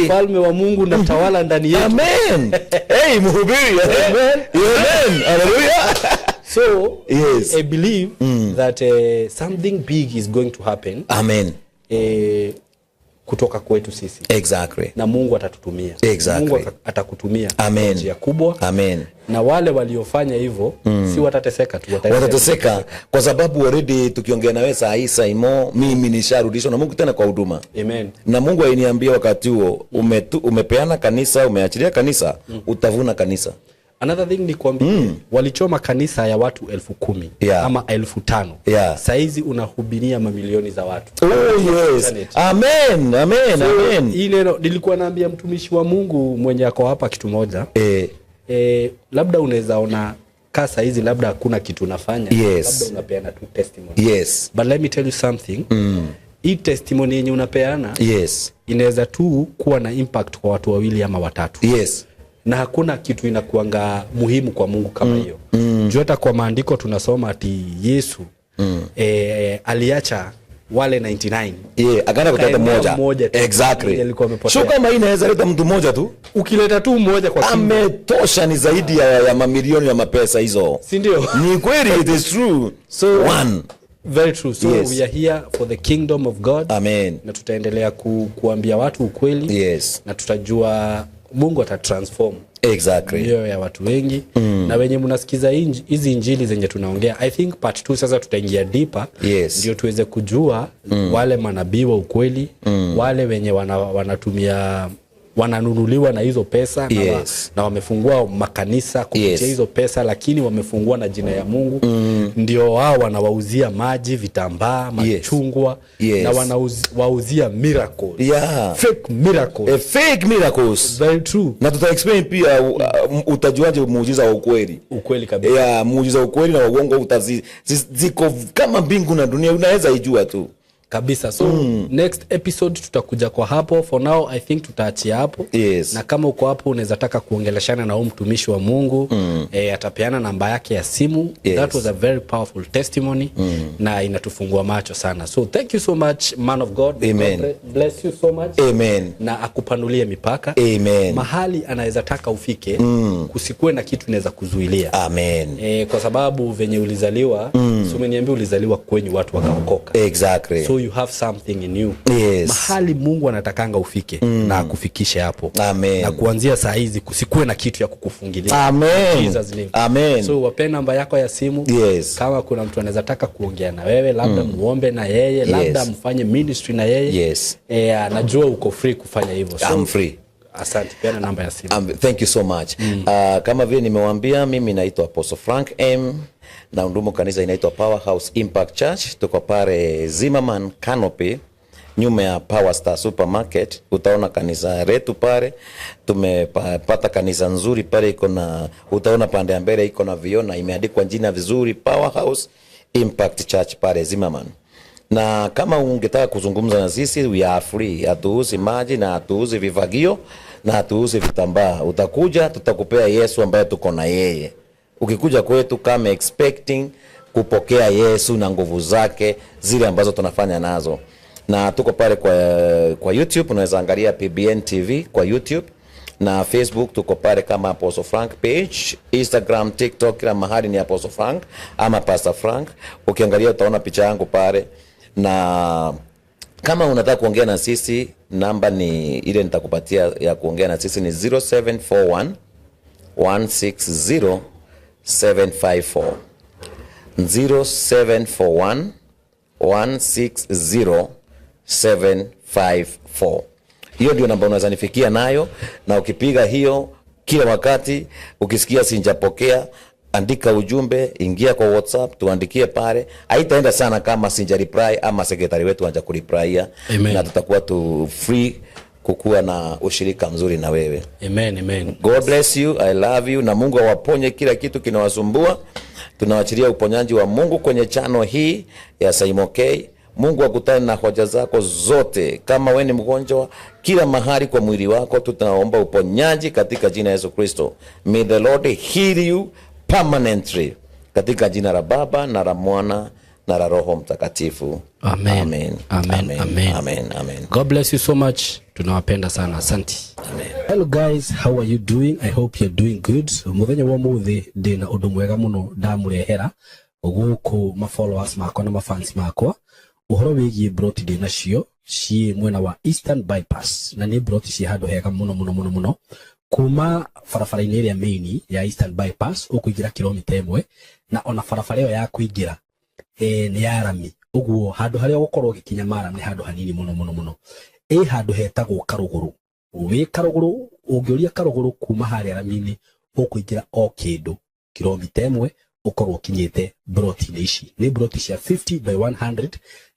Ufalme wa Mungu unatawala ndani yetu. Amen. Hey, mhubiri. Amen. Amen. Hallelujah. So I believe that something big is going to happen Amen. Kutoka kwetu sisi na Mungu atatutumia. Mungu atakutumia Amen. kwa njia kubwa. Amen. Na wale waliofanya hivyo si watateseka tu, wataendelea. Watateseka kwa sababu already tukiongea nawe saa hii, Saimo, mimi nisharudishwa na Mungu tena kwa huduma. Amen. Na Mungu aliniambia wakati huo, umepeana kanisa, umeachilia kanisa, utavuna kanisa. Another thing ni kuambia, walichoma kanisa ya watu 10,000 ama 5,000. Saizi unahubiria mamilioni za watu. Oh yes. Internet. Amen. Amen. So, Amen. hii neno nilikuwa naambia mtumishi wa Mungu mwenye ako hapa kitu moja. Labda unaweza ona kaa saizi labda hakuna kitu unafanya. Labda unapeana tu testimony. But let me tell you something. Hii testimony yenye unapeana inaweza tu kuwa na impact kwa watu wawili ama watatu. Na hakuna kitu inakuanga muhimu kwa Mungu kama hiyo. Juu hata kwa maandiko tunasoma ati Yesu aliacha wale 99. Yeah, akaenda kutafuta Akaendea mmoja. mmoja tu. Mwenye alikuwa amepotea. So kama hii inaweza leta mtu mmoja tu, Ukileta tu mmoja kwa kingdom. Ametosha, ni zaidi ya mamilioni ya mapesa hizo. Si ndio? Ni kweli, it is true. So, one. Very true. So we are here for the kingdom of God. Amen. Na tutaendelea kuambia watu ukweli. Na tutajua Mungu atatransform mioyo ya watu wengi. Na wenye mnasikiza hizi injili zenye tunaongea, I think part 2 sasa tutaingia deeper. Ndio tuweze kujua wale manabii wa ukweli, wale wenye wanatumia, wananunuliwa na hizo pesa na, na wamefungua makanisa kupitia hizo pesa, lakini wamefungua na jina ya Mungu. Ndio wao wanawauzia maji, vitambaa, machungwa, na wanawauzia miracles. Fake miracles. Fake miracles. Very true. Na tuta explain pia utajuaje muujiza wa ukweli. Ukweli kabisa. Yeah, muujiza wa ukweli na wa uongo ziko kama mbingu na dunia, unaweza ijua tu. Kabisa. So next episode tutakuja kwa hapo. For now I think tutaachia hapo. Na kama uko hapo unaweza taka kuongeleshana na huyu mtumishi wa Mungu, atapeana namba yake ya simu. That was a very powerful testimony. Na inatufungua macho sana. So thank you so much, man of God. Amen. God bless you so much. Amen. Na akupanulie mipaka. Amen. Mahali anaweza taka ufike, kusikue na kitu inaweza kuzuilia. Amen. Kwa sababu venye ulizaliwa, so umeniambia ulizaliwa kwenye watu wakaokoka. So you have something in you. Mahali Mungu anatakanga ufike na akufikishe hapo. Amen. Na kuanzia saa hizi kusikue na kitu ya kukufungilia. Amen. Jesus name. Amen. So wape namba yako ya simu. Kama kuna mtu anaweza taka kuongea na wewe, labda muombe na yeye, labda mfanye ministry na yeye. Anajua uko free kufanya hivyo. So, I'm free. Asante, peana namba ya simu. Thank you so much. Kama vile nimewaambia, mimi naitwa Apostle Frank M na hudumu kanisa inaitwa Powerhouse Impact Church. Tuko pale Zimmerman Canopy, nyuma ya Power Star Supermarket. Utaona kanisa letu pale. Tumepata kanisa nzuri pale, iko na, utaona pande ya mbele iko na vioo na imeandikwa jina vizuri, Powerhouse Impact Church pale Zimmerman. Na kama ungetaka kuzungumza na sisi, we are free. Hatuuzi maji na hatuuzi vifagio na hatuuzi vitambaa. Utakuja, tutakupea Yesu ambaye tuko na yeye. Ukikuja kwetu kama expecting kupokea Yesu na nguvu zake zile ambazo tunafanya nazo. Na tuko pale kwa YouTube, unaweza angalia PBN TV kwa YouTube. Na Facebook tuko pale kama Apostle Frank page, Instagram, TikTok, kila mahali ni Apostle Frank ama Pastor Frank. Ukiangalia utaona picha yangu pale. Na kama unataka kuongea na sisi, namba ni ile nitakupatia ya kuongea na sisi ni 0741 160 754. 0741 160 754. Hiyo ndio namba unaweza nifikia nayo, na ukipiga hiyo kila wakati ukisikia sijapokea, andika ujumbe, ingia kwa WhatsApp, tuandikie pale. Haitaenda sana kama sija reply ama secretary wetu haja kureplyia. Amen. Na tutakuwa tu free kukuwa na ushirika mzuri na wewe. Amen, amen. God bless you, I love you, na Mungu awaponye kila kitu kinawasumbua. Tunaachilia uponyaji wa Mungu kwenye channel hii ya Saimo K. Mungu akutane na hoja zako zote. Kama wewe ni mgonjwa, kila mahali kwa mwili wako tunaomba uponyaji katika jina la Yesu Kristo. May the Lord heal you permanently. Katika jina la Baba na la Mwana na la Roho Mtakatifu. Amen. Amen. Amen. Amen. Amen. Amen. Amen. God bless you so much. Tunawapenda sana. Asante. Amen. Hello guys, how are you doing? I hope you're doing good. Muthenya wa muthi ndina undu mwega muno ndamurehera guku ma followers makwa na ma fans makwa uhoro wigie broti ndina cio ciĩ mwena wa Eastern Bypass, na nĩ broti ciĩ handũ hega muno muno muno muno. Kuma barabara-inĩ ĩrĩa main ya Eastern Bypass ũkũingĩra kilomita 1, na ona barabara ĩyo ya kũingĩra nĩ ya rami, ũguo handũ harĩa ũgũkorwo ũgĩkinya maram nĩ handũ hanini muno muno muno. Ĩ handũ hetagwo Karũgũrũ. Wĩ Karũgũrũ, ũngĩũria Karũgũrũ kuma harĩa rami-inĩ, ũkũingĩra o kĩndũ kilomita 1, ũkorwo ũkinyĩte broti-inĩ ici. Nĩ broti cia 50 by 100,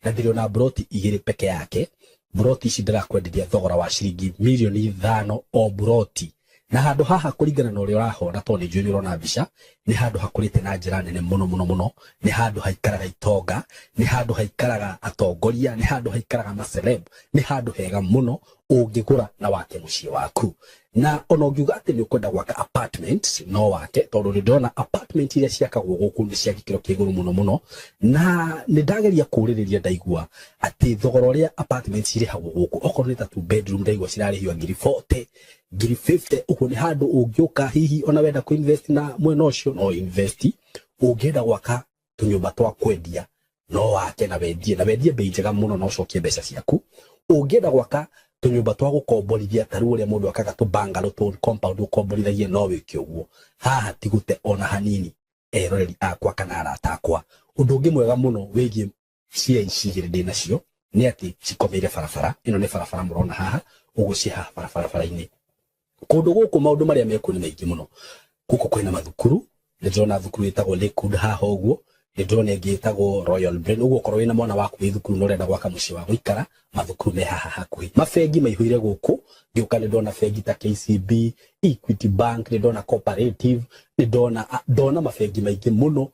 na ndĩrĩ broti igĩrĩ peke yake. Broti ici ndĩrakwenderia thogora wa ciringi mirioni 5 o broti. Na handũ haha, kũringana na ũrĩa ũrahona, tondũ nĩ njũĩ nĩ ũrona mbica, nĩ handũ hakũrĩte na njĩra nene mũno mũno mũno. Nĩ handũ haikaraga itonga, nĩ handũ haikaraga atongoria, nĩ handũ haikaraga maceleb. Nĩ handũ hega mũno ũngĩgũra na wake mũciĩ waku. Na ona ũngiuga atĩ nĩ ũkwenda gwaka apartment, no wake, tondũ nĩ ndĩrona apartment iria ciakagwo gũkũ nĩ cia gĩkĩro kĩa igũrũ mũno mũno. Na nĩ ndageria kũũrĩrĩria, ndaigua atĩ thogora ũrĩa apartment cirĩhagwo gũkũ, okorwo nĩ ta two bedroom, ndaigua cirarĩhio ngiri 40, ngiri 50. Ũguo nĩ handũ ũngĩũka, hihi ona wenda kũ invest na mwena ũcio, no invest. Ũngĩenda gwaka tũnyũmba twa kwendia, no wake na wendie, na wendie bei njega mũno na ũcokie mbeca ciaku. Ũngĩenda gwaka tũnyũmba twa gũkomborithia, ta rĩu ũrĩa mũndũ akaga tũ bungalow, tũ compound ũkomborithagie, no wĩke ũguo. Haha ti gũte ona hanini, eroreri akwa kana arata akwa. Ũndũ ũngĩ mwega mũno wĩgiĩ cia ici igĩrĩ ndĩ nacio nĩ atĩ cikomeire barabara ĩno. Nĩ barabara mũrona haha ũguo, ciĩ haha barabara-inĩ. Kũndũ gũkũ maũndũ marĩa mekuo nĩ maingĩ mũno. Gũkũ kwĩna mathukuru. Nĩ ndĩrona thukuru ĩtagwo Lakewood haha ũguo, nĩ ndĩrona ĩngĩ ĩtagwo Royal Brain. Ũguo okorwo wĩna mwana waku wĩ thukuru na ũrenda gwaka mũciĩ wa gũikara, mathukuru me haha hakuhĩ. Mabengi maihũire gũkũ. Ngĩũka nĩ ndona bengi ta KCB, Equity Bank, nĩ ndona Cooperative, nĩ ndona mabengi maingĩ mũno.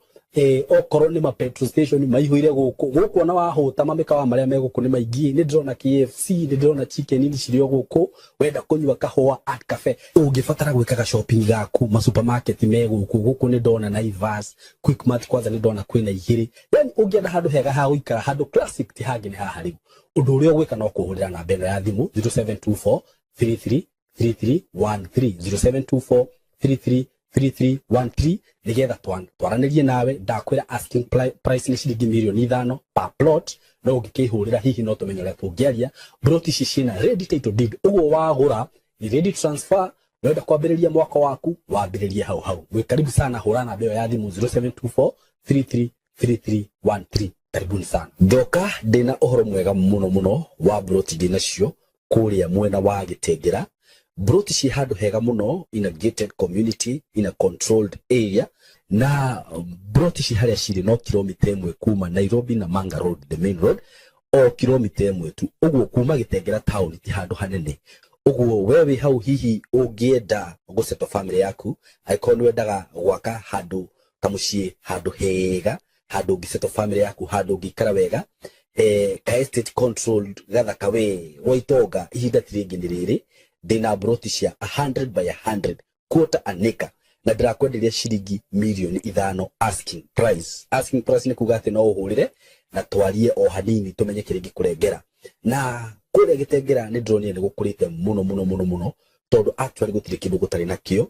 Okorwo nĩ ma petrol station maihũire gũkũ. Gũkũ ona wahũta, mamĩkawa marĩa me gũkũ nĩ maingĩ. Nĩ ndĩrona KFC, nĩ ndĩrona Chicken Inn cirĩ o gũkũ. Wenda kũnyua kahũa, Art Cafe. Ũngĩbatara gwĩkaga shopping gaku, ma supermarket me gũkũ. Gũkũ nĩ ndona Naivas, Quickmart, kwanza nĩ ndona kwĩna igĩrĩ. Yani ũngĩenda handũ hega ha gũikara, handũ classic, ti hangĩ, nĩ haha. Rĩu ũndũ ũrĩa ũgwĩka no kũhũrĩra namba ĩno ya thimũ, 0724 33 3313, 0724 33 3313, nigetha twaranĩrie nawe. Ndakwĩra asking price nĩ ciringi mirioni 5 per plot, no ũngĩkĩhũrĩra hihi no tũmenye ũrĩa tũngĩaria. Plot ici ciĩna ready title deed, ũguo wagũra ni ready transfer. Wenda kwambĩrĩria mwaka waku, wambĩrĩrie hau hau. Mwĩ karibu sana. Hũra namba ĩyo ya thimũ, 0724 33 3313. Karibuni sana. Ndoka ndĩna ũhoro mwega mũno mũno wa broti ndĩnacio kũrĩa mwena wa Gĩtengera. Broti ciĩ handũ hega mũno, in a gated community, in a controlled area. Na broti ci harĩa cirĩ no kilomita 1 kuma Nairobi na Manga Road, the main road, o kilomita 1 tu. Ũguo kuma Gĩtengera town ti handũ hanene. Ũguo we wĩ hau, hihi ũngĩenda gũsettle family yaku, angĩkorwo nĩ wendaga gwaka handũ kamũciĩ, handũ hega, handũ ũngĩsettle family yaku, handũ ũngĩikara wega, ka estate controlled gathaka we gwa itonga, ihinda ti rĩngĩ, nĩ rĩrĩ. Ndĩna broti cia 100 by 100, quarter an acre, na ndĩrakwenderia ciringi mirioni 5 asking price. Asking price nĩ kuga atĩ no ũhũrĩre na twarie o hanini, tũmenye kĩrĩa ingĩkũrengera. Na kũrĩa Gĩtengera nĩ ndĩronire nĩ gũkũrĩte mũno mũno mũno mũno, tondũ actually gũtirĩ kĩndũ gũtarĩ nakĩo.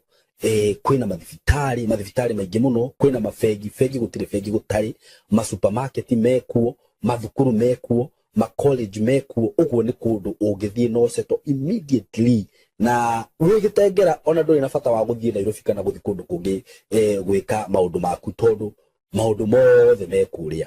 Kwĩna mathibitarĩ, mathibitarĩ maingĩ mũno, kwĩna mabengi, bengi gũtirĩ bengi gũtarĩ, ma supermarket mekuo, mathukuru mekuo, ma college mekuo. Ũguo nĩ kũndũ ũngĩthiĩ no settle immediately. Na wĩ Gĩtengera ona ndũrĩ na bata wa gũthiĩ Nairobi kana gũthiĩ kũndũ kũngĩ gwĩka maũndũ maku, tondũ maũndũ mothe me kũrĩa.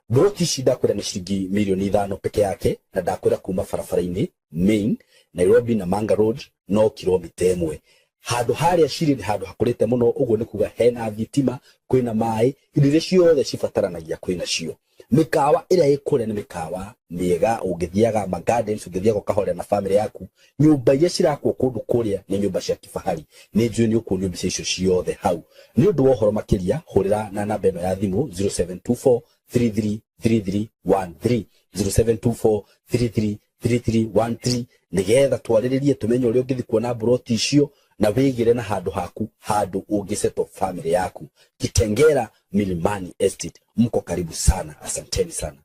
Broti ici ndakwĩra nĩ ciringi mirioni 5 peke yake, na ndakwĩra kuma barabara-inĩ main Nairobi na Manga Road no kilomita 1. Handũ harĩa cirĩ nĩ handũ hakũrĩte mũno. Ũguo nĩ kuga hena thitima, kwĩna maĩ, indo iria ciothe cibataranagia kwĩna cio. Mĩkawa ĩrĩa ĩ kũrĩa nĩ mĩkawa mĩega ũngĩthiaga, ma gardens ũngĩthiaga ũkahorera na family yaku. Nyũmba iria cirakwo kũndũ kũrĩa nĩ nyũmba cia kifahari. Nĩ njũĩ nĩ ũkuonio mbica icio ciothe hau. Nĩ ũndũ wa ũhoro makĩria, hũrĩra na namba ĩno ya thimũ, 0724 333313, 0724 333313, nigetha twarĩrĩrie, tũmenye ũrĩa ũngĩthiĩ kuona mburoti icio na wĩgĩre na handũ haku, handũ ũngĩsettle family yaku. Kitengera Milimani Estate, mko karibu sana. Asanteni sana.